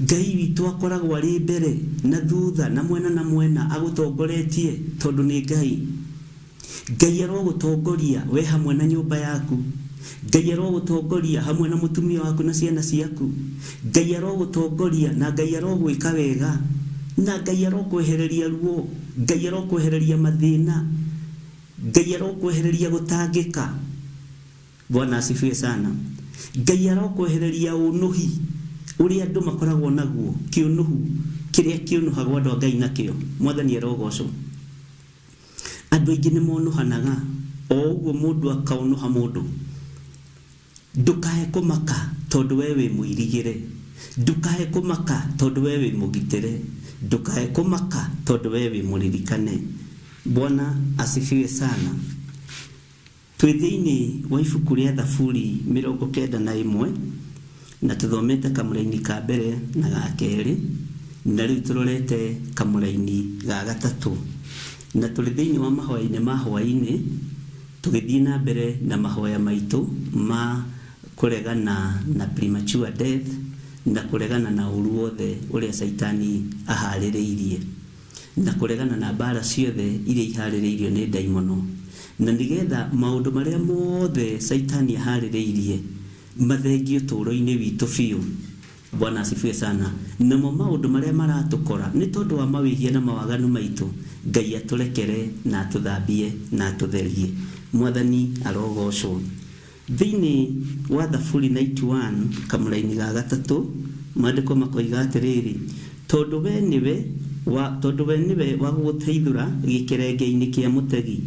Ngai witũ akoragwo arĩ mbere na thutha na mwena na mwena agũtongoretie tondũ nĩ Ngai. Ngai arogũtongoria we hamwe na nyũmba yaku. Ngai arogũtongoria hamwe na mũtumia waku na ciana ciaku. Ngai arogũtongoria na Ngai arogwĩka wega. Na Ngai arokwehereria ruo. Ngai arokwehereria mathĩna. Ngai arokwehereria gũtangĩka. Bwana asifiwe sana. Ngai arokwehereria ũnũhi ũrĩa andũ makoragwo naguo, kĩũnũhu kĩrĩa kĩũnũhagwo andũ a Ngai nakĩo. Mwathani arogocwo. Andũ aingĩ nĩ monũhanaga, o ũguo mũndũ akaũnũha mũndũ. Ndũkae kũmaka tondũ we wĩ mũirigĩre. Ndũkae kũmaka tondũ we wĩ mũgitĩre. Ndũkae kũmaka tondũ we wĩ mũririkane. Bwana asifiwe sana. Twĩ thĩinĩ wa ibuku rĩa Thaburi 91, na tũthomete kamũraini ka mbere na ga kerĩ, na rĩu tũrorete kamũraini ga gatatũ. Na tũrĩ thĩinĩ wa mahoya-inĩ ma hwaĩ-inĩ, tũgĩthiĩ na mbere na mahoya maitũ ma kũregana na premature death, na kũregana na ũru wothe ũrĩa Caitani aharĩrĩirie. na kũregana na mbaara ciothe iria ihaarĩrĩirio nĩ ndaimono, na nĩgetha maũndũ marĩa mothe Caitani ahaarĩrĩirie mathengio ũtũũro-inĩ witũ biũ. Bwana asifiwe sana. Namo maũndũ marĩa maratũkora nĩ tondũ wa mawĩhia na mawaganu maitũ, Ngai atũrekere na atũthambie na atũtherie. Mwathani arogocwo. Thĩinĩ wa Thaburi 91 kamũraini ga gatatũ, maandĩko makoiga atĩrĩrĩ, tondũ we nĩwe wa, tondũ we nĩwe wa gũgũteithũra gĩkerenge-inĩ kĩa mũtegi,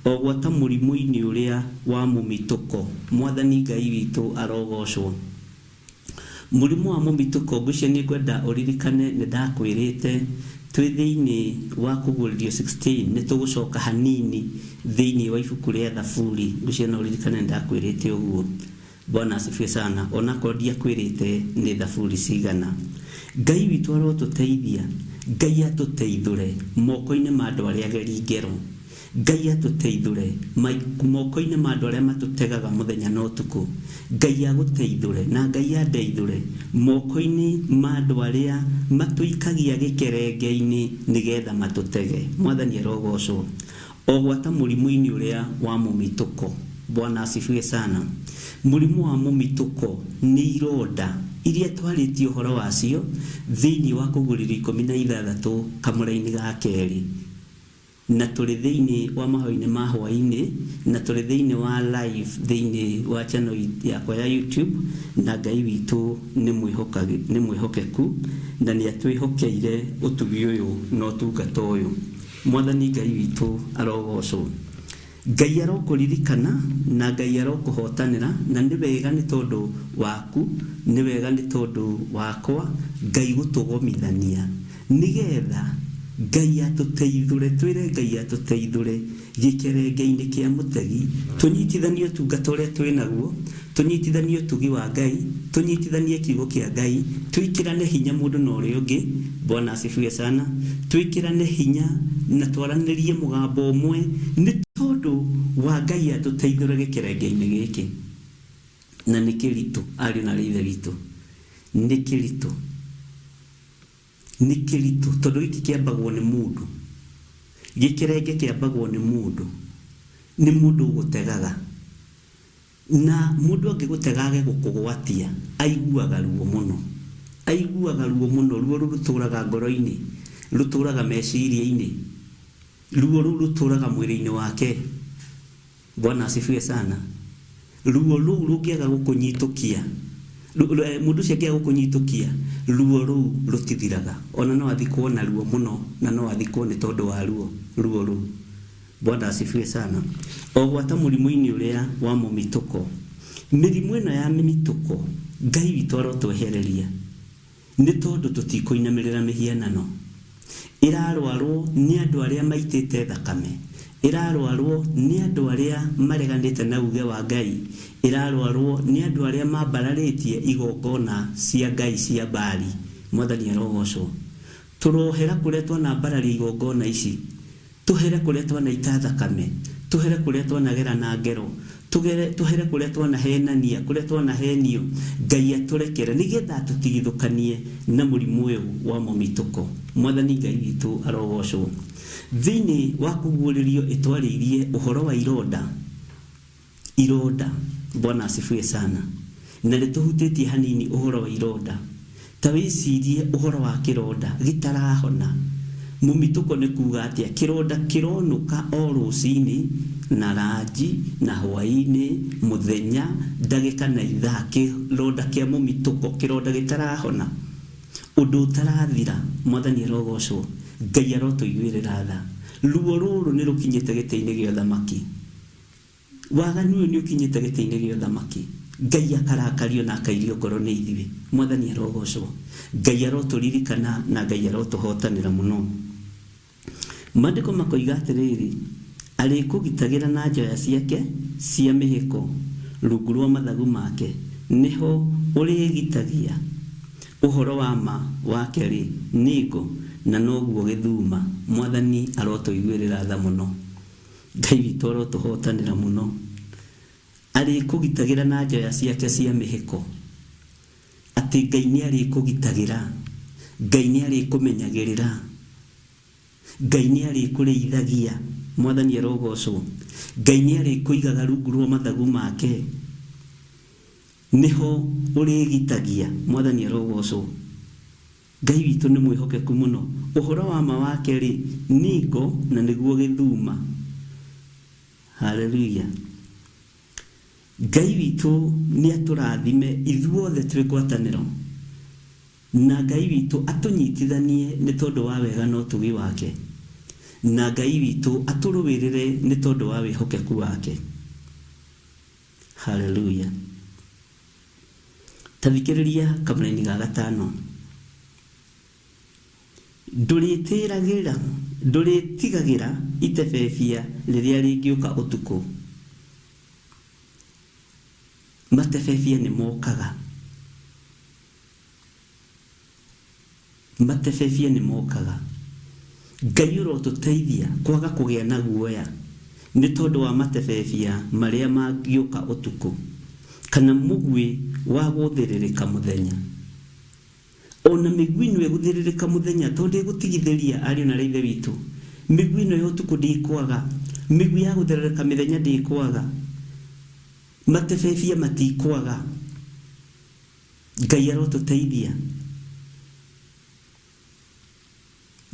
o gwata mũrimũ-inĩ ũrĩa wa mũmitũko. Mwathani Ngai witũ arogocwo. Mũrimũ wa mũmitũko, ngwĩciria nĩ ngwenda ũririkane nĩ ndakwĩrĩte twĩ thĩinĩ wa Kũguũrĩrio 16, nĩ tũgũcoka hanini thĩinĩ wa ibuku rĩa Thaburi. Ngwĩciria no ũririkane nĩ ndakwĩrĩte ũguo. Bwana asifiwe sana. Onakorwo ndiakwĩrĩte nĩ thaburi cigana. Ngai witũ arotũteithia, Ngai atũteithũre moko-inĩ ma andũ arĩa ageri ngero. Ngai atũteithũre moko-inĩ ma andũ arĩa matũtegaga mũthenya na ũtukũ. Ngai agũteithũre na Ngai andeithũre moko-inĩ ma andũ arĩa matũikagia gĩkerenge-inĩ nĩgetha matũtege. Mwathani arogocwo. O gwata mũrimũ-inĩ ũrĩa wa mũmitũko. Bwana asifiwe sana. Mũrimũ wa mũmitũko nĩ ironda iria twarĩtie ũhoro wacio thĩinĩ wa Kũguũrĩrio 16 kamũra-inĩ ga kerĩ. Na tũrĩ thĩinĩ wa mahoya-inĩ ma hwaĩ-inĩ, na tũrĩ thĩinĩ wa live thĩinĩ wa channel yakwa ya YouTube, na Ngai witũ nĩ mwĩhokeku na nĩ atwĩhokeire ũtugi ũyũ na ũtungata ũyũ. Mwathani Ngai witũ arogocwo. Ngai arokũririkana na Ngai arokũhotanĩra, na nĩ wega nĩ tondũ waku, nĩ wega nĩ tondũ wakwa, Ngai gũtũgomithania nĩgetha Ngai atũteithũre, twĩre Ngai atũteithũre gĩkerenge-inĩ kĩa mũtegi, tũnyitithanie ũtungata ũrĩa twĩ naguo, tũnyitithanie ũtugi wa Ngai, tũnyitithanie kiugo kĩa Ngai, twĩkĩrane hinya mũndũ na ũrĩa ũngĩ. Bwana asifiwe sana. Twĩkĩrane hinya na twaranĩrie mũgambo ũmwe nĩ tondũ wa Ngai atũteithũre gĩkerenge-inĩ gĩkĩ. Na nĩ kĩritũ, ariũ na aarĩ a Ithe witũ, nĩ kĩritũ, nĩ kĩritũ tondũ gĩkĩ kĩambagwo nĩ mũndũ, gĩkerenge kĩambagwo nĩ mũndũ, nĩ mũndũ ũgũtegaga. Na mũndũ angĩgũtega age gũkũgwatia, aiguaga ruo mũno, aiguaga ruo mũno. Ruo rũu rũtũraga ngoro-inĩ, rũtũraga meciria-inĩ, ruo rũu rũtũraga mwĩrĩ-inĩ wake. Bwana asifiwe sana. Ruo rũu rũngĩaga gũkũnyitũkia, mũndũ ũcio angĩaga gũkũnyitũkia, ruo rũu rũtithiraga. Ona no athikwo na ruo mũno, na no athikwo nĩ tondũ wa ruo ruo rũu. Bwana asifiwe sana. O gwata mũrimũ-inĩ ũrĩa wa mũmitũko. Mĩrimũ ĩno ya mĩmitũko, Ngai witũ arotwehereria nĩ tondũ tũtikũinamĩrĩra mĩhianano. Ĩrarwarwo nĩ andũ arĩa maitĩte thakame, ĩrarwarwo nĩ andũ arĩa mareganĩte na uge wa Ngai, ĩrarwarwo nĩ andũ arĩa mambararĩtie igongona cia Ngai cia Baali. Mwathani arogocwo. Tũrohera kũrĩa twanambararia igongona ici, tũhere kũrĩa twanaita thakame, tũhere kũrĩa twanagera na ngero, tũhere kũrĩa twanahenania, kũrĩa twanahenio. Ngai atũrekere nĩgetha atũtigithũkanie na mũrimũ ũyũ wa mũmitũko. Mwathani Ngai witũ arogocwo. Thĩinĩ wa Kũguũrĩrio ĩtwarĩirie ũhoro wa ironda. Ironda. Bwana asifiwe sana. Na nĩ tũhutĩtie hanini ũhoro wa ironda. Ta wĩcirie ũhoro wa kĩronda gĩtarahona. Mũmitũko nĩ kuga atĩa? Kĩronda kĩronũka o rũcinĩ na ranji na hwaĩ-inĩ, mũthenya, ndagĩka na ithaa. Kĩronda kĩa mũmitũko, kĩronda gĩtarahona, ũndũ ũtarathira. Mwathani arogocwo. Ngai arotũiguĩrĩra tha. Ruo rũrũ nĩ rũkinyĩte gĩtĩ-inĩ gĩa ũthamaki. Waganu ũyũ nĩ ũkinyĩte gĩtĩ-inĩ gĩa ũthamaki. Ngai akarakario na akairio ngoro nĩ ithuĩ. Mwathani arogocwo. Ngai arotũririkana na Ngai arotũhotanĩra mũno. Maandĩko makoiga atĩrĩrĩ, arĩkũgitagĩra na njoya ciake cia mĩhĩko, rungu rwa mathagu make nĩho ũrĩĩgitagia. Ũhoro wa ma wake-rĩ, nĩ ngo na noguo gĩthuma. Mwathani arotũiguĩrĩra tha mũno. Ngai witũ arotũhotanĩra mũno. Arĩkũgitagĩra na njoya ciake cia mĩhĩko. Atĩ Ngai nĩ arĩkũgitagĩra, Ngai nĩ arĩkũmenyagĩrĩra, Ngai nĩ arĩkũrĩithagia. Mwathani arogocwo. Ngai nĩ arĩkũigaga rungu rwa mathagu make. Nĩho ũrĩgitagia. Mwathani arogocwo. Ngai witũ nĩ mwĩhokeku mũno. Ũhoro wa ma wake-rĩ, nĩ ngo na nĩguo gĩthuma. Haleluya. Ngai witũ nĩ atũrathime ithuothe twĩ ngwatanĩro. Na Ngai witũ atũnyitithanie nĩ tondũ wa wega na ũtugi wake. Na Ngai witũ atũrũĩrĩre nĩ tondũ wa wĩhokeku wake. Haleluya. Ta thikĩrĩria kamũraini ga gatano. Ndũrĩtĩragĩra, ndũrĩtigagĩra itebebia rĩrĩa rĩngĩũka ũtukũ. Matebebia nĩ mokaga. Matebebia nĩ mokaga. Ngai ũrotũteithia kwaga kũgĩa na guoya nĩ tondũ wa matebebia marĩa mangĩũka ũtukũ, kana mũguĩ wa gũthĩrĩrĩka mũthenya. O na mĩguĩ ĩno ĩgũthĩrĩrĩka mũthenya tondũ ĩgũtigithĩria ariũ na aarĩ a Ithe witũ. Mĩguĩ ĩno ya ũtukũ ndĩkwaga, mĩguĩ ya gũtherereka mĩthenya ndĩkwaga, matebebia matikwaga. Ngai arotũteithia.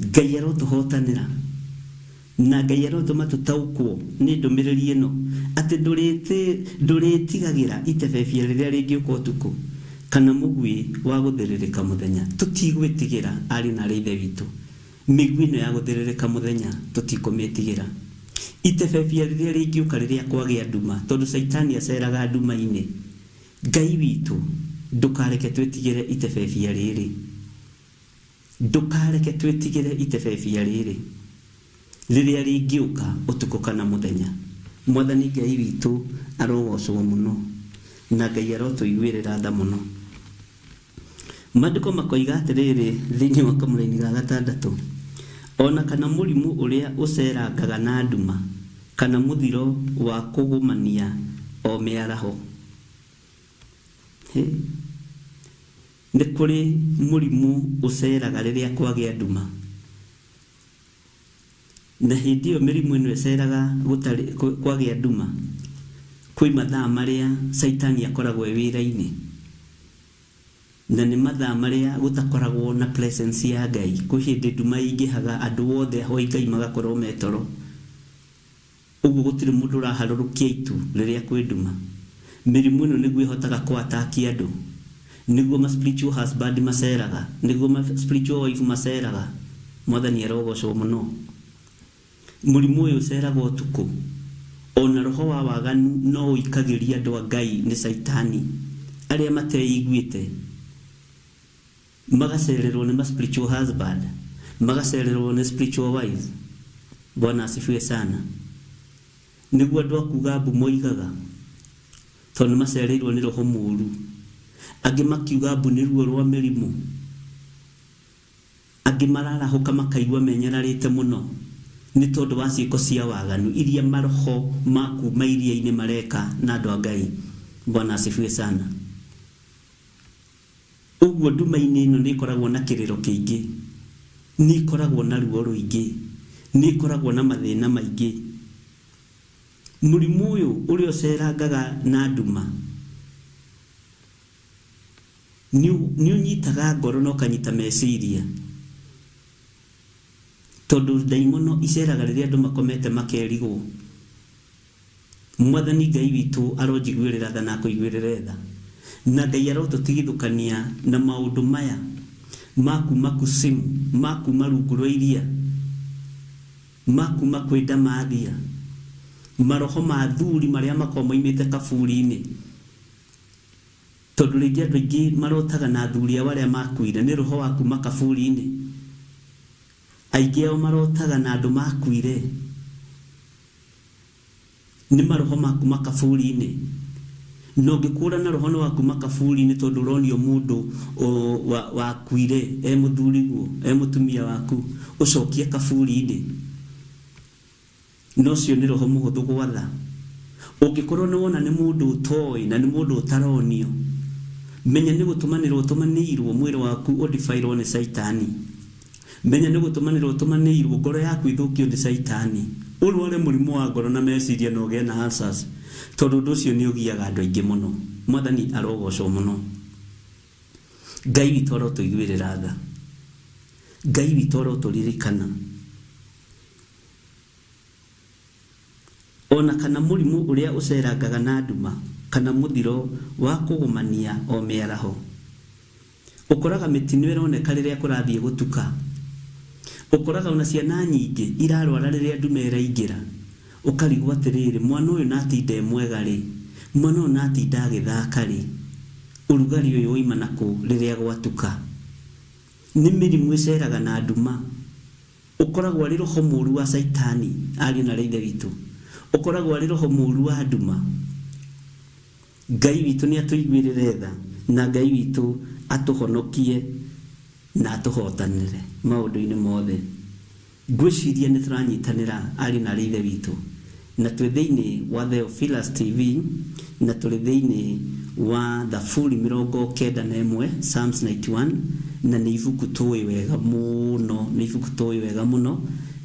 Ngai arotũhotanĩra. Na Ngai arotũma tũtaũkwo nĩ ndũmĩrĩri ĩno atĩ ndũrĩtigagĩra itebebia rĩrĩa rĩngĩũka ũtukũ, kana mũguĩ wa gũthĩrĩrĩka mũthenya. Tũtigwĩtigĩra, ariũ na aarĩ a Ithe witũ. Mĩguĩ ĩno ya gũthĩrĩrĩka mũthenya tũtikũmĩtigĩra. Itebebia rĩrĩa rĩngĩũka rĩrĩa kwagĩa nduma, tondũ Caitani aceraga nduma-inĩ. Ngai witũ, ndũkareke twĩtigĩre itebebia rĩrĩ. Ndũkareke twĩtigĩre itebebia rĩrĩ, rĩrĩa rĩngĩũka ũtukũ kana mũthenya. Mwathani Ngai witũ arogocwo mũno, na Ngai arotũiguĩrĩra tha mũno. Maandĩko makoiga atĩrĩrĩ thĩinĩ wa kamũraini ga gatandatũ, O na kana mũrimũ ũrĩa ũceerangaga na nduma, kana mũthiro wa kũgũmania o mĩaraho. Hĩ! Nĩ kũrĩ mũrimũ ũceeraga rĩrĩa kwagĩa nduma. Na hĩndĩ ĩyo mĩrimũ ĩno ĩceraga gũtarĩ, kwagĩa nduma, kwĩ mathaa marĩa caitani akoragwo e wĩra-inĩ. Na nĩ mathaa marĩa gũtakoragwo na presence ya Ngai. Kwĩ hĩndĩ nduma ĩingĩhaga, andũ othe ahoi Ngai magakorwo me toro. Ũguo gũtirĩ mũndũ ũraharũrũkia itu rĩrĩa kwĩ nduma. Mĩrimũ ĩno nĩguo ĩhotaga kũ attack andũ. Nĩguo ma spiritual husband maceraga. Nĩguo ma spiritual wife maceraga. Mwathani arogocwo mũno. Mũrimũ ũyũ ũceraga ũtukũ. Ona roho wa waganu no ũikagĩria andũ a Ngai nĩ caitani arĩa mateiguĩte. Magacererwo nĩ ma spiritual husband, magacererwo nĩ spiritual wife. Bwana asifiwe sana. Nĩguo andũ a kuga mbu moigaga, tondũ nĩ macereirwo nĩ roho mũru. Angĩ makiuga mbu nĩ ruo rwa mĩrimũ. Angĩ mararahũka makaigua menyararĩte mũno nĩ tondũ wa ciĩko cia waganu iria maroho ma kuma iria-inĩ mareka na andũ a Ngai. Bwana asifiwe sana. Ũguo nduma-inĩ ĩno nĩ ĩkoragwo na kĩrĩro kĩingĩ, nĩ ĩkoragwo na ruo rũingĩ, nĩ ĩkoragwo na mathĩna maingĩ. Mũrimũ ũyũ ũrĩa ũcerangaga na nduma nĩ ũnyitaga ngoro na ũkanyita meciria, tondũ ndaimono iceraga rĩrĩa andũ makomete makerigwo. Mwathani Ngai witũ aronjiguĩrĩra tha na akũiguĩrĩre tha, na Ngai arotũtigithũkania na maũndũ maya ma kuuma Kusimu, ma kuuma rungu rwa iria, ma kuuma kwĩ ndamathia, maroho ma athuri marĩa makoragwo moimĩte kaburi-inĩ. Tondũ rĩngĩ andũ aingĩ marotaga na athuri ao arĩa makuire, nĩ roho wa kuuma kaburi-inĩ. Aingĩ ao marotaga na andũ makuire. Nĩ maroho ma kuma kaburi-inĩ. Na ũngĩkũrana roho nĩ wa kuma kaburi-inĩ tondũ ũronio mũndũ wakuire e mũthuriguo, e mũtumia waku, ũcokie kaburi-inĩ. Na ũcio nĩ roho mũhũthũ gwatha. Ũngĩkorwo nĩ wona nĩ mũndũ ũtoĩ na nĩ mũndũ ũtaronio, menya nĩ gũtũmanĩrwo ũtũmanĩirwo mwĩrĩ waku ũdifairwo nĩ caitani. Menya nĩ gũtũmanĩrwo ũtũmanĩirwo ngoro yaku ĩthũkio nĩ caitani, ũrware mũrimũ wa ngoro na meciria na ũgĩe na ulcers, tondũ ũndũ ũcio nĩ ũgiaga andũ aingĩ mũno. Mwathani arogocwo mũno. Ngai witũ arotũiguĩrĩra tha. Ngai witũ arotũririkana. O na kana mũrimũ ũrĩa ũceerangaga na nduma, kana mũthiro wa kũgũmania o mĩaraho. Ũkoraga mĩtino ĩroneka rĩrĩa kũrathiĩ gũtuka. Ũkoraga o na ciana nyingĩ irarwara rĩrĩa nduma ĩraingĩra. Ũkarigwo atĩrĩrĩ, mwana ũyũ na atinda e mwega rĩ? Mwana ũyũ na atinda agĩthaka rĩ? Ũrugarĩ ũyũ woima na kũ rĩrĩa gwatuka? Nĩ mĩrimũ ĩceeraga na nduma. Ũkoragwo arĩ roho mũũru wa Caitani, ariũ na aarĩ a Ithe witũ. Ũkoragwo arĩ roho mũũru wa nduma. Ngai witũ nĩ atũiguĩrĩre tha, na Ngai witũ atũhonokie na atũhotanĩre maũndũ-inĩ mothe. Ngwĩciria nĩ tũranyitanĩra ariũ na aarĩ a Ithe witũ, na twĩ thĩinĩ wa Theophilus TV, na tũrĩ thĩinĩ wa Thaburi 91, Psalms 91, na nĩ ibuku tũĩ wega mũno, nĩ ibuku tũĩ wega mũno,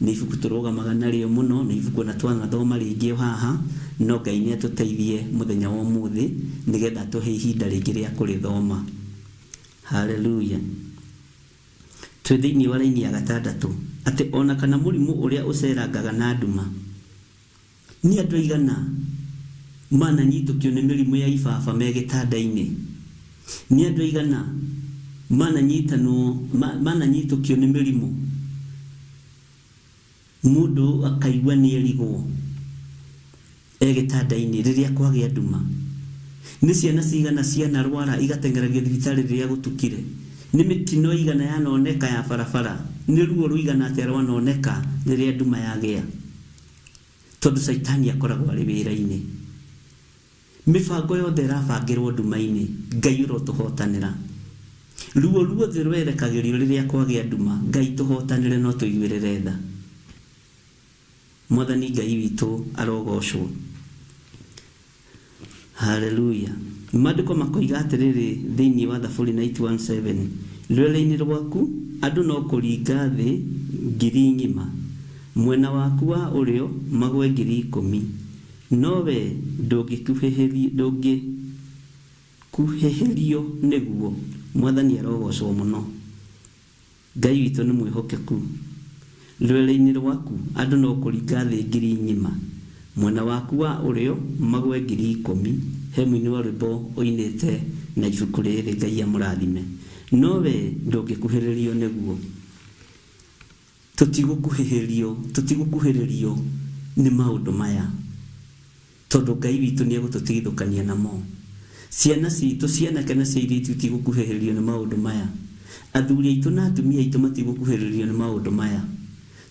nĩ ibuku tũrũgamaga narĩo mũno, nĩ ibuku ona twanathoma rĩngĩ o haha, no Ngai nĩ atũteithie mũthenya wa ũmũthĩ nĩgetha atũhe ihinda rĩngĩ rĩa kũrĩthoma. Hallelujah. Twĩ thĩinĩ wa raini ya gatandatũ, atĩ ona kana mũrimũ ũrĩa ũcerangaga na nduma. Nĩ andũ aigana mananyitũkio nĩ mĩrimũ ya ibaba me gĩtanda-inĩ? Nĩ andũ aigana mananyitanwo, mananyitũkio nĩ mĩrimũ mũndũ akaigua nĩ erigwo e gĩtanda-inĩ rĩrĩa kwagĩa nduma? Nĩ ciana cigana cianarwara igateng'eragio thibitarĩ rĩrĩa gũtukire? Nĩ mĩtino ĩigana yanoneka ya barabara? Nĩ ruo rũigana atĩa rwanoneka rĩrĩa nduma yagĩa? Tondũ Caitani akoragwo arĩ wĩra-inĩ. Mĩbango yothe ĩrabangĩrwo nduma-inĩ. Ngai ũrotũhotanĩra. Ruo ruothe rwerekagĩrio rĩrĩa kwagĩa nduma. Ngai tũhotanĩre na ũtũiguĩrĩre tha. Mwathani Ngai witũ arogocwo. Haleluya. Maandĩko makoiga atĩrĩrĩ thĩinĩ wa Thaburi 91:7, Rwere-inĩ rwaku andũ no kũringa thĩ ngiri ng'ima, mwena waku wa ũrĩo magũe 10,000, no wee ndũngĩkuhĩhĩrio nĩguo. Mwathani arogocwo mũno. Ngai witũ nĩ mwĩhokeku. Rwere-inĩ rwaku andũ no kũringa thĩ ngiri ng'ima, mwena waku wa ũrĩo magũe 10,000. He mũini wa rwĩmbo ũinĩte na ibuku rĩrĩ, Ngai amũrathime. No wee ndũngĩkuhĩrĩrio nĩguo. Tũtigũkuhĩhĩrio, tũtigũkuhĩrĩrio nĩ maũndũ maya. Tondũ Ngai witũ nĩegũtũtigithũkania namo. Ciana ciitũ cia anake na cia airĩtu itigũkuhĩhĩrĩrio nĩ maũndũ maya. Athuri aitũ na atumia aitũ matigũkuhĩrĩrio nĩ maũndũ maya.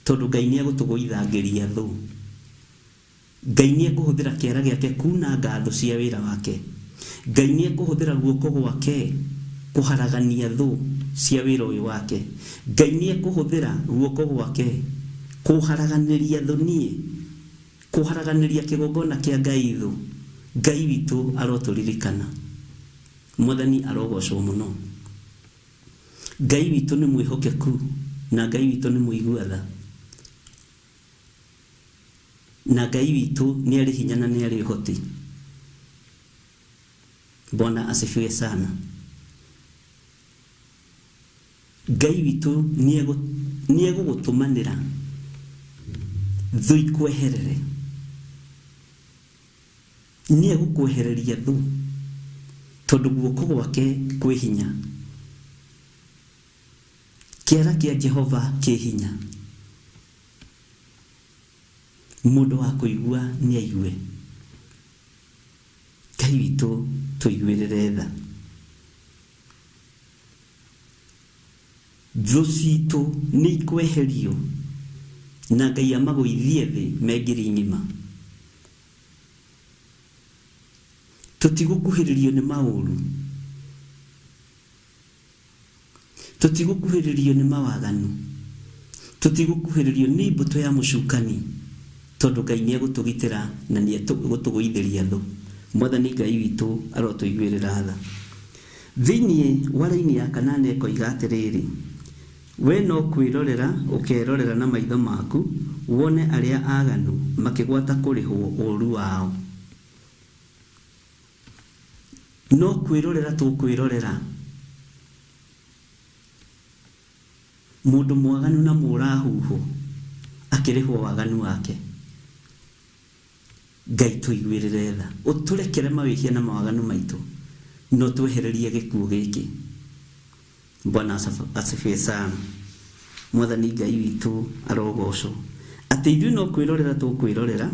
Tondũ Ngai nĩegũtũgũithangĩria thũ. Ngai nĩekũhũthĩra kĩara gĩake kuunanga thũ cia wĩra wake. Ngai nĩekũhũthĩra guoko gwake kũharagania thũ cia wĩra ũyũ wake. Ngai nĩekũhũthĩra guoko gwake kũharaganĩria thũ niĩ. Kũharaganĩria kĩgongona kĩa Ngai thũ. Ngai witũ arotũririkana. Mwathani arogocwo mũno. Ngai witũ nĩ mwĩhokeku na Ngai witũ nĩ mũigua tha. Na Ngai witũ nĩ arĩ hinya na nĩ arĩ ũhoti. Bwana asifiwe sana. Ngai witũ nĩegũgũtũmanĩra thũ ikweherere. Nĩegũkwehereria thũ, tondũ guoko gwake kwĩ hinya. Kĩara kĩa Jehova kĩ hinya. Mũndũ wa kũigua nĩaigue. Ngai witũ tũiguĩrĩre tha. Thũ ciitũ nĩikweherio, na Ngai amagũithie thĩ me ngiri ng'ima. Tũtigũkuhĩrĩrio nĩ maũũru, Tũtigũkuhĩrĩrio nĩ mawaganu. Tũtigũkuhĩrĩrio nĩ mbũtũ ya mũcukani, tondũ Ngai nĩegũtũgitĩra na nĩegũtũgũithĩria thũ. Mwathani Ngai witũ arotũiguĩrĩra tha. Thĩinĩ wa raini ya kanana ĩkoiga atĩrĩrĩ, We no kwĩrorera ũkerorera na maitho maku, wone arĩa aaganu makĩgwata kũrĩhwo ũũru wao. No kwĩrorera tũkwĩrorera mũndũ mwaganu na mũrahuhu akĩrĩhwo waganu wake. Ngai tũiguĩrĩre tha, ũtũrekere mawĩhia na mawaganu maitũ, na ũtwehererie gĩkuũ gĩkĩ. Bwana asifiwe sana. Mwathani Ngai witũ arogocwo. Atĩ ithuĩ no kwĩrorera tũkwĩrorera,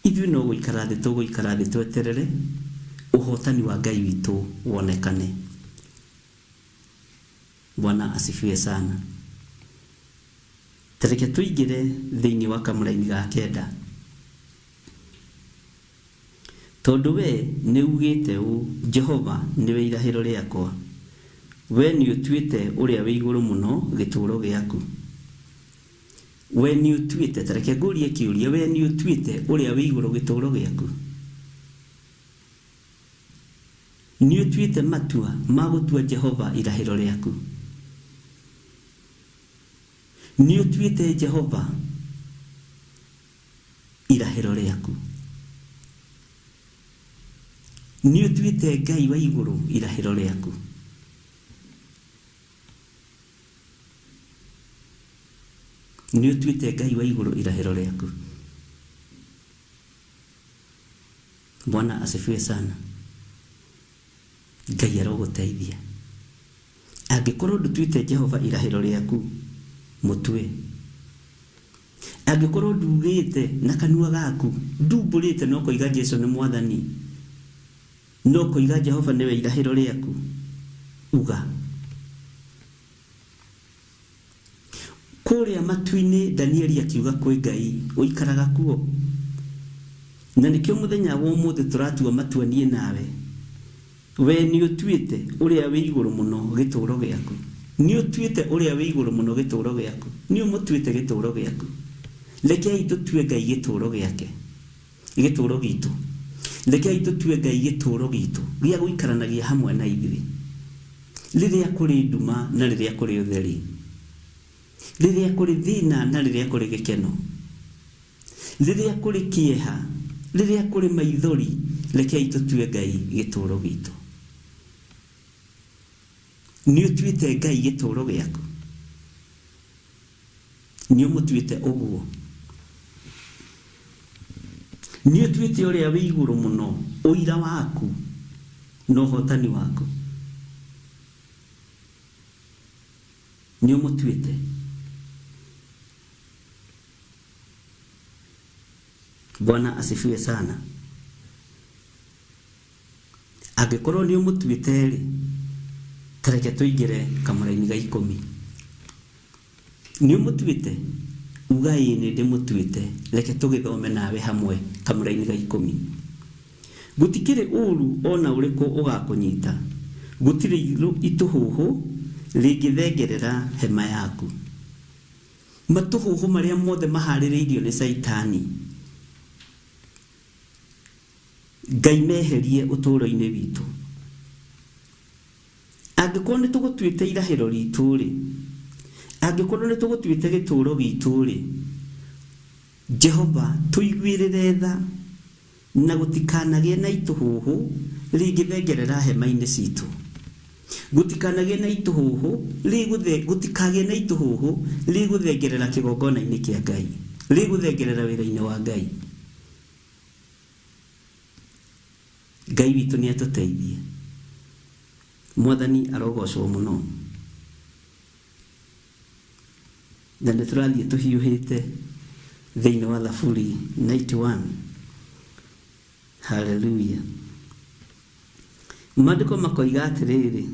ithuĩ no gũikara thĩ tũgũikara thĩ tweterere ũhotani wa Ngai witũ wonekane. Bwana asifiwe sana. Ta reke tũingĩre thĩinĩ wa kamũraini ga kenda. Tondũ wee nĩuugĩte ũũ, Jehova nĩwe irahĩro rĩakwa, wee nĩũtuĩte Ũrĩa-wĩ-Igũrũ-Mũno gĩtũũro gĩaku. Wee nĩũtuĩte, ta reke ngũũrie kĩũria, wee nĩũtuĩte Ũrĩa-wĩ-Igũrũ gĩtũũro gĩaku? Nĩũtuĩte matua ma gũtua Jehova irahĩro rĩaku? Nĩũtuĩte Jehova irahĩro rĩaku? Nĩũtuĩte Ngai wa igũrũ irahĩro rĩaku? Nĩũtuĩte Ngai wa igũrũ irahĩro rĩaku? Bwana asifiwe sana. Ngai arogũteithia. Angĩkorwo ndũtuĩte Jehova irahĩro rĩaku, mũtue. Angĩkorwo ndugĩte na kanua gaku, ndumbũrĩte na ũkoiga Jesu nĩ Mwathani, na ũkoiga Jehova nĩwe irahĩro rĩaku, uga. Kũrĩa matu-inĩ Danieli akiuga kwĩ Ngai ũikaraga kuo. Na nĩkĩo mũthenya wa ũmũthĩ tũratua matua niĩ nawe. Wee nĩũtuĩte Ũrĩa wĩ Igũrũ Mũno gĩtũũro gĩaku? Nĩũtuĩte Ũrĩa wĩ Igũrũ Mũno gĩtũũro gĩaku? Nĩũmũtuĩte gĩtũũro gĩaku? Rekei tũtue Ngai gĩtũũro gĩake, gĩtũũro gitũ. Rekei tũtue Ngai gĩtũũro gitũ gĩa gũikaranagia hamwe na ithuĩ rĩrĩa kũrĩ nduma na rĩrĩa kũrĩ ũtheri, rĩrĩa kũrĩ thĩna na rĩrĩa kũrĩ gĩkeno. Rĩrĩa kũrĩ kĩeha, rĩrĩa kũrĩ maithori, rekei tũtue Ngai gĩtũũro gitũ. Nĩ ũtuĩte Ngai gĩtũũro gĩaku? Nĩ ũmũtuĩte ũguo? Nĩ ũtuĩte ũrĩa wĩ igũrũ mũno ũira waku na ũhotani waku? Nĩ ũmũtuĩte? Bwana asifiwe sana. Angĩkorwo nĩ ũmũtuĩte-rĩ, ta reke tũingĩre kamũraini ga ikũmi. Nĩ ũmũtuĩte? Uga ĩĩ nĩ ndĩmũtuĩte. Reke tũgĩthome nawe hamwe kamũraini ga ikũmi. Gũtikĩrĩ ũũru o na ũrĩkũ ũgakũnyita, gũtirĩ itũhũhũ rĩngĩthengerera hema yaku. Matũhũhũ marĩa mothe maharĩrĩirio nĩ Caitani, Ngai meherie ũtũũro-inĩ witũ. Angĩkorwo nĩ tũgũtuĩte irahĩro ritũ-rĩ, angĩkorwo nĩ tũgũtuĩte gĩtũũro gitũ-rĩ, Jehova tũiguĩrĩre tha na gũtikanagĩe na itũhũhũ rĩngĩthengerera hema-inĩ citũ. Gũtikanagĩe na itũhũhũ rĩgũthe, gũtikagĩe na itũhũhũ rĩgũthengerera kĩgongona-inĩ kĩa Ngai, rĩgũthengerera wĩra-inĩ wa Ngai. Ngai witũ nĩ atũteithie. Mwathani arogocwo mũno. Na nĩ tũrathiĩ tũhiũhĩte thĩinĩ wa Thaburi 91. Haleluya. Maandĩko makoiga atĩrĩrĩ,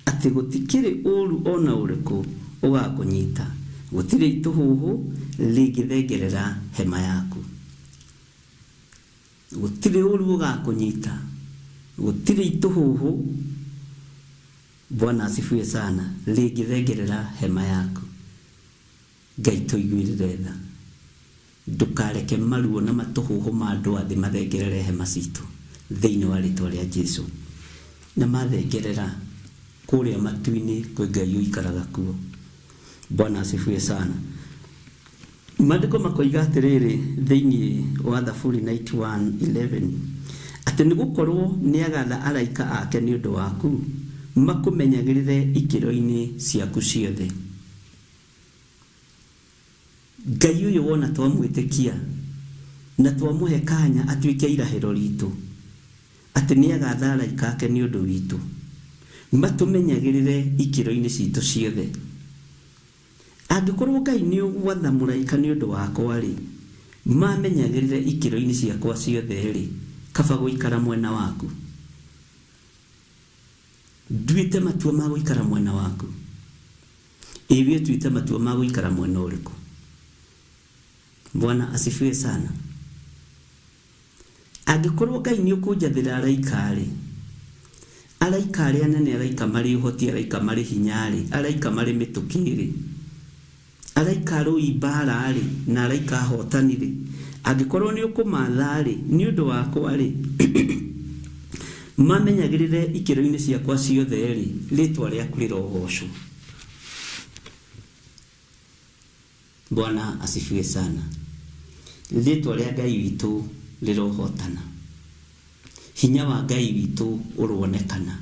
atĩ gũtikĩrĩ ũũru o na ũrĩkũ ũgakũnyita, gũtirĩ itũhũhũ rĩngĩthengerera hema yaku. Gũtirĩ ũũru ũgakũnyita, gũtirĩ itũhũhũ, Bwana asifiwe sana, rĩngĩthengerera hema yaku. Ngai tũiguĩrĩre tha. Ndũkareke maruo na matũhũhũ ma andũ a thĩ mathengerere hema citũ, thĩinĩ wa rĩtwa rĩa Jesu. Na mathengerera, kũrĩa matu-inĩ kwĩ Ngai ũikaraga kuo. Bwana asifiwe sana. Maandĩko makoiga atĩrĩrĩ thĩinĩ wa Thaburi 91:11 atĩ nĩ gũkorwo nĩ agatha araika ake nĩ ũndũ waku makũmenyagĩrĩre ikĩro-inĩ ciaku ciothe. Ngai ũyũ wona twamwĩtĩkia na twamũhe kanya atuĩke irahĩro ritũ, atĩ nĩ agatha araika ake nĩ ũndũ witũ matũmenyagĩrĩre ikĩro-inĩ citũ ciothe. Angĩkorwo Ngai nĩ ũgwatha mũraika nĩ ũndũ wakwa-rĩ, mamenyagĩrĩre ikĩro-inĩ ciakwa ciothe-rĩ, kaba gũikara mwena waku. Nduĩte matua ma gũikara mwena waku. Ĩ we ũtuĩte matua ma gũikara mwena ũrĩkũ? Bwana asifiwe sana. Angĩkorwo Ngai nĩ ũkũnjathĩra araika-rĩ, araika arĩa anene, araika marĩ ũhoti, araika marĩ hinya-rĩ, araika marĩ mĩtũkĩ-rĩ, araika arũi mbaara-rĩ, na araika ahotani-rĩ, angĩkorwo nĩ ũkũmatha-rĩ, nĩ ũndũ wakwa-rĩ, mamenyagĩrĩre ikĩro-inĩ ciakwa ciothe-rĩ, rĩtwa rĩaku rĩrogocwo. Bwana asifiwe sana. Rĩtwa rĩa Ngai witũ rĩrohotana. Hinya wa Ngai witũ ũronekana.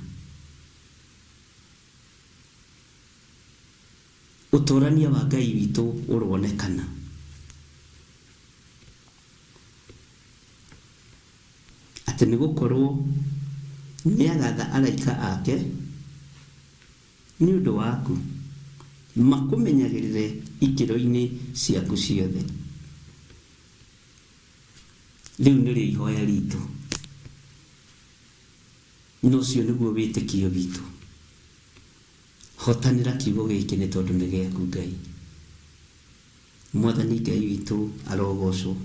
Ũtũrania wa Ngai witũ ũronekana. Atĩ nĩ gũkorwo nĩ agatha araika ake Nĩ ũndũ waku, makũmenyagĩrĩre ikĩro-inĩ ciaku ciothe. Rĩu nĩrĩo ihoya ritũ, na ũcio nĩguo wĩtĩkio witũ. Hotanĩra kiugo gĩkĩ nĩ tondũ nĩ gĩaku Ngai. Mwathani Ngai witũ arogocwo.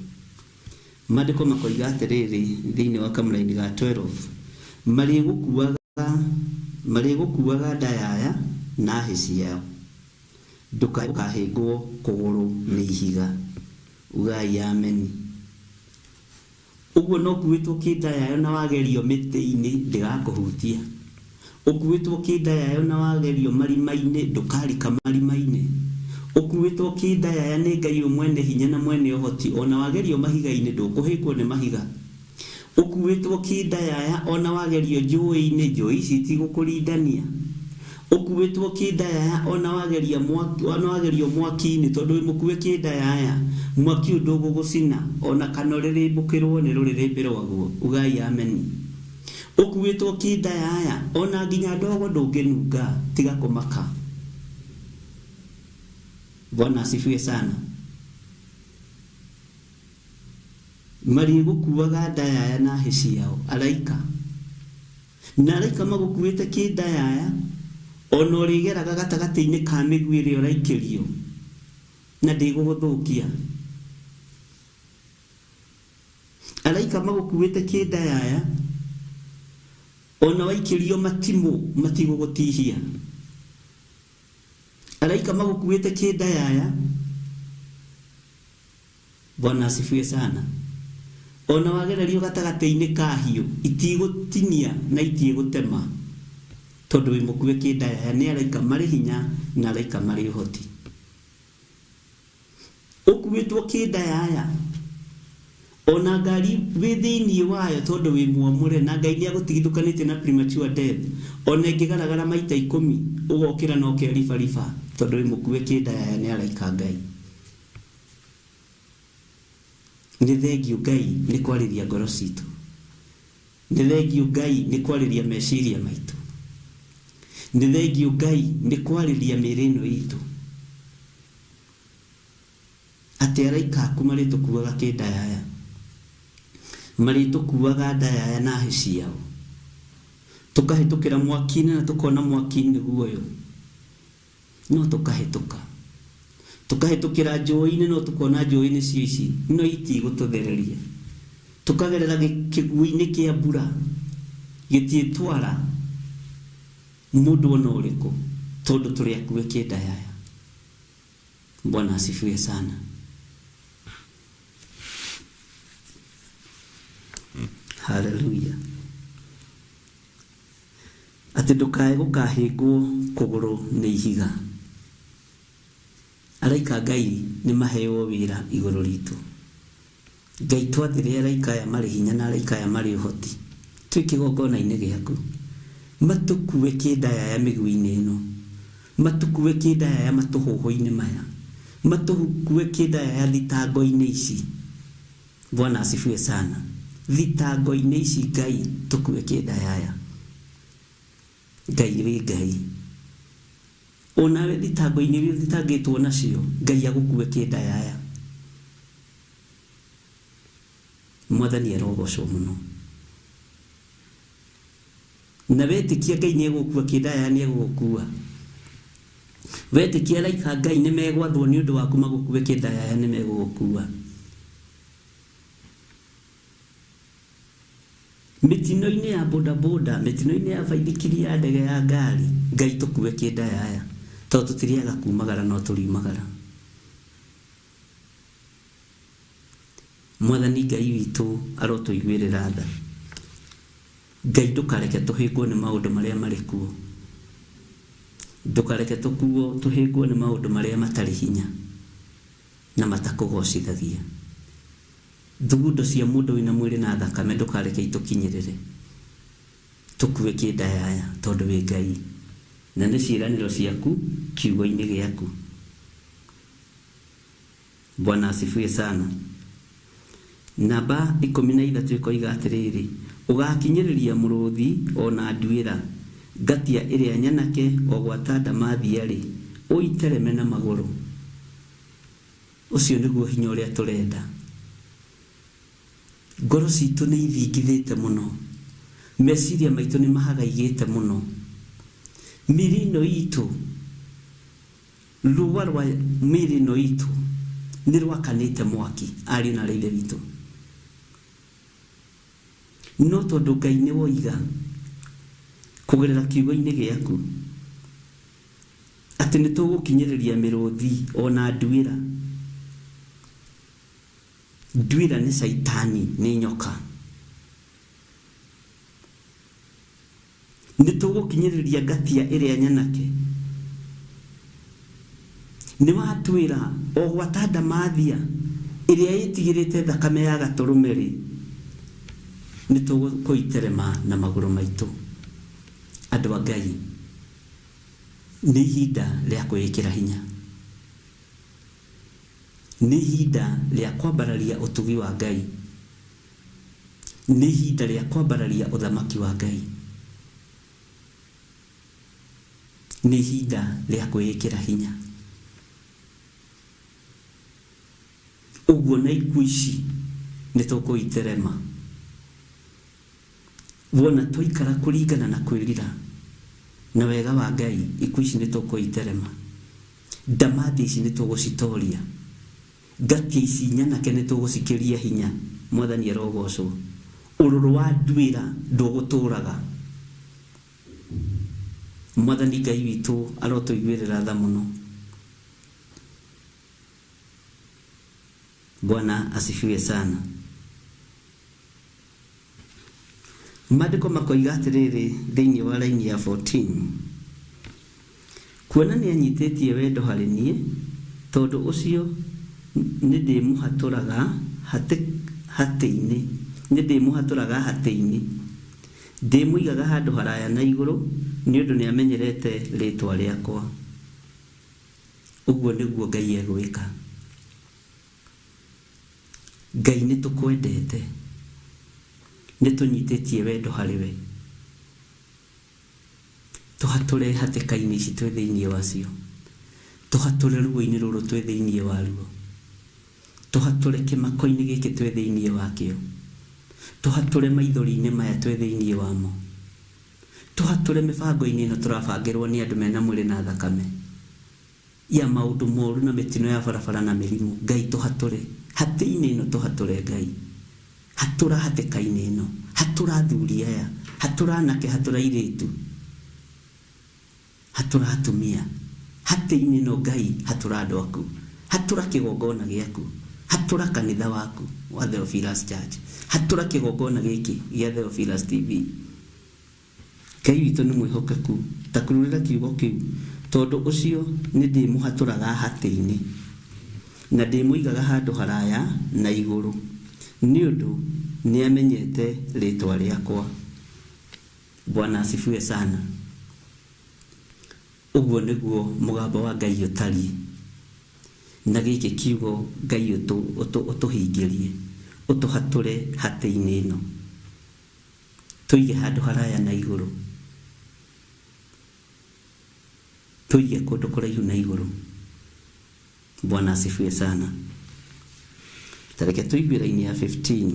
Maandĩko makoiga atĩrĩrĩ thĩinĩ wa kamũraini ga 12, marĩgũkuaga Marĩgũkuuaga ndayaya na hĩ ciao, ndũkahĩngwo kũgũrũ nĩ ihiga. Ugai ameni. Ũguo no ũkuĩtwo kĩndayayo na wagerio mĩtĩ-inĩ ndĩgakũhutia. Ũkuĩtwo kĩndayayo na wagerio marima-inĩ ndũkarika marima-inĩ. Ũkuĩtwo kĩndayaya nĩ Ngai ũyũ mwene hinya na mwene ũhoti ona wagerio mahiga-inĩ ndũkũhĩngwo nĩ mahiga. Ũkuĩtwo kĩ ndayaya o na wagerio njũĩ-inĩ njũĩ ici itigũkũrindania? Ũkuĩtwo kĩ ndayaya o na wageria mwaki o na wagerio mwaki-inĩ tondũ wĩ mũkue kĩ ndayaya mwaki ũyũ ndũgũgũcina o na kana ũrĩrĩmbũkĩrwo nĩ rũrĩrĩmbĩ rwaguo. Ugai ameni. Ũkuĩtwo kĩ ndayaya o na nginya ndogo ndũngĩnunga tiga kũmaka. Bwana asifiwe sana. Marĩgũkuaga ndayaya na hĩ ciao, araika. Na araika magũkuĩte kĩndayaya, o na ũrĩgeraga gatagatĩ-inĩ ka mĩguĩ ĩrĩa ũraikĩrio, na ndĩgũgũthũkia. Araika magũkuĩte kĩndayaya, o na waikĩrio matimũ matigũgũtihia. Araika magũkuĩte kĩndayaya. Bwana asifiwe sana. Ona wagererio gatagatĩ-inĩ ka hiũ itigũtinia na itiĩgũtema tondũ wĩ mũkue kĩndayaya nĩ araika marĩ hinya na araika marĩ ũhoti. Ũkuĩtwo kĩndayaya ona ngari wĩ thĩinĩ wayo tondũ wĩ mwamũre na Ngai nĩ agũtigithũkanĩtie na premature death ona ĩngĩgaragara maita ikũmi ũgokĩra na ũkeribariba tondũ wĩ mũkue kĩndayaya nĩ araika a Ngai. Nĩ thengiũ Ngai nĩ kwarĩria ngoro citũ. Nĩ thengiũ Ngai nĩ kwarĩria meciria maitũ. Nĩ thengiũ Ngai nĩ kwarĩria mĩĩrĩ ĩno itũ. Atĩ araika aku marĩtũkuaga kĩndayaya. Marĩtũkuaga ndayaya na hĩ ciao. Tũkahĩtũkĩra mwaki-inĩ na tũkona mwaki nĩguo ũyũ. No tũkahĩtũka. Tũkahĩtũkĩra njũĩ-inĩ no tũkona njũĩ nĩcio ici, no itigũtũthereria. Tũkagerera kĩguũ-inĩ kĩa mbura, gĩtiĩtwara mũndũ ona ũrĩkũ tondũ tũrĩ akue kĩndayaya. Bwana asifiwe sana. Hallelujah. Atĩ ndũkae gũkahĩngwo kũgũrũ nĩ ihiga. Araika a Ngai nĩ maheo wĩra igũrũ ritũ. Ngai twathĩre araika aya marĩ hinya na araika aya marĩ ũhoti twĩ kĩgongona-inĩ gĩaku matũkue kĩndayaya mĩguĩ-inĩ ĩno, matũkue kĩndayaya matũhũhũ-inĩ maya, matũkue kĩndayaya thitango-inĩ ici. Bwana asifiwe sana. Thitango-inĩ ici Ngai tũkue kĩndayaya. Ngai wĩ Ngai. Onawe thitango-inĩ iria ũthitangĩtwo nacio, Ngai agũkue kĩndayaya. Mwathani arogocwo mũno. Na wetĩkia Ngai nĩ egũgũkua kĩndayaya nĩ egũgũkua. Wetĩkia araika a Ngai nĩ megwathwo nĩ ũndũ waku magũkue kĩndayaya nĩ megũgũkua. Mĩtino-inĩ ya bodaboda, mĩtino-inĩ ya baithikiri, ya ndege, ya ngari, Ngai tũkue kĩndayaya, tondũ tũtirĩaga kumagara no tũriumagara. Mwathani Ngai witũ arotũiguĩrĩra tha. Ngai ndũkareke tũhĩngwo nĩ maũndũ marĩa marĩ kuo. Ndũkareke tũkuo tũhĩngwo nĩ maũndũ marĩa matarĩ hinya na matakũgocithagia. Thugundo cia mũndũ wĩna mwĩrĩ na thakame ndũkareke itũkinyĩrĩre, tũkue kĩndayaya, tondũ wĩ Ngai, na nĩ ciĩranĩro ciaku kiugo-inĩ gĩaku. Bwana asifiwe sana. Namba 13 ĩkoiga atĩrĩrĩ, Ũgaakinyĩrĩria mũrũthi o na nduĩra, ngatia ĩrĩa nyanake o gwata ndamathia-rĩ, ũitereme na magũrũ. Ũcio nĩguo hinya ũrĩa tũrenda. Ngoro citũ nĩ ithingithĩte mũno. Meciria maitũ nĩ mahagaigĩte mũno. Mĩĩrĩ ĩno itũ, rũa rwa mĩĩrĩ ĩno itũ nĩ rwakanĩte mwaki, ariũ na aarĩ a Ithe witũ. No tondũ Ngai nĩ woiga kũgerera kiugo-inĩ gĩaku, Atĩ nĩ tũgũkinyĩrĩria mĩrũthi o na nduĩra. Nduĩra nĩ caitani, nĩ nyoka. Nĩ tũgũkinyĩrĩria ngatia ĩrĩa nyanake. Nĩ watwĩra o gwata ndamathia ĩrĩa ĩtigĩrĩte thakame ya gatũrũme-rĩ, nĩ tũgũiterema na magũrũ maitũ. Andũ a Ngai. Nĩ ihinda rĩa kwĩĩkĩra hinya. Nĩ ihinda rĩa kwambararia ũtugi wa Ngai. Nĩ ihinda rĩa kwambararia ũthamaki wa Ngai. Nĩ ihinda rĩa kwĩĩkĩra hinya. Ũguo na ikuũ ici nĩ tũkũiterema. Wona twaikara kũringana na kwĩrira na wega wa Ngai, ikuũ ici nĩtũkũiterema. Ndamathia ici nĩtũgũcitoria. Ngatia ici nyanake nĩtũgũcikĩria hinya. Mwathani arogocwo. Ũrũrũ wa nduĩra ndũgũtũraga. Mwathani Ngai witũ arotũiguĩrĩra tha mũno. Bwana asifiwe sana. Maandĩko makoiga atĩrĩrĩ thĩinĩ wa raini ya 14, Kuona nĩanyitĩtie wendo harĩ niĩ, tondũ ũcio nĩndĩmũhatũraga hatĩ-inĩ, nĩndĩmũhatũraga hatĩ-inĩ, ndĩmũigaga handũ haraya na igũrũ, nĩ ũndũ nĩamenyerete rĩĩtwa rĩakwa. Ũguo nĩguo Ngai egwĩka. Ngai nĩ tũkwendete. Nĩ tũnyitĩtie wendo harĩ we. Tũhatũre hatĩka-inĩ ici twĩ thĩinĩ wacio. Tũhatũre ruo-inĩ rũrũ twĩ thĩinĩ waruo. Tũhatũre kĩmako-inĩ gĩkĩ twĩ thĩinĩ wakĩo. Tũhatũre maithori-inĩ maya twĩ thĩinĩ wamo. Tũhatũre mĩbango-inĩ ĩno tũrabangĩrwo nĩ andũ mena mwĩrĩ na thakame. Ya maũndũ moru na mĩtino ya barabara na mĩrimũ. Ngai tũhatũre hatĩ-inĩ ĩno tũhatũre Ngai. Hatũra hatĩka-inĩ ĩno. Hatũra athuri aya. Hatũra anake hatũra airĩtu. Hatũra atumia. Hatĩ-inĩ ĩno Ngai hatũra andũ aku. Hatũra kĩgongona gĩaku. Hatũra kanitha waku wa Theophilus Church. Hatũra kĩgongona gĩkĩ gĩa Theophilus TV. Ngai witũ nĩ mwĩhokeku. Ta kururĩra kiugo kĩu. Tondũ ũcio nĩndĩĩmũhatũraga hatĩ-inĩ, na ndĩĩmũigaga handũ haraya na igũrũ, nĩ ũndũ nĩamenyete rĩĩtwa rĩakwa. Bwana asifiwe sana. Ũguo nĩguo mũgambo wa Ngai ũtariĩ, na gĩkĩ kiugo Ngai ũtũhingĩrie, ũtũhatũre hatĩ-inĩ ĩno, tũige handũ haraya na igũrũ, tũige kũndũ kũraihu na igũrũ. Bwana asifiwe sana. Ta reke tũigue raini ya 15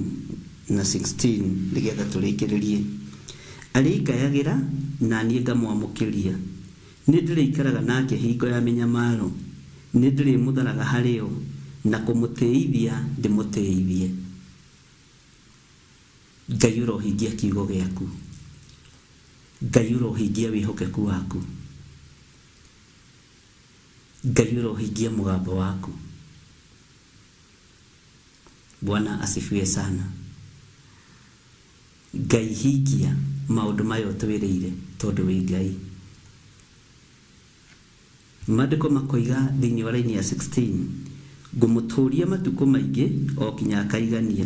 na 16 nĩgetha tũrĩkĩrĩrie. Arĩngayagĩra na niĩ ngamwamũkĩria. Nĩ ndĩrĩikaraga nake hingo ya mĩnyamaro, nĩ ndĩrĩmũtharaga harĩ yo, na kũmũtĩithia ndĩmũtĩithie. Ngai ũrohingia kiugo gĩaku. Ngai ũrohingia wĩhokeku waku. Ngai ũrohingia mũgambo waku. Bwana asifiwe sana. Ngai hingia maũndũ maya ũtwĩrĩire tondũ wĩ Ngai. Maandĩko makoiga thĩinĩ wa raini ya 16, Ngũmũtũũria matukũ maingĩ o kinya akaigania,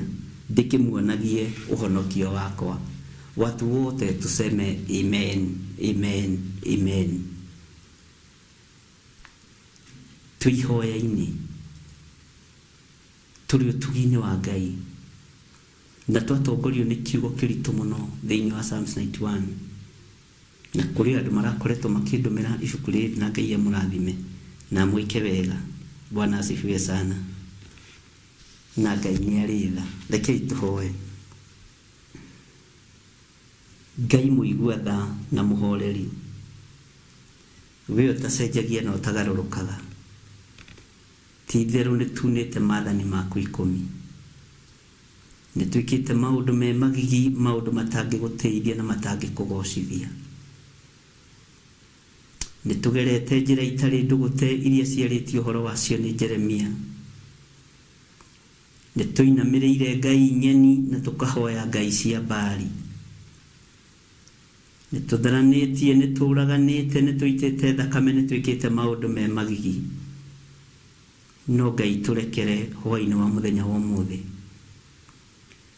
ndĩkĩmuonagie ũhonokio wakwa. Watu wote tuseme amen, amen, amen. Twĩ ihoya-inĩ, tũrĩ ũtugi-inĩ wa Ngai, na twatongorio nĩ kiugo kĩritũ mũno thĩinĩ wa Psalms 91. Na kũrĩ andũ marakoretwo makĩndũmĩra ibuku rĩrĩ na Ngai amũrathime na amwĩke wega. Bwana asifiwe sana. Na Ngai nĩ arĩ tha. Rekei tũhoe. Ngai mũigua tha na mũhoreri, we ũtacenjagia na ũtagarũrũkaga, ti itherũ nĩ tunĩte maathani maku ikũmi. Nĩ twĩkĩte maũndũ me magigi, maũndũ matangĩgũtĩithia na matangĩkũgocithia. Nĩ tũgerete njĩra itarĩ ndũgũte iria ciarĩtio ũhoro wacio nĩ Jeremia. Nĩ tũinamĩrĩire ngai ng'eni na tũkahoya ngai cia Baali. Nĩ tũtharanĩtie, nĩ tũũraganĩte, nĩ tũitĩte thakame, nĩ twĩkĩte maũndũ me magigi. No Ngai tũrekere hwaĩ-inĩ wa mũthenya wa ũmũthĩ.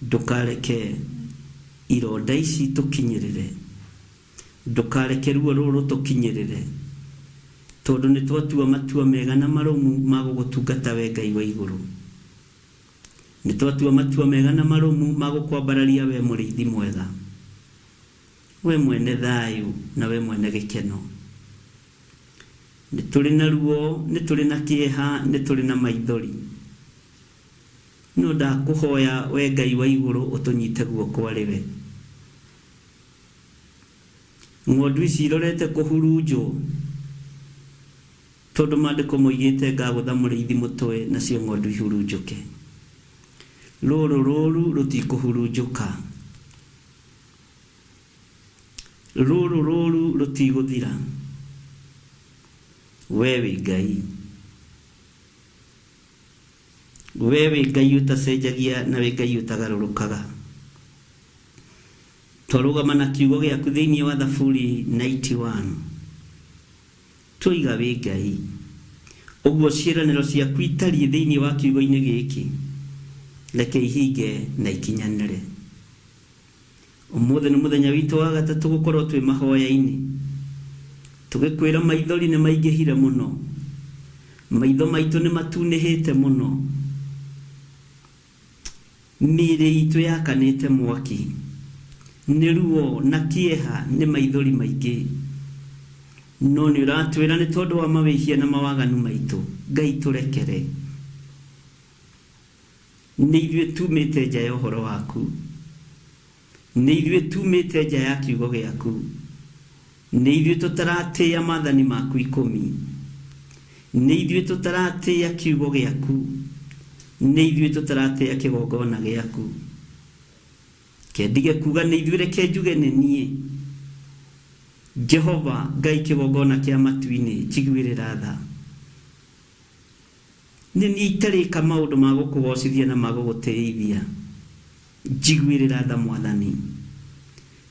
Ndũkareke ironda ici itũkinyĩrĩre. Ndũkareke ruo rũrũ rũtũkinyĩrĩre. Tondũ nĩ twatua matua mega na marũmu ma gũgũtungata wee Ngai wa igũrũ. Nĩ twatua matua mega na marũmu ma gũkwambararia wee mũrĩithi mwega. Wee mwene thayũ na wee mwene gĩkeno. Nĩ tũrĩ na ruo, nĩ tũrĩ na kĩeha, nĩ tũrĩ na maithori. No ndakũhoya wee Ngai wa igũrũ ũtũnyite guoko arĩ we. Ng'ondu ici irorete kũhurunjwo, tondũ maandĩko moigĩte ngagũtha mũrĩithi mũtwe nacio ng'ondu ihurunjũke. Rũrũ rũũru rũtikũhurunjũka. Rũrũ rũũru rũtigũthira. Wee wĩ Ngai. Wee wĩ Ngai ũtacenjagia na wĩ Ngai ũtagarũrũkaga. Twarũgama na kiugo gĩaku thĩinĩ wa Thaburi 91. Twoiga wĩ Ngai. Ũguo ciĩranĩro ciaku itariĩ thĩinĩ wa kiugo-inĩ gĩkĩ, reke ihinge na ikinyanĩre. Ũmũthĩ nĩ mũthenya witũ wa gatatũ gũkorwo twĩ mahoya-inĩ. Tũgĩkwĩra maithori nĩ maingĩhire mũno. Maitho maitũ nĩ matunĩhĩte mũno. Mĩĩrĩ itũ yakanĩte mwaki. Nĩ ruo na kĩeha nĩ maithori maingĩ. No nĩ ũratwĩra nĩ tondũ wa mawĩhia na mawaganu maitũ. Ngai tũrekere. Nĩ ithuĩ tumĩte nja ya ũhoro waku. Nĩ ithuĩ tumĩte nja ya kiugo gĩaku. Nĩ ithuĩ tũtaratĩĩa maathani maku ikũmi. Nĩ ithuĩ tũtaratĩĩa kiugo gĩaku. Nĩ ithuĩ tũtaratĩĩa kĩgongona gĩaku. Ke ndige kuuga nĩ ithuĩ, reke njuge nĩ niĩ. Jehova Ngai kĩgongona kĩa matu-inĩ, njiguĩrĩra tha. Nĩ niĩ itarĩka maũndũ ma gũkũgoocithia na ma gũgũtĩĩithia. Njiguĩrĩra tha, Mwathani.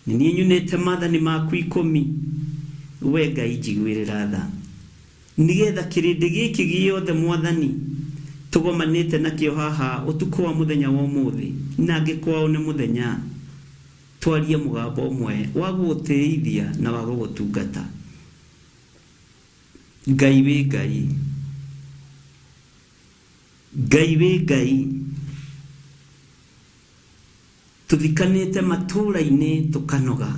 Nĩ niĩ nyunĩte maathani maku ikũmi. Wee Ngai, njiguĩrĩra tha. Nĩgetha kĩrĩndĩ gĩkĩ gĩothe Mwathani tũgomanĩte nakĩo haha ũtukũ wa mũthenya wa ũmũthĩ, na angĩ kwao nĩ mũthenya, twarie mũgambo ũmwe wa gũgũtĩithia na wa gũgũtungata. Ngai wĩ Ngai. Ngai wĩ Ngai. Tũthikanĩte matũũra-inĩ tũkanoga.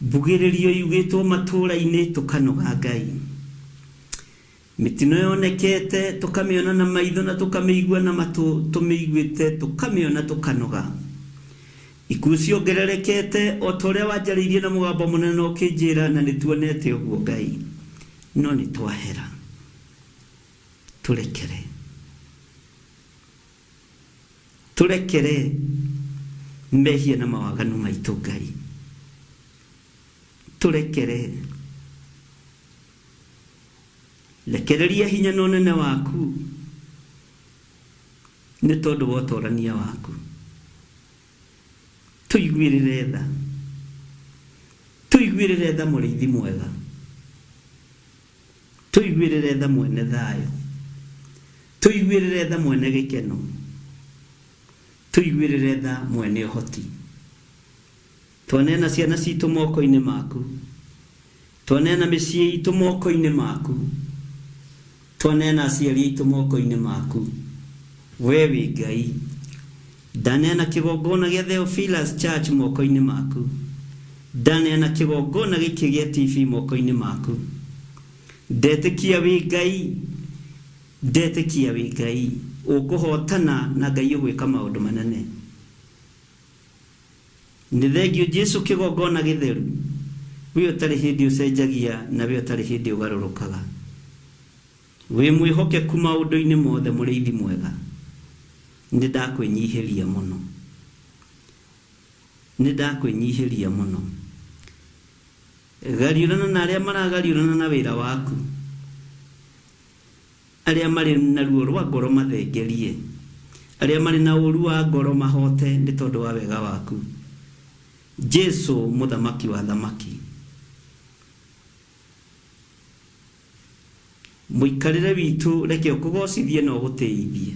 Mbugĩrĩrio yugĩtwo matũũra-inĩ tũkanoga Ngai. Mĩtino yonekete tũkamĩona na maitho na tũkamĩigua na matũ tũmĩiguĩte tũkamĩona tũkanoga. Ikuũ ciongererekete o ta ũrĩa wanjarĩirie na mũgambo mũnene na ũkĩnjĩra na nĩtuonete ũguo Ngai. No nĩtwahera. Tũrekere. Tũrekere mehia na mawaganu maitũ Ngai. Tũrekere. Rekereria hinya na ũnene waku nĩ tondũ wa ũtorania waku. Tũiguĩrĩre tha. Tũiguĩrĩre tha mũrĩithi mwega. Tũiguĩrĩre tha mwene thayũ. Tũiguĩrĩre tha mwene gĩkeno. Tũiguĩrĩre tha mwene ũhoti. Twaneana ciana citũ moko-inĩ maku. Twaneana mĩciĩ itũ moko-inĩ maku. Twaneana aciari aitũ moko-inĩ maku. We wĩ Ngai. Ndaneana kĩgongona gĩa Theophilus Church moko-inĩ maku. Ndaneana kĩgongona gĩkĩ gĩa TV moko-inĩ maku. Ndetĩkia wĩ Ngai. Ndetĩkia wĩ Ngai. Ũkũhotana na Ngai ũgwĩka maũndũ manene. Nĩ thengiũ Jesu kĩgongona gĩtheru, We ũtarĩ hĩndĩ ũcenjagia na We ũtarĩ hĩndĩ ũgarũrũkaga. Wĩ mwĩhokeku maũndũ-inĩ mothe mũrĩithi mwega. Nĩ ndakwĩnyihĩria mũno. Nĩ ndakwĩnyihĩria mũno. Gariũrana na arĩa maragariũrana na wĩra waku. Arĩa marĩ na ruo rwa ngoro mathengerie, arĩa marĩ na ũũru wa ngoro mahoote nĩ tondũ wa wega waku. Jesu, Mũthamaki wa athamaki. Mũikarĩre witũ reke ũkũgocithie na ũgũtĩithie.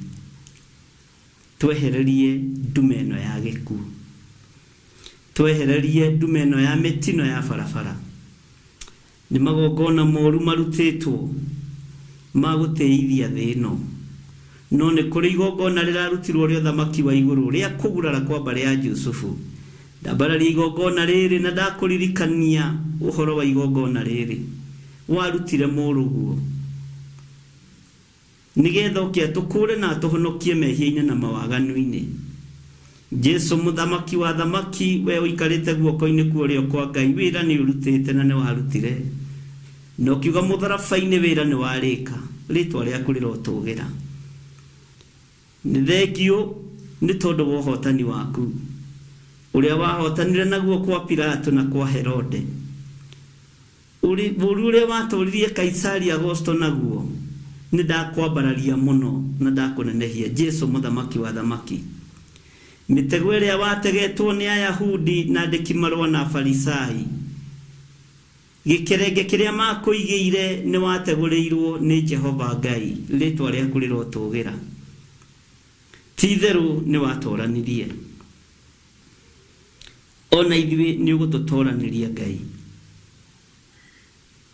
Twehererie nduma ĩno ya gĩkuũ. Twehererie nduma ĩno ya mĩtino ya barabara. Nĩ magongona moru marutĩtwo ma gũtĩithia thĩ ĩno. No nĩ kũrĩ igongona rĩrarutirwo rĩa ũthamaki wa igũrũ rĩa kũgurara kwa mbarĩ ya Jusufu. Ndambararia igongona rĩrĩ na ndakũririkania ũhoro wa igongona rĩrĩ warutire mũrũguo. Nĩ getha oke atũkũũre na atũhonokie mehia-inĩ na mawaganu-inĩ. Jesu, Mũthamaki wa athamaki, wee ũikarĩte guoko-inĩ kwa ũrĩo kwa Ngai, wĩra nĩ ũrutĩte na nĩ warutire, na ũkiuga mũtharaba-inĩ wĩra nĩ warĩka, rĩtwa rĩaku rĩrotũgĩra. Nĩ thengiũ nĩ tondũ wa ũhotani waku, ũrĩa wahotanire naguo kwa Pilato na kwa Herode. Ũrĩ, ũũru ũrĩa watoririe Kaisari Agosto naguo, nĩ ndakwambararia mũno na ndakũnenehia, Jesu Mũthamaki wa athamaki. Mĩtego ĩrĩa wategetwo nĩ Ayahudi na andĩki-marũa na Afarisai, gĩkerenge kĩrĩa maakũigĩire nĩ wategũrĩirwo nĩ Jehova Ngai, rĩĩtwa rĩaku rĩrotũũgĩra. Ti-itherũ nĩ watoranirie. O na ithuĩ nĩ ũgũtũtoranĩria Ngai.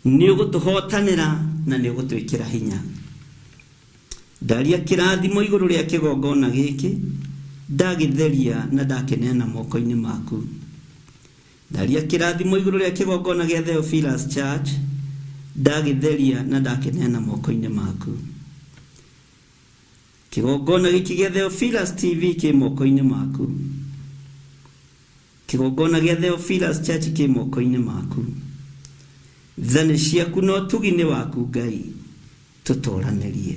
Nĩ ũgũtũhotanĩra na nĩ ũgũtwĩkĩra hinya. Ndaria kĩrathimo igũrũ rĩa kĩgongona gĩkĩ, ndagĩtheria na ndakĩneana moko-inĩ maku. Ndaria kĩrathimo igũrũ rĩa kĩgongona gĩa Theophilus Church, ndagĩtheria na ndakĩneana moko-inĩ maku. Kĩgongona gĩkĩ gĩa Theophilus TV kĩ moko-inĩ maku. Kĩgongona gĩa Theophilus Church kĩ moko-inĩ maku. Tha nĩ ciaku na ũtugi nĩ waku Ngai, tũtoranĩrie.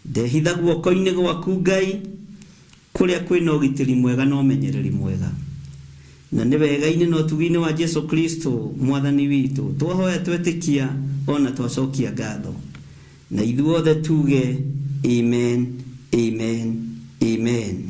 Ndehitha guoko-inĩ gwaku Ngai, kũrĩa kwĩna ũgitĩri mwega na ũmenyereri mwega. Na nĩ wega-inĩ na ũtugi-inĩ wa Jesu Kristo Mwathani witũ, twahoya twetĩkia o na twacokia ngatho. Na ithuothe tuge amen, amen, amen.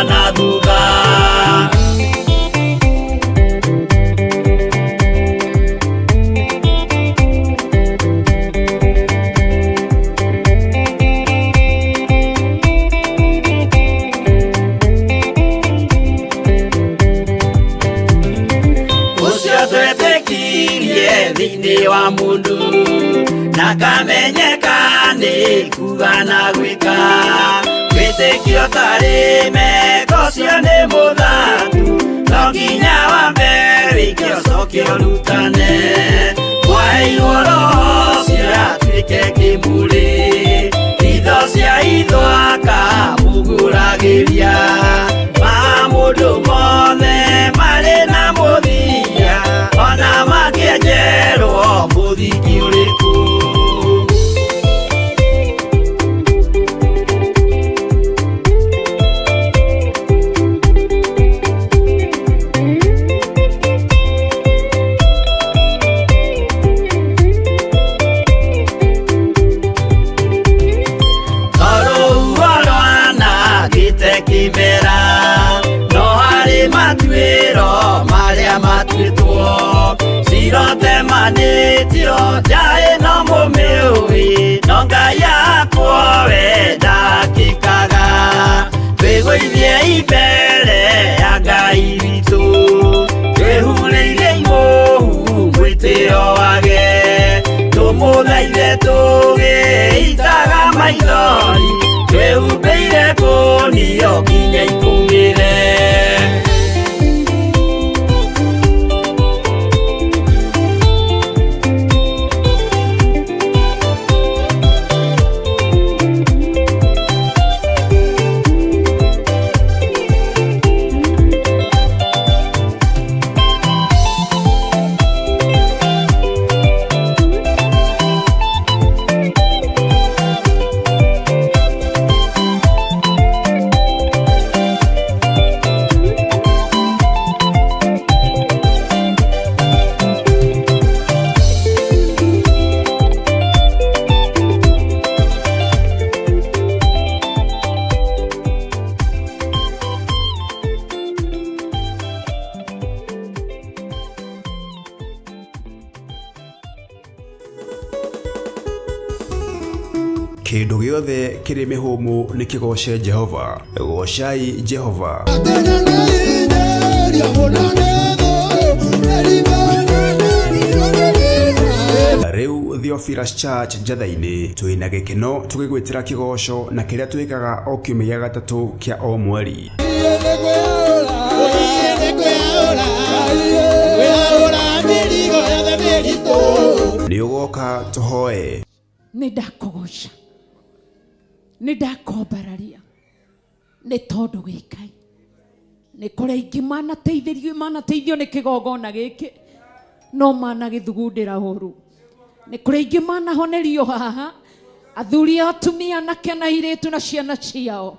na thutha. Ũcio twetĩkirie thĩinĩ wa mũndũ na kamenyeka nĩ kuga na gwĩka wĩtĩkio tarĩ meko ũcio nĩ mũthatu no nginya wambe wĩke ũcoke ũrutane mwaheirwo roho ũcio atuĩke kĩmũrĩ itho cia itho akamũgũragĩria ma mũndũ mothe marĩ na mũthia ona makĩenjerwo mũthingi ũrĩkũ. Tondũ rwanagĩte kĩmera no harĩ matuĩro marĩa matuĩtwo cirotemanĩtio njaĩ no mũmĩũĩ no Ngai akwo we ndakĩkaga twĩgũithie imbere ya Ngai witũ twĩhurĩire imũhu mwĩtĩo wage tũmũthaithe tũgĩitaga maithori twĩhumbĩire kũnio nginya ikũmĩre. Kĩndũ gĩothe kĩrĩ mĩhũmũ nĩ kĩgooce Jehova. Goocai Jehova. Rĩu Theophilus Church Njatha-inĩ twĩna gĩkeno tũgĩgwĩtĩra kĩgoco na kĩrĩa twĩkaga o kiumia gĩa gatatũ kĩa o mweri. Nĩ ũgoka tũhoe. Nĩ ndakũgoca nĩ ndakwambararia nĩ tondũ wĩ Ngai nĩ kũrĩ aingĩ manateithĩrio manateithio nĩ kĩgongona gĩkĩ no managĩthugundĩra ũru nĩ kũrĩ aingĩ manahonerio haha athuri a atumia anake na airĩtu na ciana ciao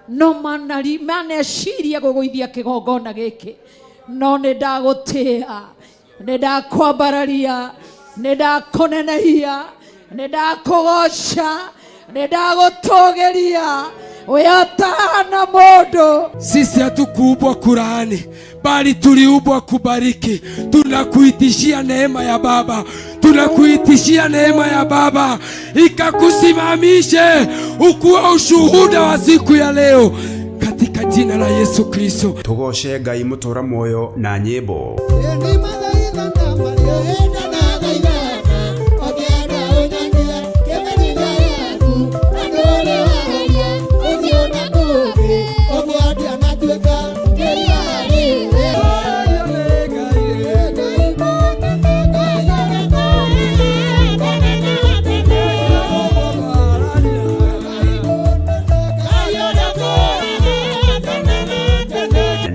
no maneciria gũgũithia kĩgongona gĩkĩ no nĩ ndagũtĩa nĩ ndakwambararia nĩ ndakũnenehia nĩ ndakũgoca nĩ ndagũtũgĩria we atahana mũndũ. Sisi hatukuumbwa kulaani, bali tuliumbwa kubariki. Tunakuitishia neema ya Baba, tunakuitishia neema ya Baba ikakusimamishe ukuwe ushuhuda wa siku ya leo, katika jina la Yesu Kristo. Tũgooce Ngai mũtũra muoyo na nyĩmbo.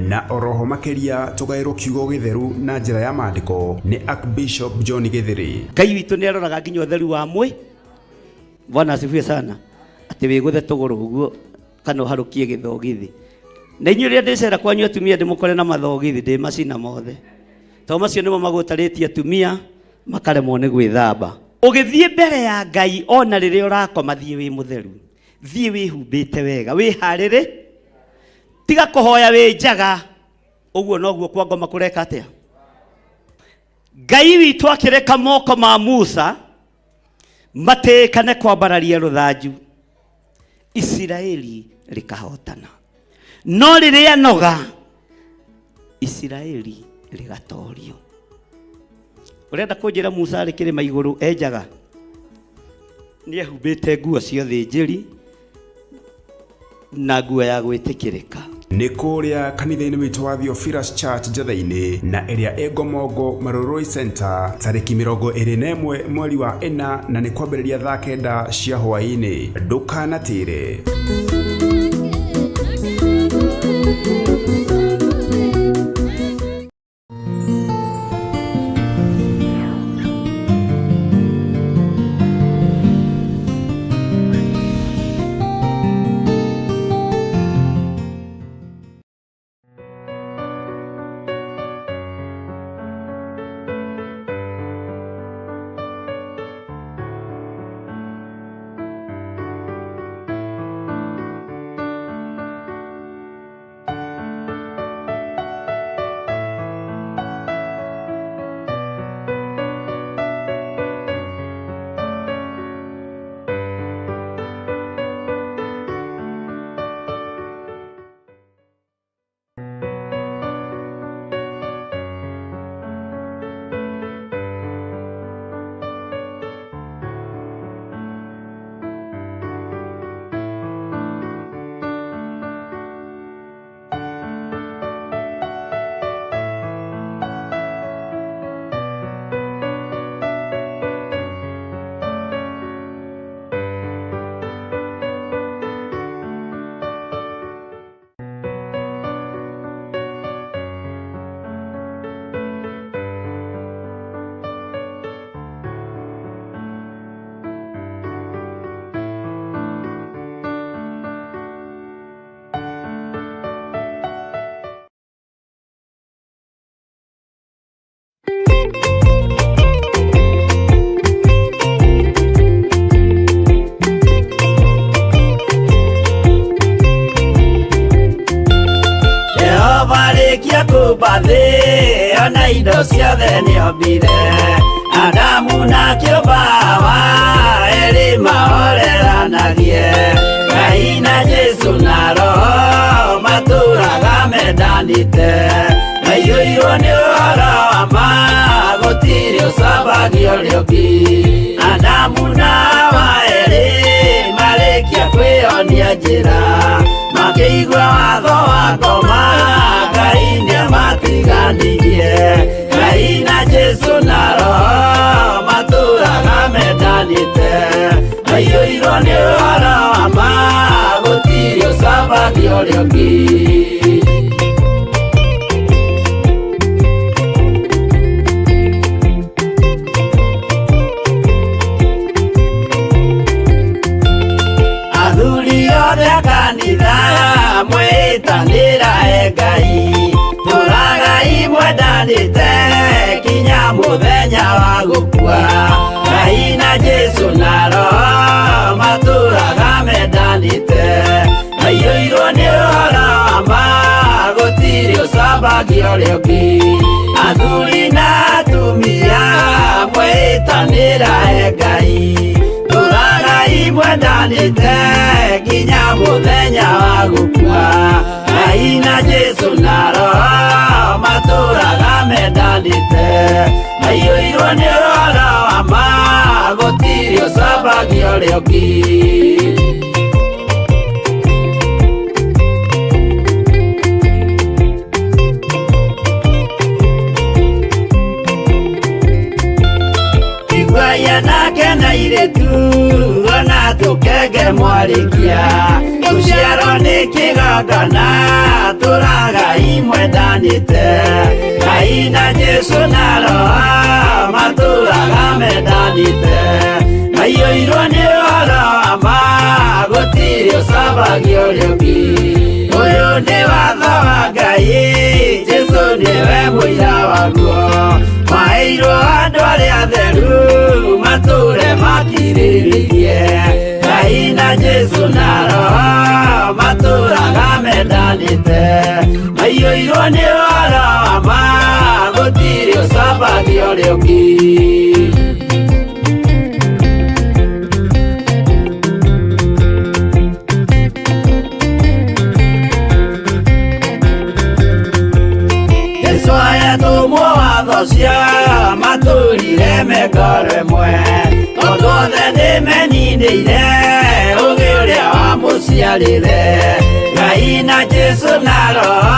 Na oroho makĩria tũgaĩrwo kiugo gĩtheru na njĩra ya maandĩko nĩ Archbishop John Gĩthĩrĩ. Ngai witũ nĩ aroraga nginya ũtheru wa mwĩ. Bwana asifiwe sana. Atĩ wĩgũthe tũgũrũ ũguo kana ũharũkie gĩthogithi. Na inyuĩ rĩrĩa ndĩcera kwanyu atumia ndĩmũkore na mathogithi ndĩmacina mothe. Tondũ macio nĩmo magũtarĩtie atumia makaremwo nĩ gwĩthamba. Ũgĩthiĩ mbere ya Ngai ona rĩrĩa ũrakoma thiĩ wĩ mũtheru. Thiĩ wĩhumbĩte wega, wĩharĩrĩ. Tiga kũhoya wĩ njaga. Ũguo noguo kwa ngoma kũreka atĩa? Ngai witũ akĩreka moko ma Musa matĩĩkane kwambararia rũthanju, Isiraeli rĩkahotana. No rĩrĩa noga, Isiraeli rĩgatorio. Ũrenda kũnjĩra Musa arĩ kĩrĩma igũrũ enjaga? Nĩ ehumbĩte nguo cia ũthĩnjĩri na nguo ya gwĩtĩkĩrĩka. Nĩ kũrĩa kanitha-inĩ witũ wa Theophilus Church Njetha-inĩ na ĩrĩa ĩ Ngomongo Marurui Center tarĩki 21 mweri wa ĩna na nĩ kwambĩrĩria thaa kenda cia hwaĩ-inĩ. Ndũkanatĩre. Jehova arĩkia kũmba thĩ ona indo ciothe nĩombire Adamu na kĩũmba Hawa erĩ mahoreranagie Ngai na Jesu na Roho matũraga mendanĩte maiyũirwo nĩ ũhoro wa ma gũtirĩ ũcambagio ũrĩa ũngĩ Adamu na Hawa erĩ marĩkia kwĩyonia njĩra makĩigua watho wa ngoma Ngai nĩamatiganirie Ngai na Jesu na Roho matũraga mendanĩte maiyũirwo nĩ ũhoro wa ma gũtirĩ ũcambagio ũrĩa ũngĩ. Athuri othe a kanitha mwĩtanĩra e Ngai tũragai mwendanĩte kinya mũthenya wa gũkua Ngai na Jesu na Roho matũraga mendanĩte maiyũirwo nĩ ũhoro wa ma gũtirĩ ũcambagio ũrĩa ũngĩ Athuri na atumia mwĩtanĩra e Ngai tũragai mwendanĩte nginya mũthenya wa gũkua Ngai na Jesu na Roho matũraga mendanĩte maiyũirwo nĩ ũhoro wa ma gũtirĩ ũcambagio ũrĩa ũngĩ. Iguaia nake na irĩtu ona tũkenge mwarĩkia rũciaro nĩ kĩgongona tũragai mwendanĩte Ngai na Jesu na Roho matũraga mendanĩte maiyũirwo nĩ ũhoro wa ma gũtirĩ ũcambagio ũrĩa ũngĩ Ũyũ nĩ watho wa Ngai Jesu nĩwe mũira waguo maheirwo andũ arĩa atheru matũre makirĩrĩirie Ngai na Jesu na Roho matũraga mendanĩte Mendanĩte maiyũirwo nĩ ũhoro wa ma gũtirĩ ũcambagia ũrĩa ũngĩ. Jesu ayatũmwo watho cia matũrire mekoro ĩmwe tondũ othe nĩmeninĩire ũgĩ ũrĩa wamũciarire. Ngai na Jesu na Roho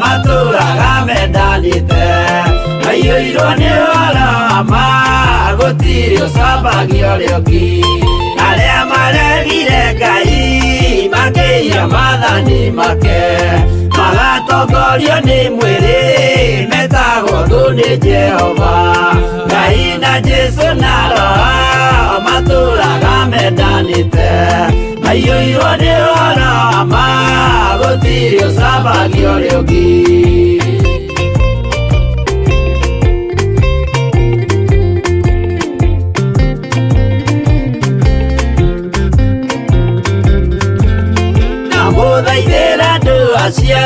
matũraga mendanĩte maiyũirwo nĩ ũhoro wa ma gũtirĩ ũcambagia ũrĩa ũngĩ. Arĩa maregire Ngai makĩiya maathani make magatongorio nĩ mwĩrĩ metagwo thũ nĩ Jehova. Ngai na Jesu na Roho matũraga mendanĩte maiyũirwo nĩ ũhoro wa ma gũtirĩ ũcambagia ũrĩa ũngĩ. Ndamũthaithĩra andũ acio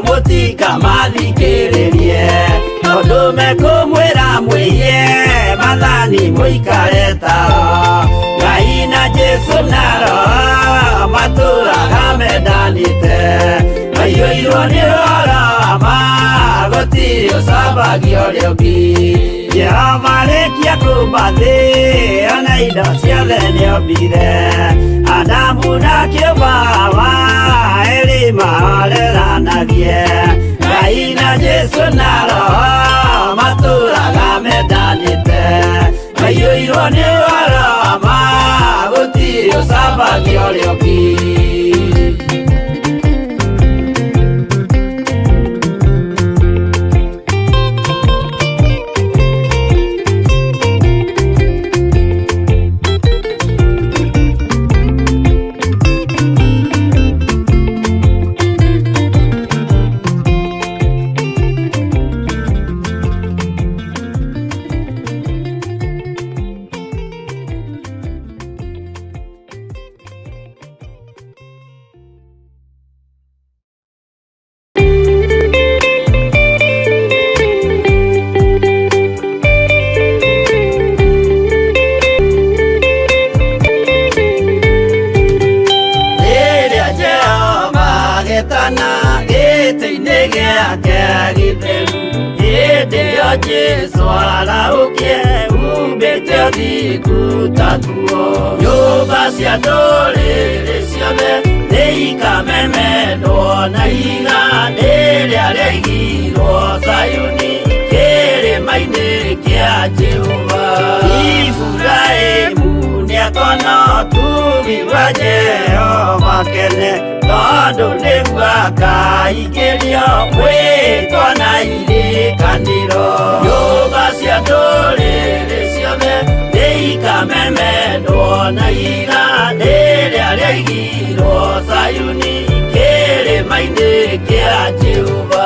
mũtikamathikĩrĩrie tondũ mekũmwĩra mwĩiye maathani mũikare tao. Ngai na Jesu na Roho matũraga mendanĩte maiyũirwo nĩ ũhoro wa ma gũtirĩ ũcambagia ũrĩa ũngĩ. Jehova arĩkia kũũmba thĩ ona indo ciothe nĩombire Adamu na kĩũmba Hawa erĩ mahoreranagie. Ngai na Jesu na Roho matũraga mendanĩte maiyũirwo nĩ ũhoro wa ma gũtirĩ ũcambagia ũrĩa ũngĩ. Rĩrĩa Jehova agetana gĩtĩ-inĩ gĩake gĩtheru hĩndĩ ĩyo Jesũ arahũkie umbĩte ũthingu ta nguo. Nyũmba cia ndũrĩrĩ ciothe nĩikamemendwo na ihiga rĩrĩa rĩaigirwo Zayuni kĩrĩma-inĩ kĩa Jehova. Iburahĩmu nĩakona ũtugi wa Jehova kene tondũ nĩguo akaingĩrio mwĩtwa na irĩkanĩro. Nyũmba cia ndũrĩrĩ ciothe nĩikamemendwo na ihiga rĩrĩa rĩaigirwo Zayuni kĩrĩma-inĩ kĩa Jehova.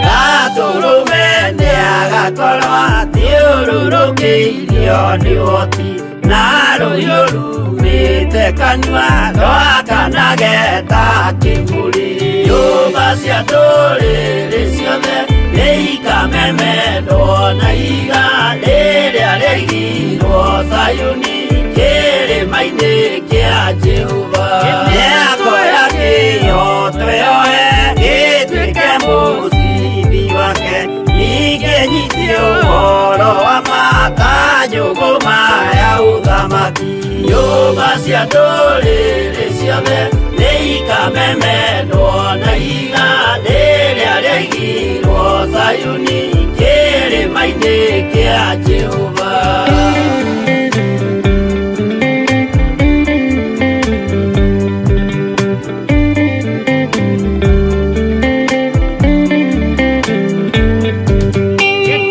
Gatũrũme nĩagakorwo athiũrũrũkĩirio nĩ ũhoti na rũhiũ rumĩte kanua rwakanage ta kĩmũrĩ. Nyũmba cia ndũrĩrĩ ciothe nĩikamemendwo na ihiga rĩrĩa rĩaigirwo Zayuni kĩrĩma-inĩ kĩa Jehova. Nĩakoya kĩhooto yoe gĩtuĩke mũcibi wake ningĩ nyite ũhoro wa ma ta njũgũma ya ũthamaki. Nyũmba cia ndũrĩrĩ ciothe nĩikamemendwo na ihiga rĩrĩa rĩaigirwo Zayuni kĩrĩma-inĩ kĩa Jehova.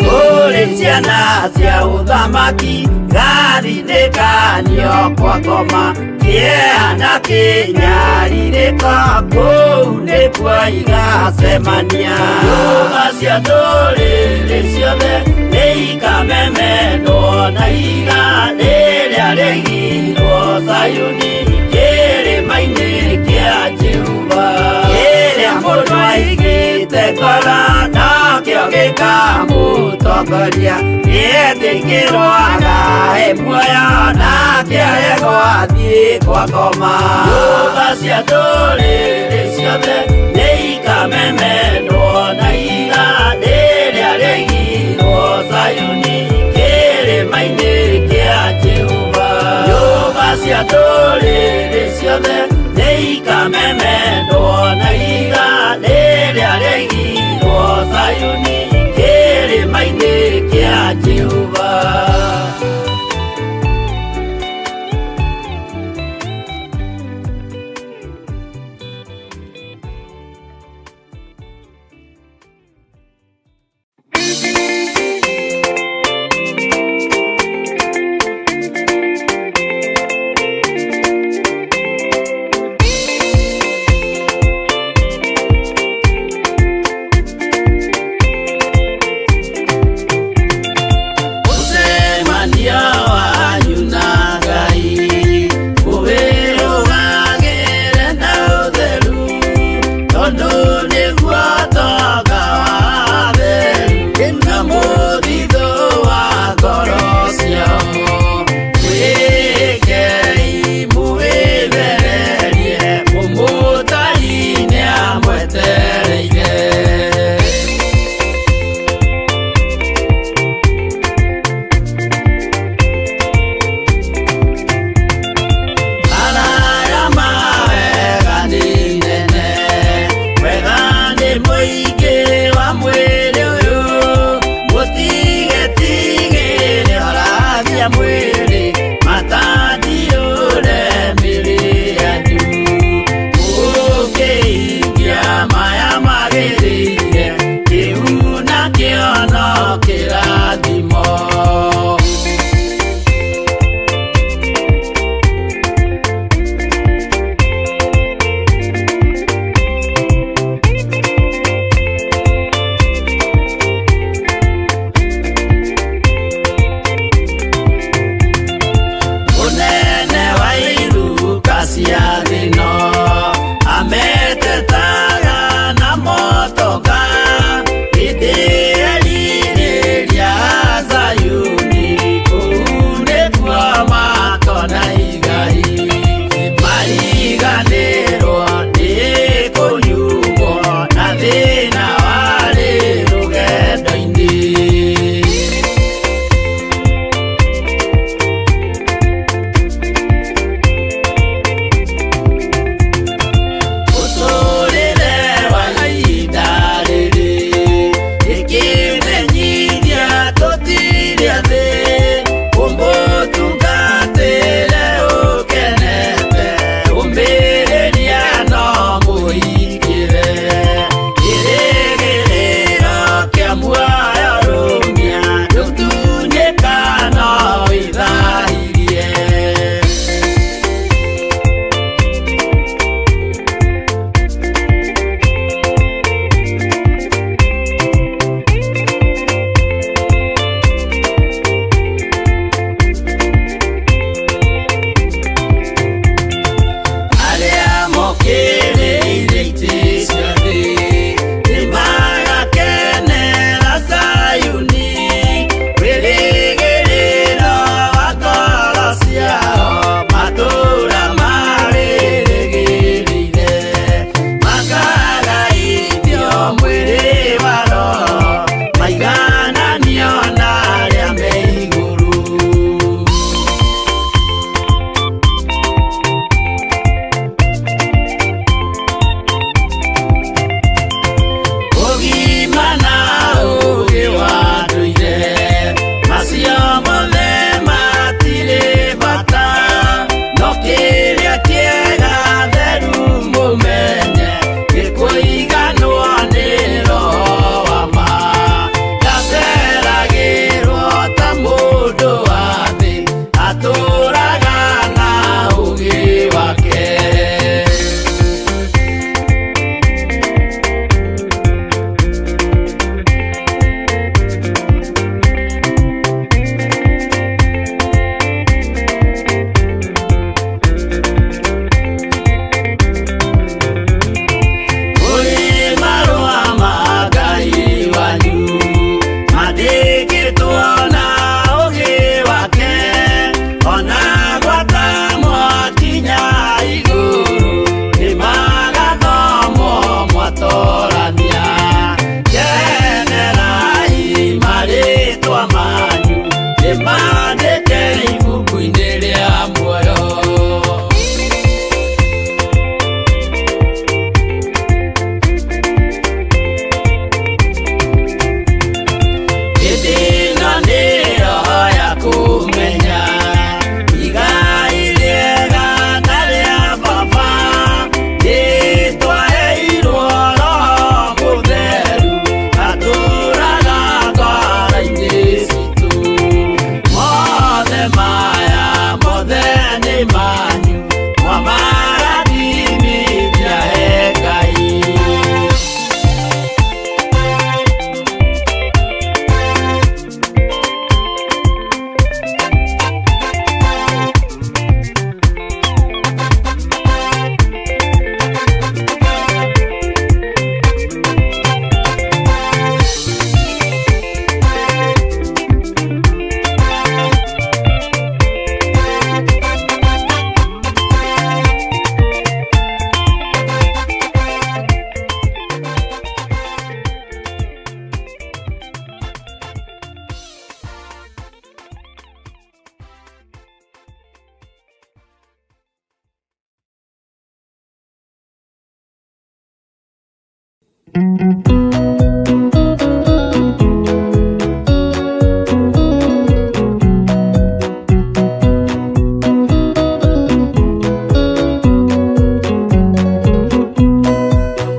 Kũrĩ ciana cia ũthamaki gathinĩkanio kwa ngoma kĩeha na kĩnyarirĩko. Mwanangĩko kũu nĩkuo igacemania. Nyũmba cia ndũrĩrĩ ciothe nĩikamemendwo na ihiga rĩrĩa rĩigirwo Zayuni kĩrĩma-inĩ kĩa Jehova. Kĩrĩa mũndũ aigĩte ngoro nakĩo gĩkamũtongoria, nĩetĩkĩrwo agae muoyo nake aregwo athiĩ kwa ngoma. Nyũmba cia ndũrĩrĩ ciothe nĩikamemendwo na ihiga rĩrĩa rĩigirwo Zayuni kĩrĩma-inĩ kĩa Jehova. Nyũmba cia ndũrĩrĩ ciothe nĩikamemendwo na ihiga rĩrĩa rĩigirwo Zayuni kĩrĩma-inĩ kĩa Jehova.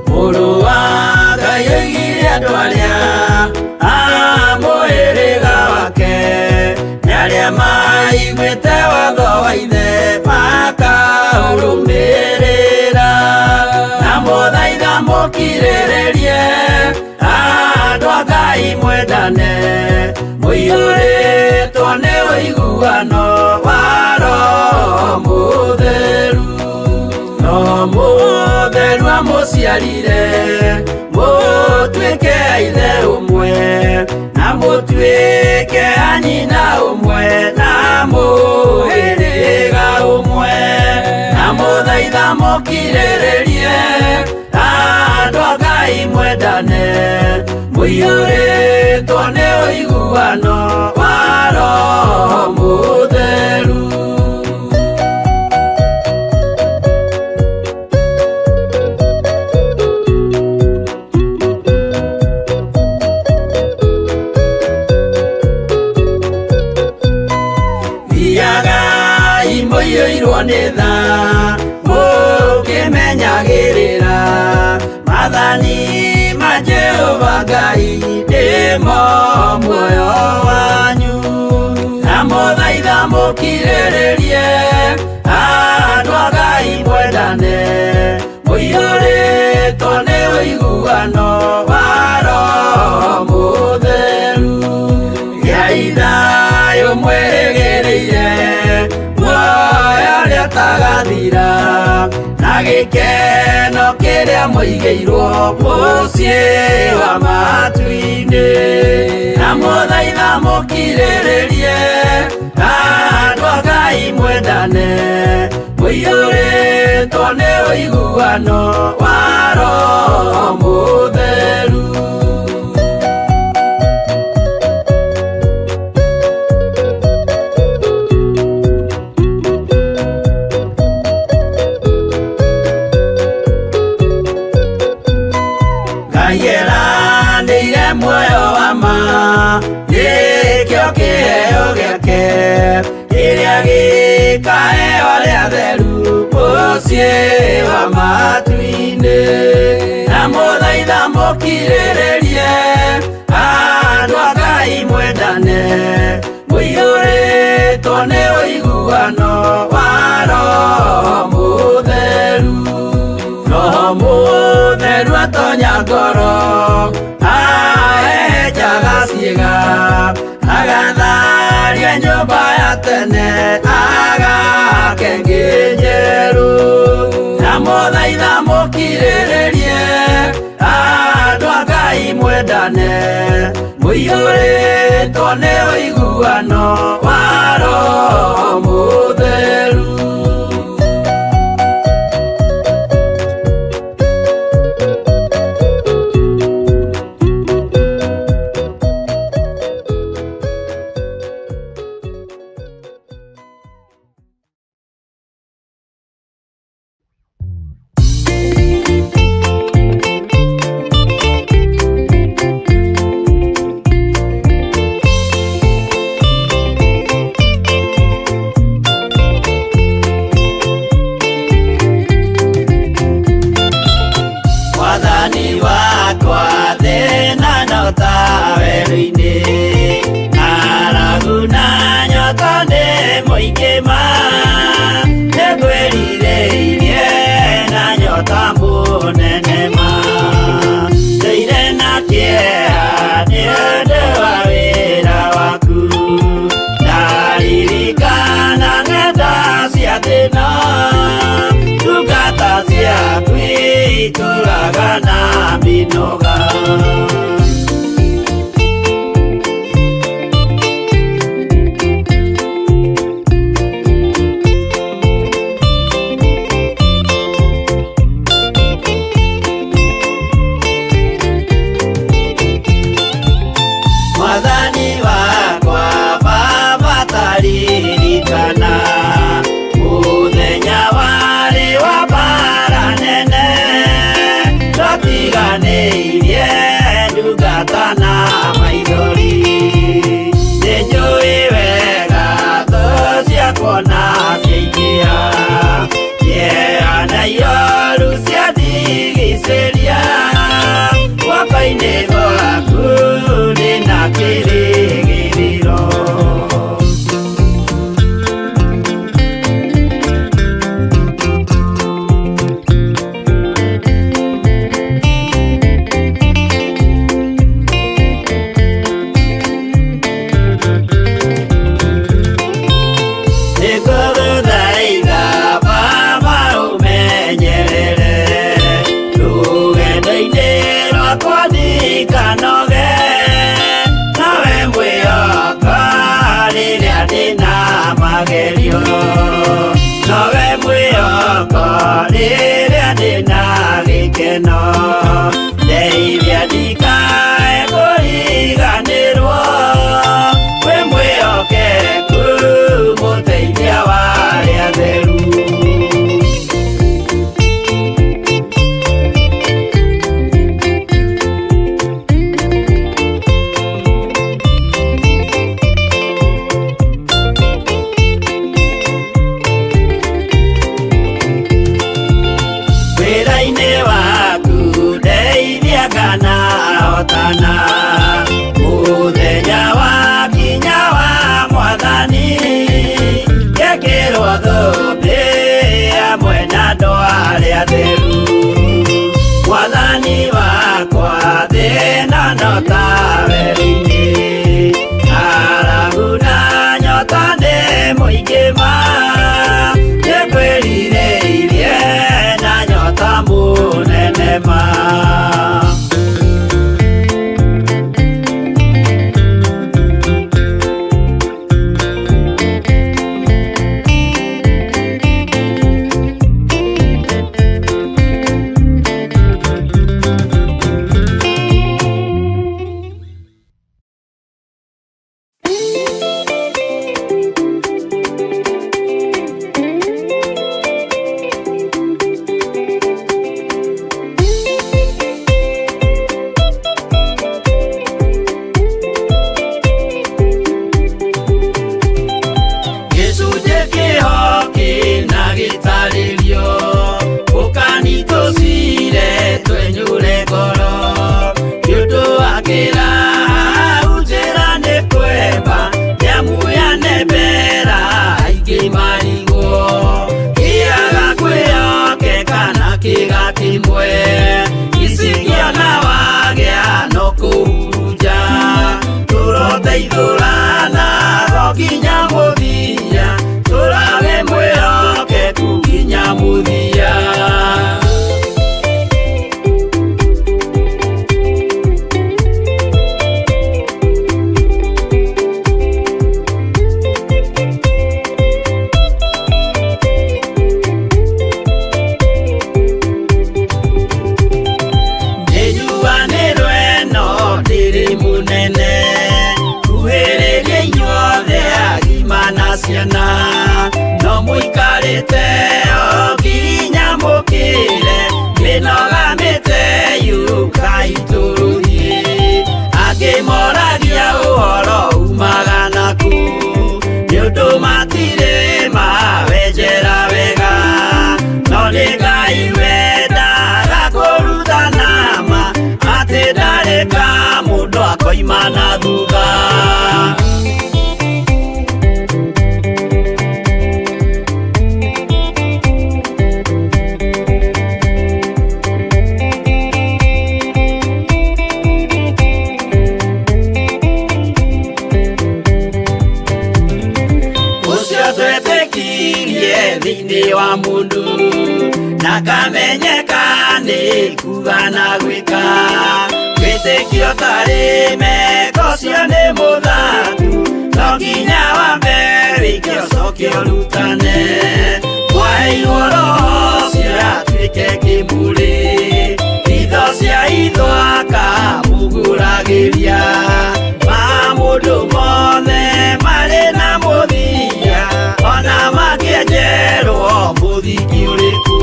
Mũrũ wa Ngai oigire andũ arĩa a mũhĩrĩga wake nĩ arĩa maiguĩte watho wa ithe makaũrũmĩrĩra na mũthaitha mũkirĩrĩrie andũ a Ngai mwendane mũiyũrĩtwo nĩ ũiguano wa Roho Mũtheru. No mũtheru amũciarire mũtuĩke a ithe ũmwe na mũtuĩke a nyina ũmwe na mũhĩrĩga ũmwe na mũthaitha mũkirĩrĩrie andũ a Ngai mwendane mũiyũrĩtwo nĩ ũiguano wa Roho Mũtheru. Thiagai mũiyũirwo nĩ tha mũkĩmenyagĩrĩra maathani ma Jehova Ngai nĩmo muoyo wanyu na mũthaitha mũkirĩrĩrie andũ a Ngai mwendane mũiyũrĩtwo nĩ ũiguano wa Roho Mũtheru. Gĩai thayũ mwĩrĩgĩrĩire muoyo ũrĩa ũtagathira na gĩkeno kĩrĩa mũigĩirwo mũciĩ wa matu-inĩ na mũthaitha mũkirĩrĩrie andũ a Ngai mwendane mũiyũrĩtwo nĩ ũiguano wa Roho Mũtheru. Ngai eranĩire muoyo wa ma nĩkĩo kĩheo gĩake kĩrĩa gĩkaheo arĩa atheru mũciĩ wa matu-inĩ na mũthaitha mũkirĩrĩrie andũ a Ngai mwendane mũiyũrĩtwo nĩ ũiguano wa Roho Mũtheru. Roho Mũtheru atonya ngoro ahehenjaga ciĩga agatharia nyũmba ya tene agake ĩngĩ njerũ na mũthaitha mũkirĩrĩrie andũ a Ngai mwendane mũiyũrĩtwo nĩ ũiguano wa Roho Mũtheru. Mwathani wakwa thĩna no ta werũ-inĩ ng'aragu na nyota nĩ mũingĩ ma nĩngwĩrirĩirie na nyota mũnene ma ndũire na kĩeha nĩ ũndũ wa wĩra waku ndaririkana ng'enda cia thĩna ndungata ciaku itũraga na mĩnoga. Mwathani wakwa Baba taririkana mũthenya warĩ wa mbara nene twatiganĩirio Guoko-inĩ gwaku ndĩna kĩrĩgĩrĩro. Nĩngũgũthaitha Baba ũmenyerere rũgendo-inĩ rwakwa ndikanoge, nawe mwĩhoka rĩrĩa ndĩna magerio, nowe mwĩhoko rĩrĩa ndĩna gĩkeno, ndeithia ndikae kũriganĩrwo, wĩ mwĩhokeku mũteithia wa arĩa atheru. Wĩra-inĩ waku ndeithia kana hotana, mũthenya wakinya wa mwathani, ngekĩrwo thũmbĩ hamwe na andũ arĩa atheru. Mwathani wakwa thĩna no ta werũ-inĩ, ng'aragu na nyota nĩ mũingĩ ma, nĩngwĩrirĩirie na nyota mũnene ma. Gĩcunjĩ kĩho kĩna gĩtarĩrio, ũkanitũcire twenyũre ngoro, nĩ ũndũ wa kĩraha njĩra nĩ kwemba, nĩamu yanembera aingĩ marigwo, kĩaga kwĩhokeka na kĩga kĩmwe, icingĩona wagĩa no kũhurunja, tũroteithũrana nginya mũthia, tũrage mwĩhokeku nginya mũthia. Nĩnjuanĩrwo ĩno ndĩrĩ mũnene, kuhĩrĩria inyuothe agima na ciana, no mũikarĩte o nginya mũkĩre, mĩnoga mĩte yũkai tũthiĩ. Angĩ moragia ũhoro umaga nakũ, nĩ ũndũ matirĩ mawenjera wega, no nĩ Ngai wendaga kũrutana ma, atĩ ndarĩ ka mũndũ akoima na thutha. Ũcio twetĩkirie thĩinĩ wa mũndũ, na kamenyeka nĩ kuga na gwĩka, wĩtĩkio tarĩ meko ũcio nĩ mũthaku, no nginya wambe wĩke ũcoke ũrutane, mwaheirwo roho ũcio atuĩke kĩmũrĩ, itho cia itho akamũgũragĩria, ma mũndũ mothe marĩ na mũthia, ona makĩenjerwo mũthingi ũrĩkũ.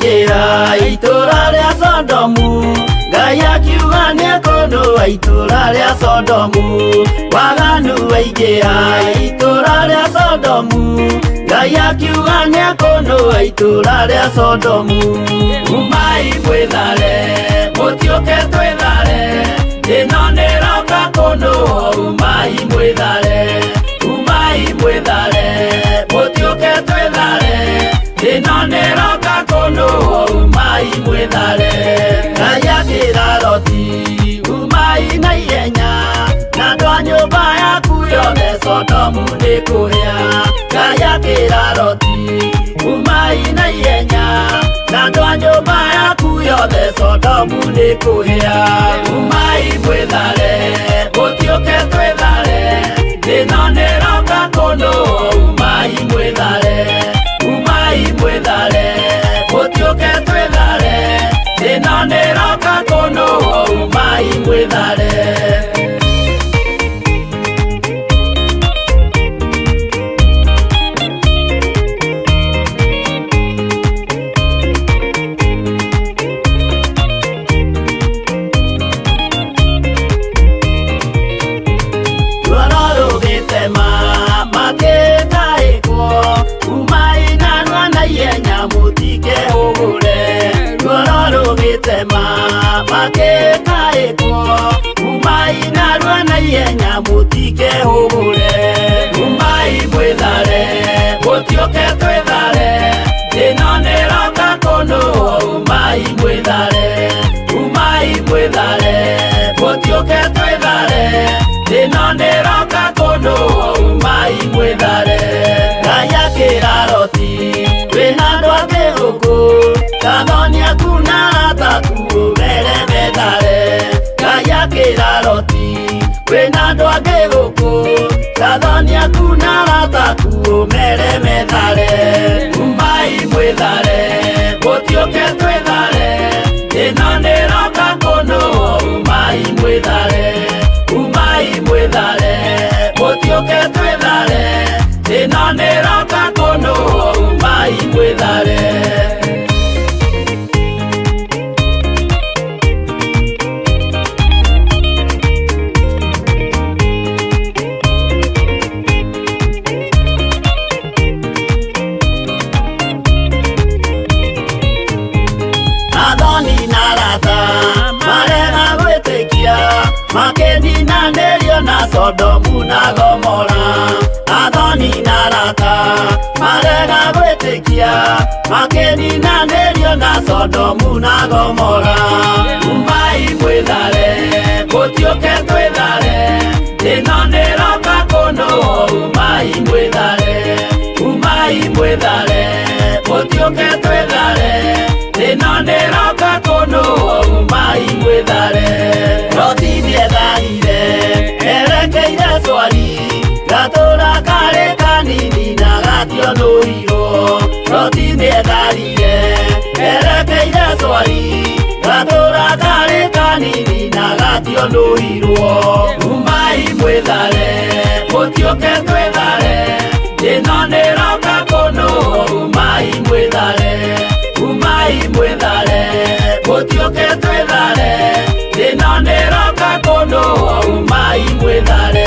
waingĩra itũra rĩa Sodomu, Ngai akiuga nĩekũnũa itũra rĩa Sodomu. Waganu waingĩra itũra rĩa Sodomu, Ngai akiuga nĩekũnũa itũra rĩa Sodomu. Umai mwĩthare, mũtiũke twĩthare, ĩno nĩroka kũnũa. Umai mwĩthare, umai mwĩthare, mũtiũke twĩthare, ĩno nĩroka kũnũa. Umai mwĩthare. Ngai akĩra Loti, umai na ihenya, na andũ a nyũmba yaku yothe, Sodomu nĩ kũhĩa. Ngai akĩra Loti, umai na ihenya, na andũ a nyũmba yaku yothe, Sodomu nĩ kũhĩa. Umai mwĩthare, mũtiũke twĩthare, ĩno nĩroka kũnũa. Umai mwĩthare, umai mwĩthare, mũtiũke twĩthare, ĩno nĩroka kũnũa. Umai mwĩthare. Ruoro rũgĩtema makĩtaĩkwo, umai narua na ihenya mũtikehũgũre. Ruoro rũgĩtema makĩtaĩkwo, umai narua na ihenya mũtikehũgũre. Umai mwĩthare, mũtiũke twĩthare, ĩno nĩroka kũnũa. Umai mwĩthare, umai mwĩthare, mũtiũke twĩthare, ĩno nĩroka kũnũa. Umai mwĩthare. Ngai akĩra Loti, wĩna andũ angĩ gũkũ, kathoni aku na arata aku ũmere methare. Ngai akĩra Loti, wĩna andũ angĩ gũkũ, kathoni aku na arata aku ũmere methare. Umai mwĩthare, mũtiũke twĩthare, ĩno nĩroka kũnũa. Umai mwĩthare, umai mwĩthare, mũtiũke twĩthare, ĩno nĩroka kũnũa. Umai mwĩthare. Athoni na arata marega gwĩtĩkia, makĩninanĩrio na Sodomu na Gomora. Athoni na arata marega gwĩtĩkia, makĩninanĩrio na Sodomu na Gomora. Umai mwĩthare, mũtiũke twĩthare, ĩno nĩroka kũnũa. Umai mwĩthare, umai mwĩthare, mũtiũke twĩthare, ĩno nĩroka kũnũa. Umai mwĩthare. Loti nĩetharire erekeire Swari, gatũra karĩ kanini na gationũirwo. Loti nĩetharire erekeire Swari, gatũra karĩ kanini na gationũirwo. Umai mwĩthare, mũtiũke twĩthare, ĩno nĩroka kũnũa. Umai mwĩthare, umai mwĩthare, mũtiũke twĩthare, ĩno nĩroka kũnũa. Umai mwĩthare.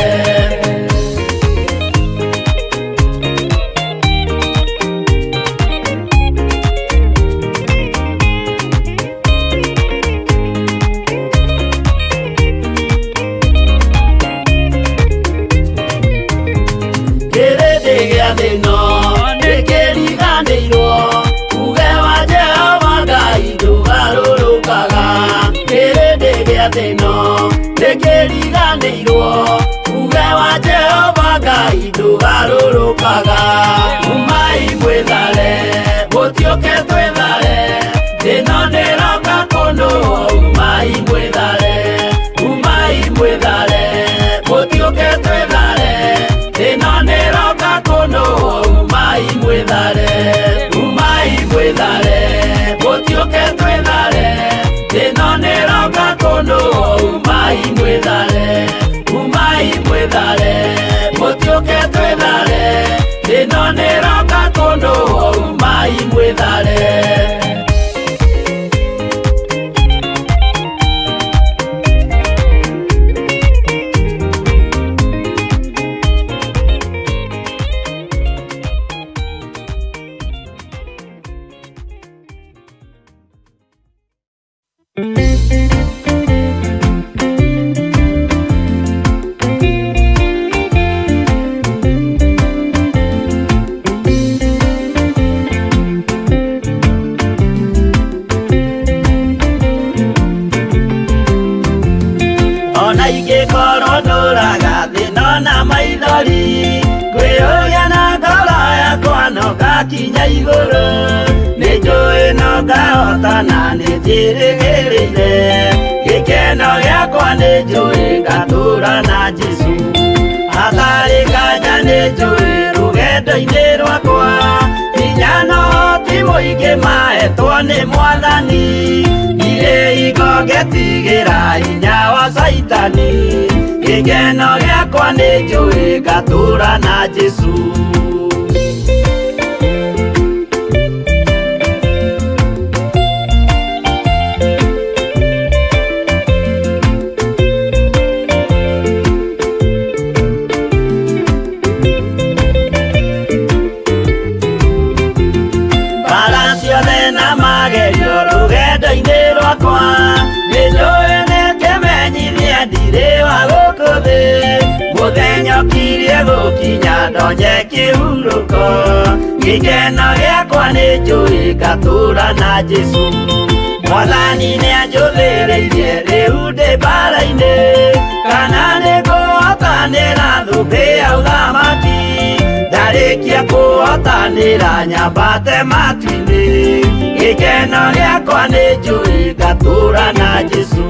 Kĩrĩndĩ gĩa thĩno nĩkĩriganĩirwo, uge wa Jehova Ngai ndũgarũrũkaga. Kĩrĩndĩ gĩa thĩno nĩkĩriganĩirwo, uge wa Jehova Ngai ndũgarũrũkaga. Umai mwĩthare, mũtiũke twĩthare, ĩno nĩroka kũnũa. Umai mwĩthare, umai mwĩthare, mũtiũke twĩthare, ĩno nĩroka kũnũa. Umai mwĩthare, umai mwĩthare, mũtiũke twĩthare, ĩno nĩroka kũnũa. Umai mwĩthare, umai mwĩthare, mũtiũke twĩthare, ĩno nĩroka kũnũa. Umai mwĩthare. Ngakinya igũrũ nĩ njũĩ no ngahotana nĩ njĩrĩgĩrĩire gĩkeno gĩakwa nĩ njũĩ ngatũra na Jesũ hatarĩ nganja nĩ njũĩ rũgendo-inĩ rwakwa hinya no ti mũingĩ mahetwo nĩ mwathani irĩ hingo ngetigĩra hinya wa Caitani gĩkeno gĩakwa nĩ njũĩ ngatũra na Jesũ. Mũthenya ũkirie gũkinya ndonye kĩhurũko gĩkeno gĩakwa nĩ njũĩ ngatũra na Jesũ mwathani nĩanjũthĩrĩirie rĩu ndĩ mbara-inĩ kana nĩngũhotanĩra thũmbĩ ya ũthamaki ndarĩkia kũhotanĩra nyambate matu-inĩ gĩkeno gĩakwa nĩ njũĩ ngatũra na Jesũ.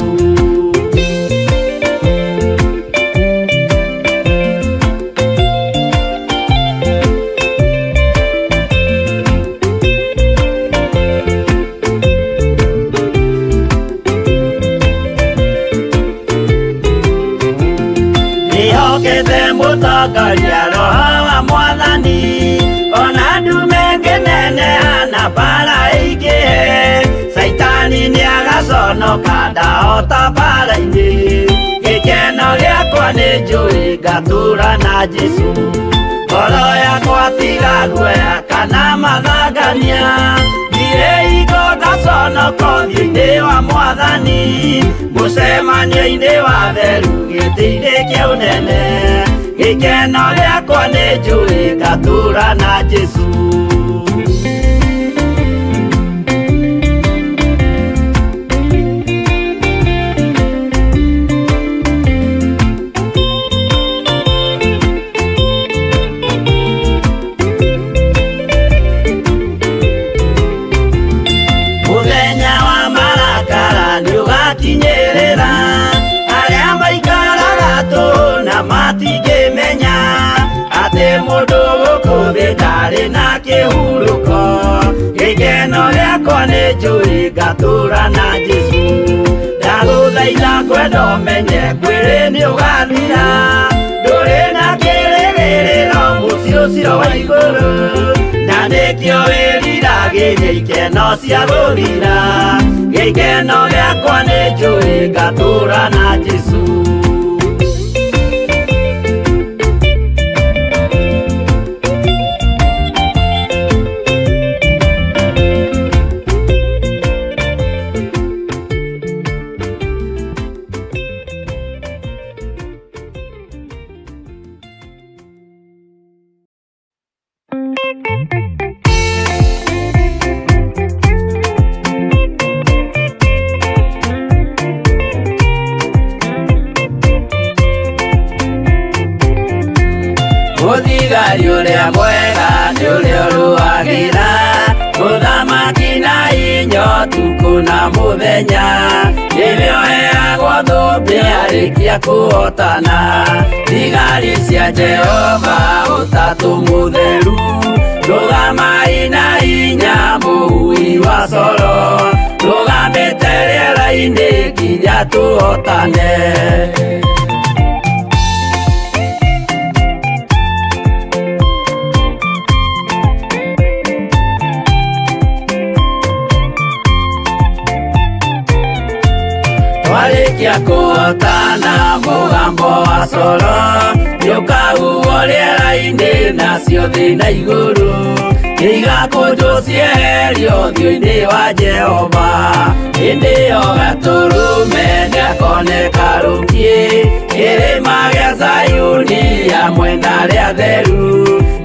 Mũtongoria roho wa mwathani ona ndume ngĩneneha na mbara ĩingĩhe Caitani nĩagaconoka ndahota mbara-inĩ gĩkeno gĩakwa nĩ njũĩ ngatũra na Jesũ ngoro yakwa tiga guoya kana mathangania ndirĩ hingo ngaconoka ũthiũ-inĩ wa mwathani mũcemanio-inĩ wa theru gĩtĩ-inĩ kĩa ũnene gĩkeno gĩakwa nĩ njũĩ ngatũra na Jesũ. Mũthenya wa marakara nĩũgakinyĩrĩra arĩa maikaraga tũhũ na matingĩmenya atĩ mũndũ gũkũ thĩ ndarĩ na kĩhurũko gĩkeno gĩakwa nĩ njũĩ ngatũra na Jesũ ndagũthaitha kwenda ũmenye mwĩrĩ nĩũgathira ndũrĩ na kĩrĩgĩrĩro mũciĩ ũcio wa igũrũ na nĩkĩo wĩriragĩria ikeno cia gũthira gĩkeno gĩakwa nĩ njũĩ ngatũra na Jesũ. Mũthigari ũrĩa mwega nĩ ũrĩa ũrũagĩra mũthamaki na hinya ũtukũ na mũthenya nĩwe ũheagwo thũmbĩ arĩkia kũhotana thigari cia Jehova ũtatũ mũtheru rũgamai na hinya mũhui wa coro rũgamĩte rĩera-inĩ nginya tũhotane. Twarĩkia kũhotana mũgambo wa coro nĩũkahuhwo rĩera-inĩ nacio thĩ na igũrũ nĩigakũnjwo cieherio ũthiũ-inĩ wa Jehova hĩndĩ ĩyo gatũrũme nĩakoneka rũkiĩ kĩrĩma gĩa Zayuni hamwe na arĩa atheru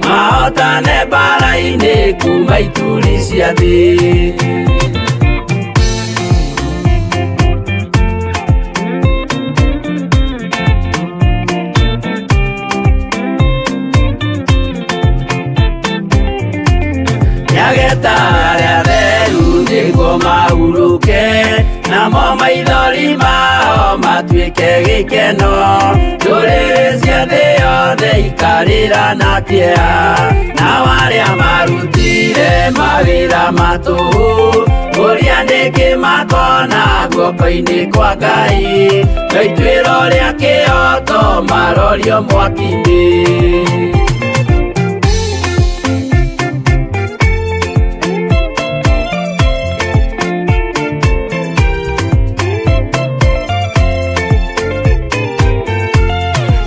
mahotane mbara-inĩ kuma ituri cia thĩ. Nĩageta arĩa atheru nĩguo mahurũke, namo maithori mao matuĩke gĩkeno. Ndũrĩrĩ cia thĩ yothe ikarĩra na kĩeha, nao arĩa marutire mawĩra ma tũhũ, ũrĩa nĩkĩ makona guoko-inĩ kwa Ngai, no ituĩro rĩa kĩoto marorio mwaki-inĩ.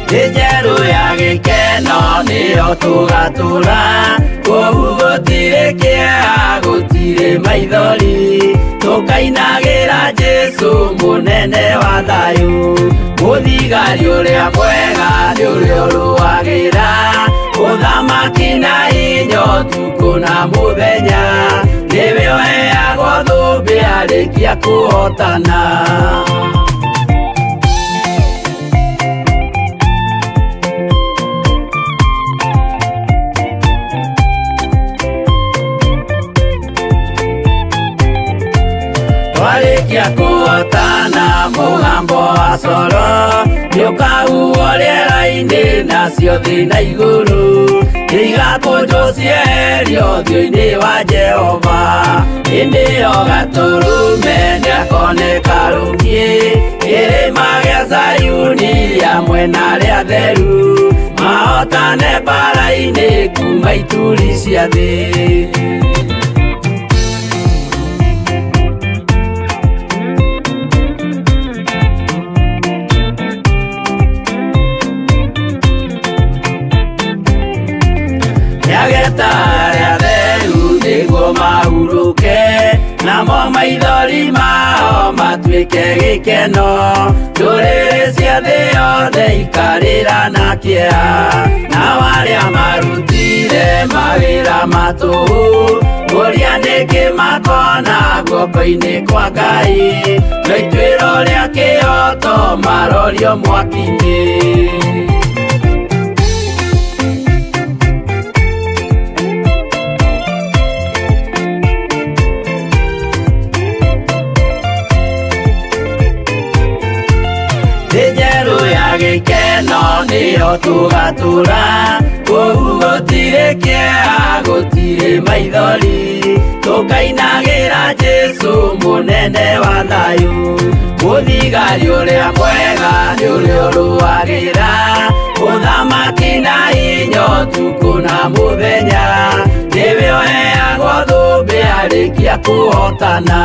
Thĩ njerũ ya gĩkeno nĩyo tũgatũra, kũu gũtirĩ kĩeha, gũtirĩ maithori, tũkainagĩra Jesũ mũnene wa thayũ. Mũthigari ũrĩa mwega nĩ ũrĩa ũrũagĩra ũthamaki na hinya ũtukũ na mũthenya, nĩwe ũheagwo thũmbĩ arĩkia kũhotana. Twarĩkia kũhotana mũgambo wa coro nĩũkahuhwo rĩera-inĩ, nacio thĩ na igũrũ nĩigakũnjwo cieherio ũthiũ-inĩ wa Jehova. Hĩndĩ ĩyo Gatũrũme nĩakoneka rũngĩ kĩrĩma gĩa Zayuni hamwe na arĩa atheru, mahotane mbara-inĩ kuma ituri cia thĩ. Nĩageta arĩa atheru nĩguo mahurũke, namo maithori mao matuĩke gĩkeno. Ndũrĩrĩ cia thĩ yothe ikarĩra na kĩeha, nao arĩa marutire mawĩra ma tũhũ, ũrĩa nĩkĩ makona guoko-inĩ kwa Ngai, no ituĩro rĩa kĩoto marorio mwaki-inĩ. Thĩ njerũ ya gĩkeno nĩyo tũgatũra, kũu gũtirĩ kĩeha, gũtirĩ maithori, tũkainagĩra Jesũ mũnene wa thayũ. Mũthigari ũrĩa mwega nĩ ũrĩa ũrũagĩra ũthamaki na hinya ũtukũ na mũthenya, nĩwe ũheagwo thũmbĩ arĩkia kũhotana.